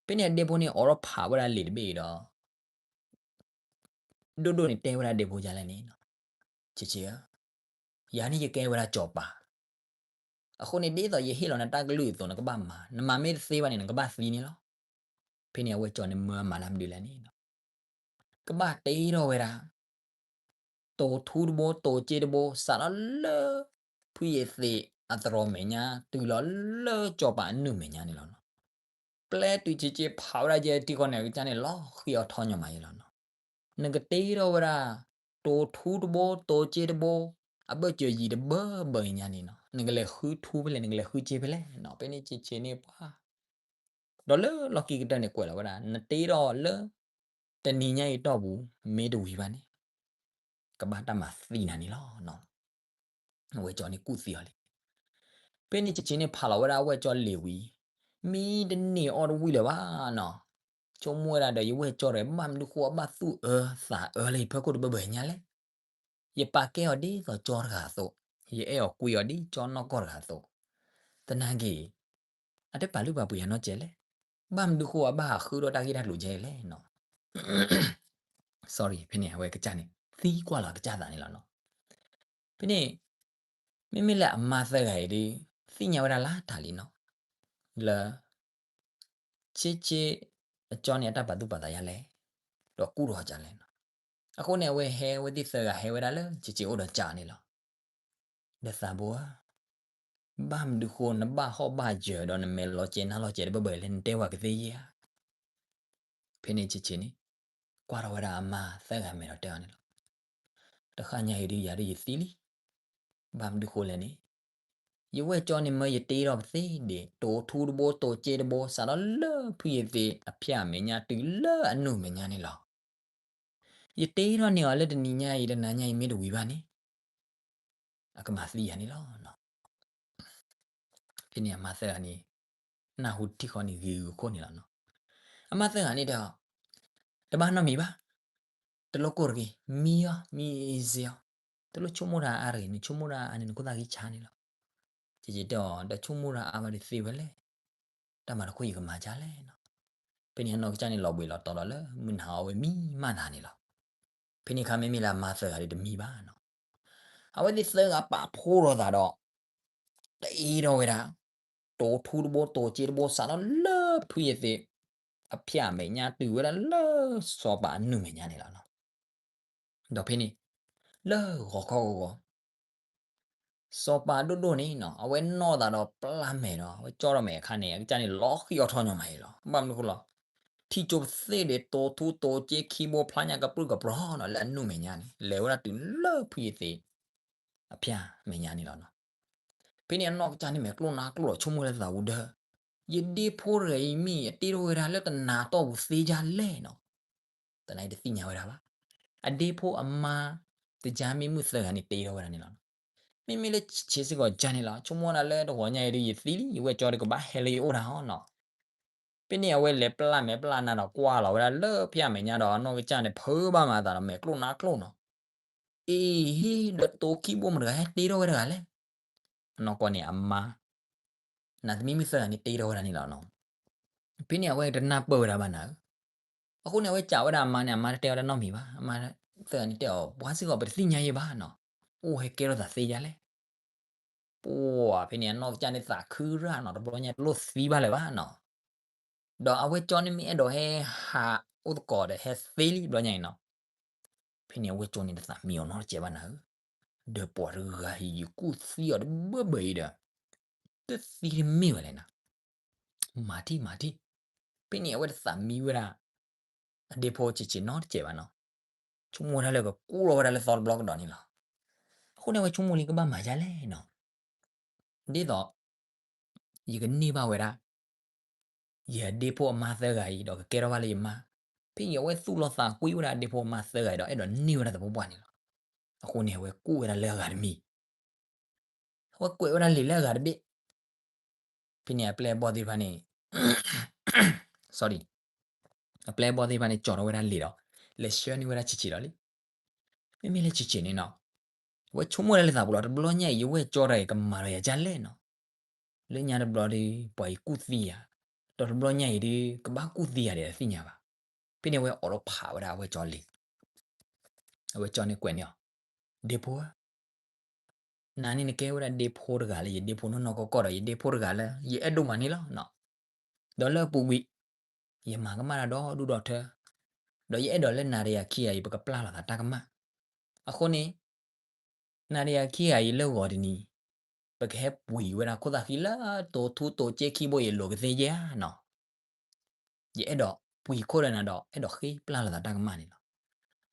ဖဲန့ၣ်အဒ့ဖိန့ၣ် အိးထီၣ်ဖးဝဲဒၣ်လံာ်တဘ့ၣ်အံၤဒီး ဒိၣ်ဒိၣ်န့ၣ်တဲဝဲဒၣ်ဒ့ဖိဒ်လဲၣ်န့ၣ်, ဆံးဆံးဧၢ, ယၤန့ၣ်ယကဲဝဲဒၣ်ကၠီၤပၤ, အဃိန့ၣ် ဒ်သိးယဟ့ၣ်လီၤနၤတၢ်ကလုၢ်အသိး နကဘၣ်မၤ, နမၤမ့ၢ်တသ့ဘၣ်န့ၣ် နကဘၣ်သံန့ၣ်လီၤ. ဖဲန့ၣ်အဝဲၢ်ကၠီန့ၣ်မၢအမၤလၢမနုၤလဲၣ်န့ၣ်, ကဘၣ်တ့ထီၣ်ဝဲဒၣ် တိၤထူတဘိ တိၤစ့တဘိ စးထီၣ်လၢ ဖုယသ့းအသရိာ်မဲာ်ညါ တုၤလီၤလၢစီၤပၤအနုာ်မဲာ်ညါန့ၣ်လီၤနီၤ. ပျဲတုၤဆံးဆံးဖးဝဲဒၣ်ယဲထံဃီန့ၣ် အကစၢ်န့ၣ် လီၤဃံအီၤထီၣ်ညီမးယဲလီၤနီၤ. နကတ့ထီၣ်ဝဲဒၣ် တိၤထူတဘိ တိၤစ့တဘိ အဘၢၣ်စၢၤယံၤတဘၢဘၢညါန့ၣ်နီၤ, နကလဲၤဃုထူဖဲလဲၣ် နကလဲၤဃုစ့ဖဲလဲၣ်နီၤ. ဖဲန့ၣ်ဆံးဆံးန့ၣ်ပှၤ ဒီးလၢလီၢ်ခံကတၢၢ်န့ၣ်ကွဲးလီၤဝဲဒၣ် နတ့ထီၣ်လၢ တနံၤညါအံၤတီၢ်ပူၤ မ့ၢ်တဝံၤဘၣ်န့ၣ် ကဘၣ်တၢ်မၤသံနၤန့ၣ်လီၤ. အဝဲၢ်ကၠီန့ၣ်ကူၣ်သံအီၤလံ. ဖဲန့ၣ်ဆံးဆံးန့ၣ်ဖးလီၤဝဲဒၣ်အဝဲၢ်ကၠီလံာ်ဝံၤ မ့ၢ်တန့ၢ်အီၣ်တဝံၤလၢၤဘၣ်နီၤ. ဆိကမိၣ်ဝဲဒၣ်ဒီးယဝဲၢ်ကၠီဒီး ဘၣ်မနုၤဃိအဘၣ်သူၣ်အၢသးအၢလၢယဖီခိၣ်တဘၢဘၢညါလဲၣ်. ယပာ်ကဲအီၤဒ်သိးကၠီတဂၤအသိး, ယအဲၣ်အီၤကွံအီၤဒ်ကၠီနီၢ်ကီၢ်တဂၤအသိး, သနာ်က့ အတပာ်လုၢ်ပာ်ပှ့ၤယၤနီတစဲးလဲၣ်. ဘၣ်မနုၤဃိအဘၣ်ဟးဃုထီၣ်တၢ်ဂ့ၢ်တၢ်ကျိၤကဲလဲၣ်နီၤ. Sorry, ဖဲန့ၣ်အဝဲကစၢ်န့ၣ် သံကွၢ်လီၤအကစၢ်သးန့ၣ်လီၤနီၤ. ဖဲန့ၣ် မ့မ့ၢ်လၢအမါသၢဂၤအံၤဒီး သ့ၣ်ညါဝဲဒၣ်လၢတၢ်လံနီၤ, လၢ ဆ့ဆ့ အကၠီန့ၣ်အတၢ်ပာ်သူၣ်ပာ်သးယါလဲၣ်, ဒီးကူၣ်ထီၣ်ကလဲၣ်နီၤ. အဃိန့ၣ် အဝဲဟဲဝဲသ့ၣ်သၢဂၤဟဲဝဲဒၣ်လၢဆ့ဆ့အိၣ်ဒီးကၠီန့ၣ်လီၤ. ဒီးသးဘိဧၢ, ဘၣ်မနုၤဃိနဘၣ်ဟီၣ်ဘၣ်ယၢၤဒီးနမဲာ်လီၤကဲၤနါလီၤကဲၤတဘၢဘၢလဲၣ် နတဲဝဲကသ့ဧါ. ဖဲန့ၣ်ဆံးဆံးန့ၣ် ကွၢ်ထီၣ်ဝဲဒၣ်အမါသၢဂၤမဲာ်ဒီးတဲအီၤန့ၣ်လီၤ. တဃၣ်ညါအံၤဒုးယၤဒုးယသံလံ. ဘၣ်မနုၤဃိလဲၣ်န့ၣ် ယဝဲၢ်ကၠီန့ၣ်မၢယတ့ထီၣ်ပသ့ဒံး တိၤထူတဘိ တိၤစ့တဘိ စးထီၣ်လၢဖုယသ့းအဖၠၣ်မဲာ်ညါတုၤလၢအနုာ်မဲာ်ညါန့ၣ်လီၤ. ယတ့ထီၣ်န့ၢ်အီၤလၢတနံၤညါအံၤ တနၤညါအံၤမ့ၢ်တဝံၤဘၣ်န့ၣ် အကမၤသံယၤန့ၣ်လီၤ. ဖဲန့ၣ်အမါသၢဂၤန့ၣ် နၢ်ဟူတထံၣ်ဃီန့ၣ်ဂ့ၤဂ့ၤခိၣ်န့ၣ်လီၤနီၤ. အမါသၢဂၤန့ၣ်တဲအီၤ, တဘၣ်နီတမံၤဘၣ်, တလိၣ်ကိၢ်တဂ့ၤ, မံအီၤ မံအီၤ, တလိၣ်ဆိကမိၣ်တၢ်အါတဂ့ၤ, နဆိကမိၣ်တၢ်အါန့ၣ် နခိၣ်သၣ်ဂံၢ်ဆါန့ၣ်လီၤ. ကကတဲအီၤ ဒီးဆိကမိၣ်တၢ်အါဘၣ်ဒီးသ့ဝဲလဲၣ်, တၢ်မၤတခီယကမၤဒ်လဲၣ်နီၤ. ဖဲန့ၣ်အနီၢ်ကစၢ်န့ၣ်လီၤဘှံးလီၤတီၤလီၤလၢမုၢ်နၤအီၤဝဲမံမးနၤန့ၣ်လီၤ. ဖဲန့ၣ်အခါမ့မ့ၢ်လၢအမါသၢဂၤဒီးတမံဘၣ်နီၤ. အဝဲသ့ၣ်သၢဂၤပာ်ဖှိၣ်ထီၣ်သးဒီး တ့ထီၣ်ဝဲဒၣ် တိၤထူတဘိ တိၤစ့တဘိ စးထီၣ်လၢဖုယသ့း အဖၠၣ်မဲာ်ညါတုၤဝဲဒၣ်လၢစီၤပၤအနုာ်မဲာ်ညါန့ၣ်လီၤ. ဒီးဖဲန့ၣ် လၢဂီၤခီဂီၤဂီၤ စီၤပၤဒိၣ်ဒိၣ်န့ၣ်နီၤ အဝဲနီၢ်သးဒီးပျၢ်မဲာ်ဒီး အဝဲကၠီထီၣ်မဲာ်အခါန့ၣ် အကစၢ်န့ၣ်လီၤဃံအီၤထီၣ်ညီမးအံၤလီၤ. ဘၣ်မနုၤဃိလီၤ. ထံၣ်ကၠိပသ့ၣ်ဒီး တိၤထူတိၤစ့ခံဘိဖျါညါကပြုၢ်ကပြီၤနီၤ လၢအနုာ်မဲာ်ညါန့ၣ် လဲၤဝဲဒၣ်တုၤလၢဖုယသ့း အဖၠၣ်မဲာ်ညါန့ၣ်လီၤနီၤ. ဖဲန့ၣ်အနီၢ်ကစၢ်န့ၣ်မဲာ်ကျိၣ်နါကျိၣ်ဒီးဆိကမိၣ်လၢသးဝူဒၢ ယဒ့ဖိတဂၤအံၤမ့ၢ် အတ့ထီၣ်ဝဲဒၣ်လၢတနၤတီၢ်ပူၤသ့ဒ်လဲၣ်နီၤ. တနၤအံၤတသ့ၣ်ညါဝဲဒၣ်ဘၣ်. အဒ့ဖိအမါ တကါမ့ၢ်မုၣ်သၢဂၤန့ၣ်တ့ထီၣ်ဝဲဒၣ်န့ၣ်လီၤ. မ့မ့ၢ်လၢဆံးဆံးစ့ၢ်ကီးကါန့ၣ်လီၤ ဆိကမိၣ်ဝဲဒၣ်လၢတဂီၤညါအံၤဒီးယသံလံ ယဝဲၢ်ကၠီဒီးကဘၣ်ဟဲလၢယအိၣ်တၢ်ဟီနီၤ. ဖဲန့ၣ်အဝဲလဲၤပျၢ်မဲာ်ပျၢ်နါဒီးကွၢ်လီၤဝဲဒၣ်လၢဖၠၣ်မဲာ်ညါဒီးအနီၢ်ကစၢ်န့ၣ်ဖုးဘၣ်မၤအသးဒီးမဲာ်ကျိၣ်နါကျိၣ်နီၤ. အ့ဟ့ ဒီးတိၤခံဘိမတၤတဂၤဟဲတ့ထီၣ်ဝဲတဂၤလဲၣ်. အနီၢ်ကီၢ်န့ၣ်အမါ နၤသမံမုၣ်သၢဂၤန့ၣ်တ့ထီၣ်ဝဲဒၣ်န့ၣ်လီၤနီၤ. ဖဲန့ၣ်အဝဲတနၢ်ပၢၢ်ဝဲဒၣ်ဘၣ်နၤဧၢ. အဃိန့ၣ် အဝဲစံးဝဲဒၣ်အမါန့ၣ် အမါတတဲအီၤတၢ်နီတမံၤဘၣ်. အမါသၢဂၤန့ၣ်တဲအီၤ ပှၤစ့ၢ်ကီးပတသ့ၣ်ညါယဲဘၣ်နီၤ. အိၣ်ဟဲကဲထီၣ်သးသ့ယါလဲၣ်. ပှၤဖဲန့ၣ်အနီၢ်ကစၢ်န့ၣ်သးခုရၣ်နီၤ တဘျီညါတလိၣ်သံဘၣ်လၢၤဘၣ်နီၤ. ဒီးအဝဲၢ်ကၠီန့ၣ်မ့ၢ်အဲၣ်ဒိးဟဲဟးအိၣ်သကိးဒီးဟဲသ့လံတဘျီညါအံၤနီၤ. ဖဲန့ၣ်အဝဲၢ်ကၠီန့ၣ်တသးမံအီၤနီတစဲးဘၣ်နၤဧၢ. ဒီးပှၤတဂၤအံၤယကူၣ်သံအီၤတဘၢဘၢအံၤဒီး တသံတမ့ၢ်ဝဲလဲၣ်နၤ. မၤထံၣ်မၤထံၣ်. ဖဲန့ၣ်အဝဲတသးမံဝဲဒၣ် အဒ့ဖိဆံးဆံးနီတစဲးဘၣ်နီၤ. ဆိကမိၣ်ဝဲဒၣ်လၢကကူၣ်ထီၣ်ဝဲဒၣ်လၢသီတဘျီကဒီးန့ၣ်လီၤ. အဃိန့ၣ်အဝဲဆိကမိၣ်လံကဘၣ်မၤဒ်လဲၣ်နီၤ. ဒ်သိး ယကန့ၢ်ဘၣ်ဝဲဒၣ် ယဒ့ဖိအမါသၢဂၤအံၤဒီးကကဲထီၣ်ဘၣ်လၢယမါ. ဖဲအံၤအဝဲသူၣ်လီၤသးကွံဝဲဒၣ်ဒ့ဖိအမါသၢဂၤအံၤဒီး အဲၣ်ဒိးန့ၢ်ဝဲဒၣ်သပှၢ်ပှၢ်န့ၣ်လီၤ. အဃိန့ၣ် အဝဲကူၣ်ဝဲဒၣ်လၢအဂၤတမံၤ အဝဲကွဲးဝဲဒၣ်လံာ်လၢအဂၤတဘ့ၣ်. ဖဲန့ၣ်အပျဲၢ်အဘီၣ်သ့ၣ်တဖၣ်န့ၣ် sorry အပျဲၢ်အဘီၣ်သ့ၣ်တဖၣ်န့ၣ် ကၠီထီၣ်ဝဲဒၣ်လံာ်ဒီး လဲၤဆှၢန့ၢ်ဝဲဒၣ်ဆံးဆံးလီၤလံ. မ့မ့ၢ်လၢဆံးဆံးန့ၣ်နီၤ အဝဲဆိကမိၣ်ဒၣ်လၢသးပူၤလီၤ တဘျီညါအံၤ ယဝဲၢ်ကၠီတဂၤအံၤကမၤဒီးယၤဒ်လဲၣ်နီၤ. လၢညါတဘျီဒီး ပှၤအံၤကူၣ်သံယၤ, ဒီးတဘျီညါအံၤဒီး ကဘၣ်ကူၣ်သံယၤဒီးတသ့ၣ်ညါဘၣ်. ဖဲန့ၣ်အဝဲအိးထီၣ်ဖးဝဲဒၣ်အဝဲၢ်ကၠီလံာ် အဝဲၢ်ကၠီန့ၣ်ကွဲးန့ၢ်အီၤ, ဒ့ဖိဧၢ, နၤန့ၣ်နကဲဝဲဒၣ်ဒ့ဖိတဂၤလၢယဒ့ဖိနီၢ်နီၢ်ကီၢ်ကီၢ်ဒီး ယဒ့ဖိတဂၤလၢယအဲၣ်ဒိၣ်မးန့ၣ်လီၤ. ဒီးလၢအပူၤကွံာ် ယမၤကမၣ်တၢ်ဒီဒူၣ်ဒီထၢ, ဒီးယအဲၣ်ဒိးလၢနၤဒီးယၤခံဂၤအံၤ ပကပျၢ်လိာ်သးတၢ်ကမၣ်. အဃိန့ၣ် နၤဒီးယၤခံဂၤအံၤလၢဂီၤတနံၤ ပကဟဲပှ့ၤဝဲဒၣ်ခိၣ်သၣ်ဃံလၢတိၤထူတိၤစ့ခံဘိအံၤ အလိၤကသ့ဧါနီၤ. ယအဲၣ်ဒိးပှ့ၤခိၣ်ဒီးနၤဒီး အဲၣ်ဒိးဃ့ပျၢ်လိာ်သးတၢ်ကမၣ်န့ၣ်လီၤ.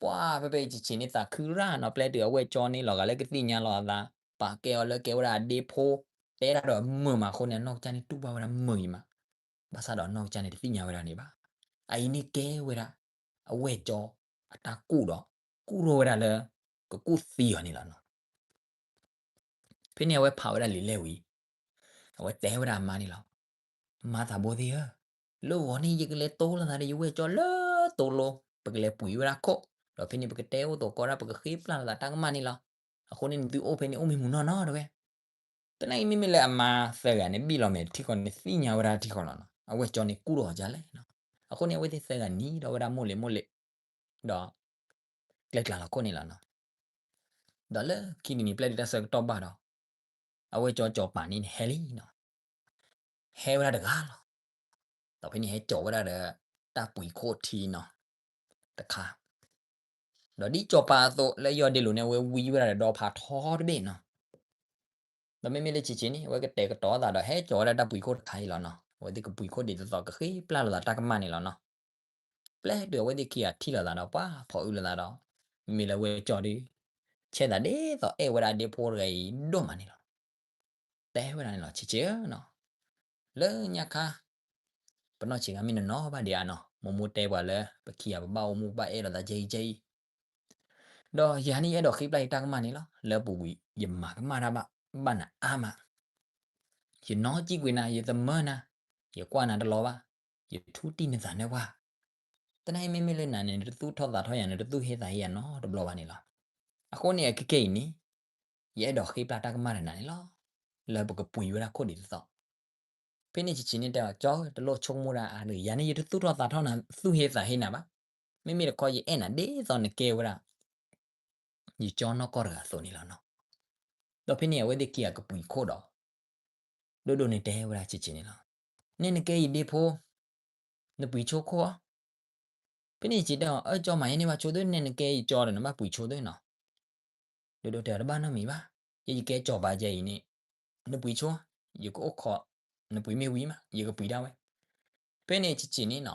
ပှၤဖဲဖဲအံၤဆံးဆံးန့ၣ် သးခုရၣ်နီၤ, ပျဲတုၤအဝဲၢ်ကၠီန့ၣ် လီၤဂာ်လၢကသ့ၣ်ညါလီၤအသး, ပာ်ကဲအီၤလၢကဲဝဲဒၣ်အဒ့ဖိ, တဲတၢ်ဒီးမုာ်မးအဃိန့ၣ် အနီၢ်ကစၢ်န့ၣ်တူၢ်ဘၣ်ဝဲဒၣ်မုာ်အံၤမး, ဘၣ်ဆၣ်ဒီးအနီၢ်ကစၢ်န့ၣ်တသ့ၣ်ညါဝဲဒၣ်န့ၣ်ဘၣ်. အအံၤန့ၣ်ကဲဝဲဒၣ် အဝဲၢ်ကၠီအတၢ်ကူၣ်ဒီး ကူၣ်ထီၣ်ဝဲဒၣ်လၢ ကကူၣ်သံအီၤန့ၣ်လီၤနီၤ. ဖဲန့ၣ်အဝဲဖးဝဲဒၣ်လံာ်လဲၢ်ဝံၤ အဝဲတဲဝဲဒၣ်အမါန့ၣ်လီၤ. မါသးဘိသ့ၣ်ဧၢ, လၢဂီၤန့ၣ် ယကလဲၤတိလီၤသးဒီးယဝဲၢ်ကၠီလၢတိၤလိၤ, ပကလဲၤပှ့ၤဝဲဒၣ်ခိၣ်, ဒီးဖဲန့ၣ်ပကတဲအိၣ်သကိးဒီး ပကဃ့ပျၢ်လိာ်သးတၢ်ကမၣ်န့ၣ်လီၤ. အဃိန့ၣ် နသုအိၣ်ဖဲန့ၣ်အိၣ်မံမုာ်နီၢ်နီၢ်တဝဲ. သနာ်က့မ့မ့ၢ်လၢအမါသၢဂၤန့ၣ် ဘံၣ်လီၤမဲာ်ထံဃီန့ၣ် သ့ၣ်ညါဝဲဒၣ်ထံဃီလီၤနီၤ. အဝဲၢ်ကၠီန့ၣ်ကူၣ်ထီၣ်အီၤဒ်လဲၣ်နီၤ. အဃိန့ၣ် အဝဲသ့ၣ်သၢဂၤနံၤဒီးဝဲဒၣ်မိၢ်လ့ၢ်မိၢ်လ့ၢ် ဒီး ကျဲကျါလီၤခိၣ်န့ၣ်လီၤနီၤ. ဒီးလၢခံတနံၤပျဲတုၤတၢ်ဆၢကတီၢ်ဘၣ်ဒီး အဝဲၢ်ကၠီစီၤပၤန့ၣ်န့ၣ်ဟဲလံနီၤ. ဟဲဝဲဒၣ်တဂၤလီၤ. ဒီးဖဲန့ၣ်ဟဲစိာ်ဝဲဒၣ်ဒီး တၢ်ပှ့ၤခိၣ်ထံနီၤ တခါ, ဒီးဒ်စီၤပၤအသိးလၢယီၢ်ဒ့လိၤန့ၣ် အဝဲဝံဝဲဒၣ်ဒီးဒီဖးထီတဘ့ၣ်နီၤ. ဒီးမ့မ့ၢ်လၢဆံးဆံးန့ၣ် အဝဲကတဲာ်ကတီၤသးဒီးဟဲစိာ်ဝဲဒၣ်တၢ်ပှ့ၤခိၣ်တခါအံၤလီၤနီၤ. အဝဲသ့ၣ်ကပှ့ၤခိၣ်ဒ်သိးသိး ကဃ့ပျၢ်လိာ်သးတၢ်ကမၣ်န့ၣ်လီၤနီၤ. ပျဲတုၤအဝဲသ့ၣ်ခံဂၤထံၣ်လိာ်သးဒီး ပှၤဖီအုၣ်လိာ်သးဒီး မ့မ့ၢ်လၢဝဲၢ်ကၠီဒီး ဆဲသးဒ်သိးအဲၣ်ဝဲဒၣ်အဒ့ဖိတဂၤအံၤဒိၣ်မးန့ၣ်လီၤ. တဲဝဲဒၣ်န့ၣ်လီၤ ဆံးဆံးဧၢနီၤ, လၢညါခါ ပနီၢ်ဆံးခါမ့ၢ်နနီၢ်ဘၣ်ဒံးဧါနီၤ, မိၢ်မိၢ်တဲပှၤလၢ ပခံဂၤပဘၣ်အိၣ်မူဘၣ်အဲၣ်လိာ်သးကဲအံၤကဲအံၤ, ဒီးယၤန့ၣ်ယအဲၣ်ဒိးဃ့ပျၢ်ယတၢ်ကမၣ်န့ၣ်လီၤ. လၢပူၤကွံာ် ယမၤကမၣ်တၢ်ဘၣ် ဘၣ်နၤအါမး, ယနီၢ်ကံၣ်ကွံာ်နၤ ယသမၢနၤ, ယကွၢ်နၤတလီၤဘၣ်, ယထူတံၢ်နသးနၢပှၢ်, သနာ်က့မ့မ့ၢ်လၢနၤန့ၣ် နတသူၣ်ထီၣ်သးထီၣ်ယၤ နတသူၣ်ဟ့သးဟ့ယၤနီတဘျီဘၣ်န့ၣ်လီၤ. အဃိန့ၣ် အခဲကဲအံၤန့ၣ် ယအဲၣ်ဒိးဃ့ပျၢ်တၢ်ကမၣ်ဒီးနၤန့ၣ်လီၤ. လၢပကပှ့ၤဝဲဒၣ်ခိၣ်ဒ်သိးသိး, ဖဲန့ၣ်ဆံးဆံးန့ၣ်တဲအီၤ ကၠီဧၢ တလိၣ်ဆိကမိၣ်ဒၣ်အါတဂ့ၤ, ယၤန့ၣ်ယတသူၣ်ထီၣ်သးထီၣ်နၤ သူၣ်ဟ့သးဟ့နၤဘၣ်. မ့မ့ၢ်တခီယအဲၣ်နၤဒ်သိးနကဲဝဲဒၣ် ယကၠီနီၢ်ကီၢ်တဂၤအသိးန့ၣ်လီၤနီၤ. ဒီးဖဲန့ၣ်အဝဲသ့ၣ်ခံဂၤကပှ့ၤခိၣ်ဒီး ဒိၣ်ဒိၣ်န့ၣ်တဲဝဲဒၣ်ဆံးဆံးန့ၣ်လီၤ. နဲနကဲယဒ့ဖိ, နပှ့ၤဆိခိၣ်ဧါ. ဖဲန့ၣ်ဆံးတဲအီၤ အၢ ကၠီမး ယန့ၢ်ဘၣ်ဆိသ့ၣ်, နဲနကဲယကၠီဒီး နဘၣ်ပှ့ၤဆိသ့ၣ်နီၤ. ဒိၣ်ဒိၣ်တဲအီၤ တဘၣ်နီတမံၤဘၣ်, ယဲယကဲကၠီၤပၤယဲအံၤန့ၣ် နပှ့ၤဆိ, ယကအိၣ်ခိး နပှ့ၤမ့ၢ်ဝံၤမး ယကပှ့ၤဒၣ်ဝဲ. ဖဲန့ၣ်ဆံးဆံးန့ၣ်နီၤ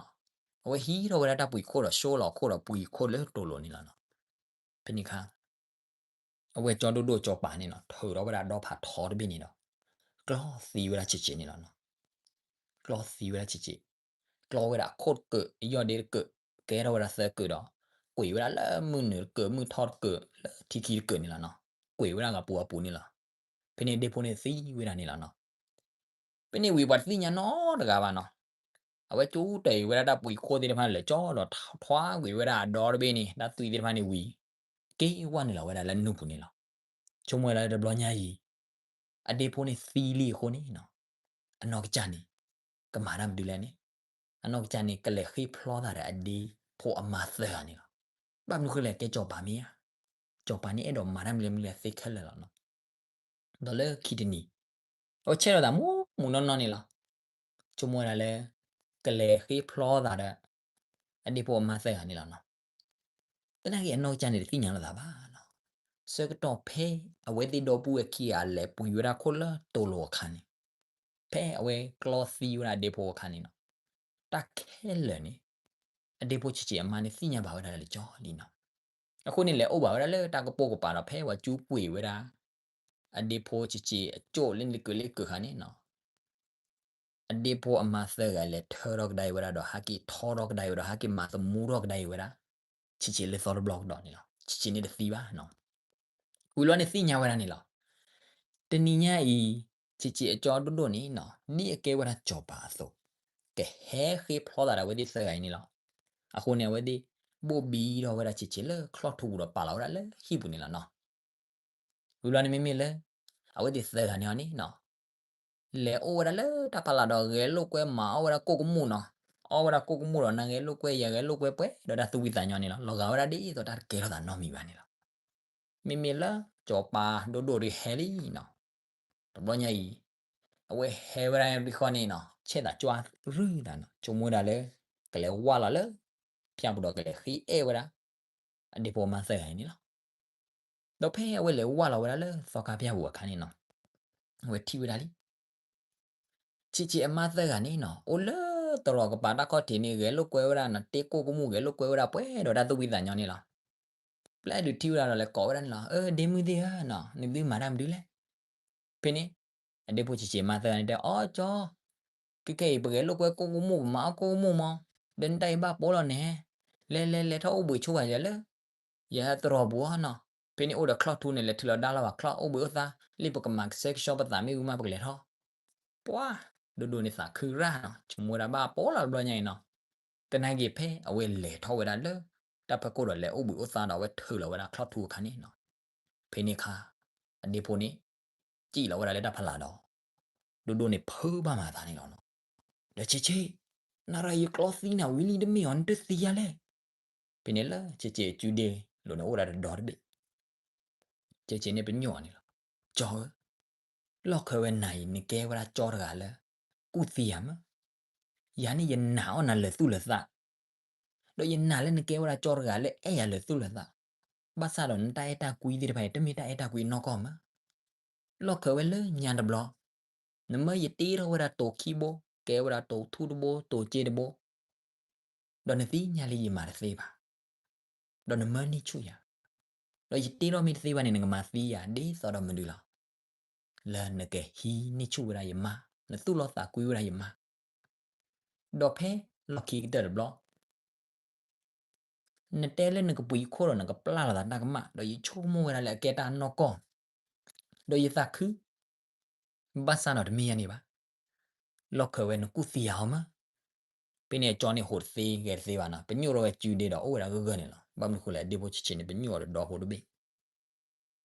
အဝဲဟံးထီၣ်ဝဲဒၣ်တၢ်ပှ့ၤခိၣ်ဒီး ဆိလီၤခိၣ်ဒီးပှ့ၤခိၣ်လၢတိၤလိၤန့ၣ်လီၤနီၤ. ဖဲန့ၣ်ခါ အဝဲၢ်ကၠီဒိၣ်ဒိၣ်စီၤပၤန့ၣ်နီၤ ထုးထီၣ်ဝဲဒၣ်ဒီဖးထီတဘ့ၣ်န့ၣ်ဒီး ကျီသံဝဲဒၣ်ဆံးဆံးန့ၣ်လီၤနီၤ. ကျီသံဝဲဒၣ်ဆံးဆံး, ကျီဝဲဒၣ်အခိၣ်တကၢၢ် အယီၢ်ဒ့တကၢၢ် ကဲထီၣ်ဝဲဒၣ်သၢကၢၢ်ဒီး ကွံာ်ဝဲဒၣ်လၢမုၢ်နုာ်တကၢၢ် မုၢ်ထီၣ်တကၢၢ် လၢထံခံတကၢၢ်န့ၣ်လီၤနီၤ. ကွံာ်ဝဲဒၣ်ဂၤပူၤအပူၤန့ၣ်လီၤ. ဖဲန့ၣ်ဒ့ဖိန့ၣ်သံဝဲဒၣ်န့ၣ်လီၤနီၤ. ဖဲန့ၣ်ဝံၤပှၤတသ့ၣ်ညါနီတဂၤဘၣ်နီၤ. အဝဲကၠူတၢၢ်အံၤဝဲဒၣ်တၢ်ပှ့ၤခိၣ်သ့ၣ်တဖၣ်န့ၣ် လဲၤကၠီဒီးထွါကွံာ်ဝဲဒၣ်အဒီတဘ့ၣ်န့ၣ် တၢ်သွံၣ်သ့ၣ်တဖၣ်န့ၣ်ဝံၤ က့ၤဝဲနုာ်လီၤဝဲဒၣ်လၢနူၢ်ပူၤန့ၣ်လီၤ. ဆိကမိၣ်ဝဲဒၣ်လၢတဘျီညါအံၤ အဒ့ဖိန့ၣ်သံလံအဃိန့ၣ်နီၤ အနီၢ်ကစၢ်န့ၣ် ကမၤတၢ်မနုၤလဲၣ်န့ၣ်, အနီၢ်ကစၢ်န့ၣ် ကလဲၤဃ့ဖျီသးဒီးအဒ့ဖိအမါသၢဂၤန့ၣ်လီၤ. ဘၣ်မနုၤဃိလဲၣ် ကဲစီၤပၤမ့ၢ်ဧါ, စီၤပၤန့ၣ်အဲၣ်ဒိးမၤတၢ်မနုၤလဲၣ်မနုၤလဲၣ်သ့ခဲလၢာ်လီၤနီၤ. ဒီးလၢခံတနံၤ အဝဲဆဲးထီၣ်သးမူးမူးနီၢ်နီၢ်န့ၣ်လီၤ. ဆိကမိၣ်ဝဲဒၣ်လၢ ကလဲၤဃ့ဖျီသးဒီး အဒ့ဖိအမါသၢဂၤန့ၣ်လီၤနီၤ. သနာ်က့အနီၢ်ကစၢ်န့ၣ် တသ့ၣ်ညါလိာ်သးဘၣ်နီၤ. ဆၢကတီၢ်ဖဲအဝဲသ့ၣ်ဒီပုၢ်ဝဲၢ်ခံဂၤလဲၤပှ့ၤဝဲဒၣ်ခိၣ်လၢတိၤလိၤအခါန့ၣ်, ဖဲအဝဲကျီသံဝဲဒၣ်အဒ့ဖိအခါန့ၣ်နီၤ, တၢ်ခဲလၢာ်န့ၣ် အဒ့ဖိဆံးဆံးအမါန့ၣ်သ့ၣ်ညါဘၣ်ဝဲဒၣ်လၢကၠီလံနီၤ. အဃိန့ၣ် လဲၤအိၣ်ဘၣ်ဝဲဒၣ်လၢတၢ်ကပိာ်ကပၤဒီး ဖဲပှၤကၠူကွံာ်ဝဲဒၣ် အဒ့ဖိဆံးဆံးအကၠိၣ်လၢလၢကၢၢ်လၢကၢၢ်ခါန့ၣ်နီၤ, အဒ့ဖိအမါသၢဂၤလဲၤထၢထီၣ်ကဒါအံၤဝဲဒၣ်ဒီး ဟဲက့ၤထီထီၣ်ကဒါအံၤဝဲဒီး ဟဲက့ၤမၤသမူထီၣ်ကဒါအံၤဝဲဒၣ် ဆံးဆံးလၢသီတဘျီကဒီးန့ၣ်လီၤ. ဆံးဆံးန့ၣ်တသံဘၣ်နီၤ. ဝံၤလီၤန့ၣ်သ့ၣ်ညါဝဲဒၣ်န့ၣ်လီၤ. တနံၤညါအံၤ ဆံးဆံးအကၠီဒိၣ်ဒိၣ်န့ၣ်နီၤ ဒ်အကဲဝဲဒၣ်စီၤပၤအသိး ကဟဲဃ့ဖျီသးဒီးအဝဲသ့ၣ်သၢဂၤအံၤန့ၣ်လီၤ. အဃိန့ၣ် အဝဲသ့ၣ် ဘိၣ်ဘံထီၣ်ဝဲဒၣ်ဆံးဆံးလၢချီၣ်ထူပူၤဒီးပာ်လီၤဝဲဒၣ်လၢဟံၣ်ပူၤန့ၣ်လီၤနီၤ. ဝံၤလီၤန့ၣ်မ့မ့ၢ်လၢ အဝဲသ့ၣ်သၢဂၤန့ၣ်အီၤန့ၣ်နီၤ လဲၤအိၣ်ဝဲဒၣ်လၢတၢ်ဖးလၢ်ဒီးဂဲၤလိာ်ကွဲမၤအီၣ်ဝဲဒၣ်ကိၣ်ကမူၣ်နီၤ. အီၣ်ဝဲဒၣ်ကိၣ်ကမူၣ်ဒီးနၤဂဲၤလိာ်ကွဲယၤဂဲၤလိာ်ကွဲပှဲၤဒီးတၢ်သူၣ်ဝံသးညီန့ၣ်လီၤ. လီၤဂာ်ဝဲဒၣ်ဒ်သိးတၢ်တကဲထီၣ်သးနီတမံၤဘၣ်န့ၣ်လီၤ. မ့မ့ၢ်လၢစီၤပၤဒိၣ်ဒိၣ်ဒီးဟဲလံနီၤ. တဘျီညါအံၤ အဝဲဟဲဝဲဒၣ်တဘျီဃီန့ၣ်နီၤ ဆဲးသးကွၢ်ရုၢ်သးနီၤ ဆိကမိၣ်ဝဲဒၣ်လၢ ကလဲၤဝၢ်လီၤလၢ ဖၠၣ်ပူၤဒီးကလဲၤဃ့အဲၣ်ဝဲဒၣ် အဒ့ဖိအမါသၢဂၤအံၤန့ၣ်လီၤ. ဒီးဖဲအဝဲလဲၤဝၢ်လီၤဝဲဒၣ်လၢသီခါဖၠၣ်ပူၤအခါန့ၣ်နီၤ, အဝဲထံၣ်ဝဲဒၣ်လံ ဆံးဆံးအမါသၢဂၤန့ၣ်နီၤ အိၣ်လၢတရီးကပၤတၢ်ခီၣ်ထံးန့ၣ် ဂဲၤလိာ်ကွဲဝဲဒၣ်နီၤ တ့ကိၣ်ကမူၣ် ဂဲၤလိာ်ကွဲဝဲဒၣ်ပှဲၤဒီးတၢ်သူၣ်ဖှံသးညီန့ၣ်လီၤ. ပျဲဒုးထံၣ်ဝဲဒၣ်ဒီးလဲၤကိးဝဲဒၣ်န့ၣ်လီၤ. အၢ ဒ့မုၣ်သ့ၣ်ဧၢနီၤ နသုမၤတၢ်မနုၤလဲၣ်. ဖဲန့ၣ် အဒ့ဖိဆံးဆံးအမါသၢဂၤန့ၣ်တဲ အိ ကၠီ ခဲခဲအံၤ ပဂဲၤလိာ်ကွဲကိၣ်ကမူၣ် ပမၤအီၣ်ကိၣ်ကမူၣ်မး, ဒီးနတၢ်အံၤဘၣ်ပိာ်လီၤန့ၣ်, လဲၤလဲၤလဲၤထီၣ်အိၣ်ဘှံးဆိဘၣ်ယၤလၢ ယဟဲတရီးပူၤအီၤနီၤ. ဖဲန့ၣ်အိၣ်ဒီးချီၣ်ထူန့ၣ် လဲၤထုးလီၤဒါလီၤဘၣ် ချီၣ်အိၣ်ဘှံးအိၣ်သါ, လံၣ်ပကမၤကဆှဲကဆှီပသး မ့ၣ်အူမး ပကလဲၤထီၣ်. ပှၤ ဒိၣ်ဒိၣ်န့ၣ်သးခုရၣ်နီၤ ဆိကမိၣ်ဝဲဒၣ်ဘၣ်ပိာ်လီၤတဘျီညါအံၤနီၤ. သနာ်က့ဖဲအဝဲလဲၤထီၣ်ဝဲဒၣ်လၢ တၢ်ဖီခိၣ်ဒီးလဲၤအိၣ်ဘှံးအိၣ်သါဒီး အဝဲထုးလီၤဝဲဒၣ်ချီၣ်ထူအခါန့ၣ်နီၤ, ဖဲန့ၣ်အခါ အဒ့ဖိန့ၣ် စံၣ်လီၤဝဲဒၣ်လၢတၢ်ဖီလာ်ဒီး ဒိၣ်ဒိၣ်န့ၣ်ဖုးဘၣ်မၤသးန့ၣ်လီၤနီၤ. ဒီးဆံးဆံး နရၢ်ယကျီသံနၤဝံၤလံတမ့ၢ်အီၤ နတသံယၤလဲၣ်. ဖဲန့ၣ်လၢဆံးဆံးအစုဒ့လိၤန့ၣ် အိၣ်ဝဲဒၣ်တဒီတဘ့ၣ် ဆံးဆံးန့ၣ်ပညိၣ်အီၤန့ၣ်လီၤ. ကၠီဧၢ, လီၢ်ခၢဝဲနၤအံၤ နကဲဝဲဒၣ်ကၠီတဂၤလၢ ကူၣ်သံယၤမး, ယၤန့ၣ်ယနာ်အီၣ်နၤလၢာ်သူၣ်လၢာ်သး, ဒီးယနာ်လၢနကဲဝဲဒၣ်ကၠီတဂၤလၢအဲၣ်ယၤလၢာ်သူၣ်လၢာ်သး, ဘၣ်ဆၣ်ဒီးနတၢ်အဲၣ်တၢ်ကွံသ့ၣ်တဖၣ်အံၤ တမ့ၢ်တၢ်အဲၣ်တၢ်ကွံနီၢ်ကီၢ်မး. လီၢ်ခၢဝဲလၢညါတဘျီ နမၢယတ့ထီၣ်ဝဲဒၣ်တိၤခံဘိ, ကဲဝဲဒၣ်တိၤထူတဘိ, တိၤစ့တဘိ ဒီးနသ့ၣ်ညါလံယမၤတသ့ဘၣ်, ဒီးနမၢန့ၢ်ဆူၣ်ယၤ, ဒီးယတ့ထီၣ်မ့ၢ်တသ့ဘၣ်န့ၣ် နကမၤသံယၤဒ်သိးဒီးမနုၤလီၤ. လၢနကဟံးန့ၢ်ဆူၣ်ဝဲဒၣ်ယမါ, နသူၣ်လီသးကွံဝဲဒၣ်ယမါ, ဒီးဖဲလီၢ်ခံကတၢၢ်တဘျီ နတဲလၢနကပှ့ၤခိၣ်ဒီးနကပျၢ်လိာ်သးတၢ်ကမၣ် ဒီးယဆိကမိၣ်ဝဲဒၣ်လၢအကဲတၢ်နီၢ်ကီၢ်, ဒီးယသးခု, ဘၣ်ဆၣ်ဒီးတမ့ၢ်ယၤန့ၣ်ဘၣ်. လီၢ်ခၢဝဲနကူၣ်သံယၤအီၤမး. ဖဲန့ၣ်အကၠီန့ၣ်ဟိးတသ့ဂဲၤတသ့ဘၣ်နီၤ, ပညိၣ်ထီၣ်ဝဲစုဒ့ဒီးအိၣ်ဝဲဒၣ်ဂၢၢ်ဂၢၢ်န့ၣ်လီၤ. ဘၣ်မနုၤဃိလဲၣ် အဒ့ဖိဆံးဆံးန့ၣ် ပညိၣ်အီၤတဒီဖိတဘ့ၣ်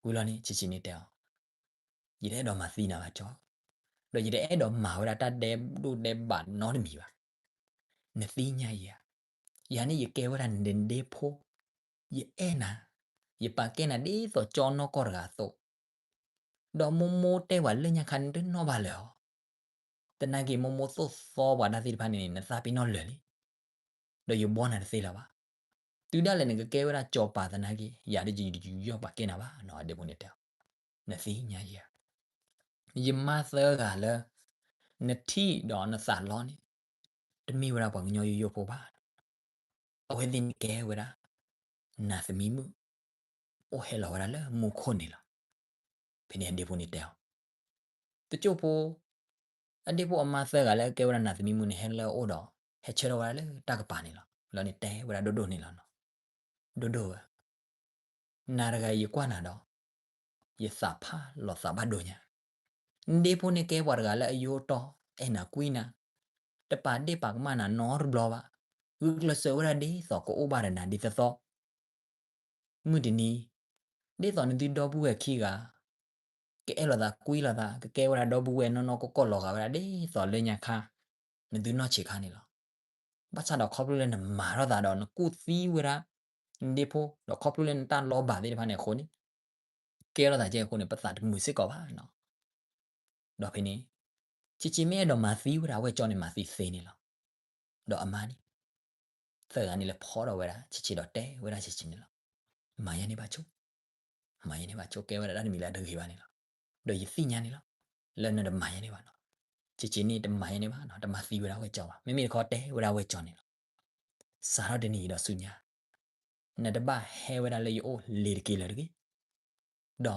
ဝံၤလီၤန့ၣ် ဆံးဆံးန့ၣ်တဲအီၤ, ယတအဲၣ်ဒိးမၤသံနၤဘၣ်ကၠီ, ဒီးယတအဲၣ်ဒိးမၤဝဲဒၣ်တၢ်ဒဲးဒိၣ်ဒဲးဘးနီတမံၤဘၣ်. နသ့ၣ်ညါယၤ, ယၤန့ၣ်ယကဲဝဲဒၣ်နဒ့ဖိ, ယအဲၣ်နၤ, ယပာ်ကဲနၤဒ်သိးကၠီနီၢ်ကီၢ်တဂၤအသိး, ဒီးမိၢ်မိၢ်တဲပှၤလၢညါခါန့ၣ်တနီၣ်ဘၣ်လၢာ်အီၤ, သနာ်က့မိၢ်မိၢ်သိၣ်သီပှၤတၢ်သ့ၣ်တဖၣ်န့ၣ် နသးပ့ၤနီၣ်လၢာ်လံ, ဒီးယဘှီနၤတသ့လၢၤဘၣ်. တုၤဒၣ်လဲာ်နကကဲဝဲဒၣ်ကၠီပၤသနာ်က့ ယၤဒ်ယယူးယီၣ်ပာ်ကဲနၤဘၣ်နီၤ အဒ့ဖိန့ၣ်တဲအီၤ, နသ့ၣ်ညါယၤ, ယမါသၢဂၤလၢ နထံၣ်ဒီးနသးလီန့ၣ် တမ့ၢ်ဝဲဒၣ်ပှၤကညီယိယိဖိဘၣ်. အဝဲသ့ၣ်န့ၣ်ကဲဝဲဒၣ် နၤသမံမုၣ် အိၣ်ဟဲလီၤဝဲဒၣ်လၢမူခိၣ်န့ၣ်လီၤ. ဖဲန့ၣ်အဒ့ဖိန့ၣ်တဲအီၤ, တစိၢ်ဖိ အဒ့ဖိအမါသၢဂၤလၢအကဲဝဲဒၣ်နၤသမံမုၣ်န့ၣ် ဟဲလၢအအိၣ်ဒီး ဟဲဆၢထၢၣ်ဝဲဒၣ်လၢတၢ်ကပၤန့ၣ်လီၤ. လီၤန့ၣ်တဲဝဲဒၣ်ဒိၣ်ဒိၣ်န့ၣ်လီၤနီၤ. ဒိၣ်ဒိၣ်ဧၢ, နၤတဂၤယကွၢ်နၤဒီး ယသးဖးလီၤသးဘၣ်ဒိညါ, နဒ့ဖိန့ၣ်ကဲပှၤတဂၤလၢအယိအတီ, အဲၣ်နၤကွံနၤ, တပာ်ဒ့ၣ်ပာ်ကမၣ်နၤနီတဘျီဘၣ်, ဂုာ်ကျဲးစၢးဝဲဒၣ်ဒ်သိးကအိၣ်ဘၣ်ဒီးနၤဒ်သိးသိး မုၢ်တနံၤ ဒ်သိးနသုဒီပုၢ်ဝဲၢ်ခံဂၤ ကအဲၣ်လိာ်သးကွံလိာ်သး ကကဲဝဲဒၣ်ဒီပုၢ်ဝဲၢ်နီၢ်နီၢ်ကီၢ်ကီၢ်လီၤဂာ်ဝဲဒၣ်ဒ်သိးလၢညါခါ နသုနီၢ်ဆံးခါန့ၣ်လီၤ. ဘၣ်ဆၣ်ဒီးခီဖျိလၢနမၤထီၣ်သးဒီးနကူၣ်သံဝဲဒၣ် နဒ့ဖိ ဒီးခီဖျိလၢနတၢ်လီၤဘၣ်သ့ၣ်တဖၣ်န့ၣ်အဃိန့ၣ် ကဲထီၣ်သးကဲအဃိန့ၣ် ပသးတမုာ်စ့ၢ်ကီးဘၣ်နီၤ. ဒီးဖဲန့ၣ် ဆံးဆံးမ့ၢ်အဲၣ်ဒိးမၤသံဝဲဒၣ်ဝဲၢ်ကၠီန့ၣ် မၤသံသ့န့ၣ်လီၤ. ဒီးအမါန့ၣ် သၢဂၤန့ၣ်လဲၤဖီၣ်ဒီးဝဲဒၣ်ဆံးဆံးဒီးတဲဝဲဒၣ်ဆံးဆံးန့ၣ်လီၤ. မၤယဲန့ၣ်ဘၣ်ဆိ, မၤယဲန့ၣ်ဘၣ်ဆိ ကဲဝဲဒၣ်တၢ်တမံၤလၢအတဂ့ၤဘၣ်န့ၣ်လီၤ. ဒီးယသ့ၣ်ညါန့ၣ်လီၤ လၢနတမၤယဲန့ၣ်ဘၣ်နီၤ. ဆံးဆံးန့ၣ်တမၤယဲန့ၣ်ဘၣ်နီၤ, တမၤသံဝဲဒၣ်ဝဲၢ်ကၠီဘၣ်. မ့မ့ၢ်တခီတဲဝဲဒၣ်ဝဲၢ်ကၠီန့ၣ်လီၤ. စးထီၣ်တနံၤအံၤဒီးဆူညါ နတဘၣ်ဟဲဝဲဒၣ်လၢယအိၣ်လ့ၤတက့ၢ်လၢၤတဂ့ၤ. ဒီ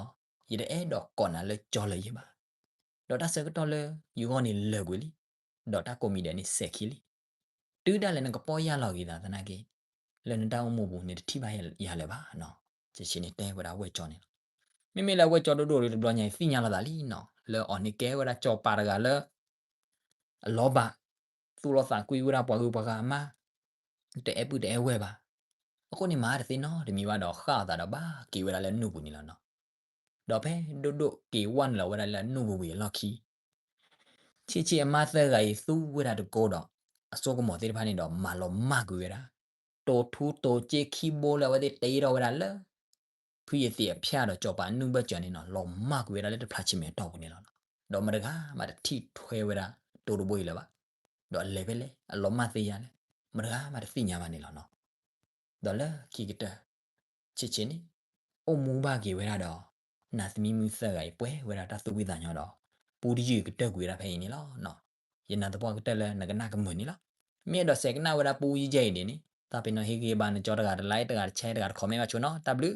းယတအဲၣ်ဒိးကိးနၤလၢကၠီလၢၤယဲဘၣ်. ဒီးတၢ်ဆၢကတီၢ်လၢယဂီၢ်န့ၣ်လၢာ်ကွံာ်လံ. ဒီးတၢ်ကိးမံၤဒဲးန့ၣ်စဲၤခံလံ. တုၤဒၣ်လဲာ်နကပီၢ်ယၢ်လီၤက့ၤသးသနာ်က့ လၢနတၢ်အိၣ်မူပူၤန့ၣ်တထံၣ်ဘၣ်ယၤလၢၤဘၣ်နီၤ. ဆံးဆံးန့ၣ်တဲဝဲဒၣ်ဝဲၢ်ကၠီန့ၣ်လီၤ. မ့မ့ၢ်လၢဝဲၢ်ကၠီဒိၣ်ဒိၣ်ဒီးတဘျီညါအံၤသ့ၣ်ညါလီၤသးလံနီၤ, လၢအီၤန့ၣ်ကဲဝဲဒၣ်ကၠီပၤတဂၤလၢ အလီၤဘၣ်, သူၣ်လီသးကွံဝဲဒၣ်ပှၤဂုၤပှၤဂၤအမါ, တအဲၣ်ပုၢ်တအဲၣ်ဝဲၢ်ဘၣ်. အဃိန့ၣ်မၤတသ့နီတမံၤဘၣ်ဒီးဃၣ်အသးဒီးဘၣ်က့ၤဝဲဒၣ်လၢနူၢ်ပူၤန့ၣ်လီၤနီၤ. ဒီးဖဲဒိၣ်ဒိၣ်က့ၤဝဲနုာ်လီၤဝဲဒၣ်လၢနူၢ်ပူၤဝံၤအလီၢ်ခံ ဆံးဆံးအမါသၢဂၤအံၤသူဝဲဒၣ်တကိးဒီး အစိကမီၤသ့ၣ်တဖၣ်န့ၣ်ဒီးမၤလီၤမၢ်ကွံာ်ဝဲဒၣ် တိၤထူတိၤစ့ခံဘိလၢအဝဲသ့ၣ်တ့ထီၣ်ဝဲဒၣ်လၢ ဖုယသံးအဖၠၣ်ဒီးကၠီၤပၤနုၢ်ဘၢၣ်စၢၤန့ၣ်နီၤ လီၤမၢ်ကွံာ်ဝဲဒၣ်လၢတဖျးဆံမဲာ်တီၢ်ပူၤန့ၣ်လီၤ. ဒီးမတဂၤမးတထံၣ်ထွဲဝဲဒၣ်တိၤတဘိအံၤလၢၤဘၣ်. ဒီးအလဲၤဖဲလဲၣ် အလီၤမၢ်သ့ယၤလဲၣ်. မတဂၤမးတသ့ၣ်ညါဘၣ်န့ၣ်လီၤနီၤ. ဒီးလၢခံကတၢၢ် ဆံးဆံးန့ၣ် အိၣ်မူဘၣ်က့ၤဝဲဒၣ်ဒီး နးသမံမုၢ်သၢဂၤအံၤ ပှဲၤဝဲဒၣ်တၢ်သူၣ်ဖှံသးညီဒီး ပူတယုၢ်ကတၢၢ်ကွံာ်ဝဲဒၣ်ဖဲအံၤန့ၣ်လီၤ. ယနာ်သပှၢ်ကတၢၢ်လၢနကနၣ်ကမုာ်န့ၣ်လီၤ. မ့ၢ်အဲၣ်ဒိးဆဲးကနၣ်ဝဲဒၣ်ပူယဲၢ်အံၤဒ်န့ၣ် သးပ့ၤနီၣ်ဟ့ၣ်ဂံၢ်ဘါနကၠီတဂၤတlike တဂၤတshare တဂၤတcommentဘၣ်ဆိနီၤ. တၢ်ဘျုး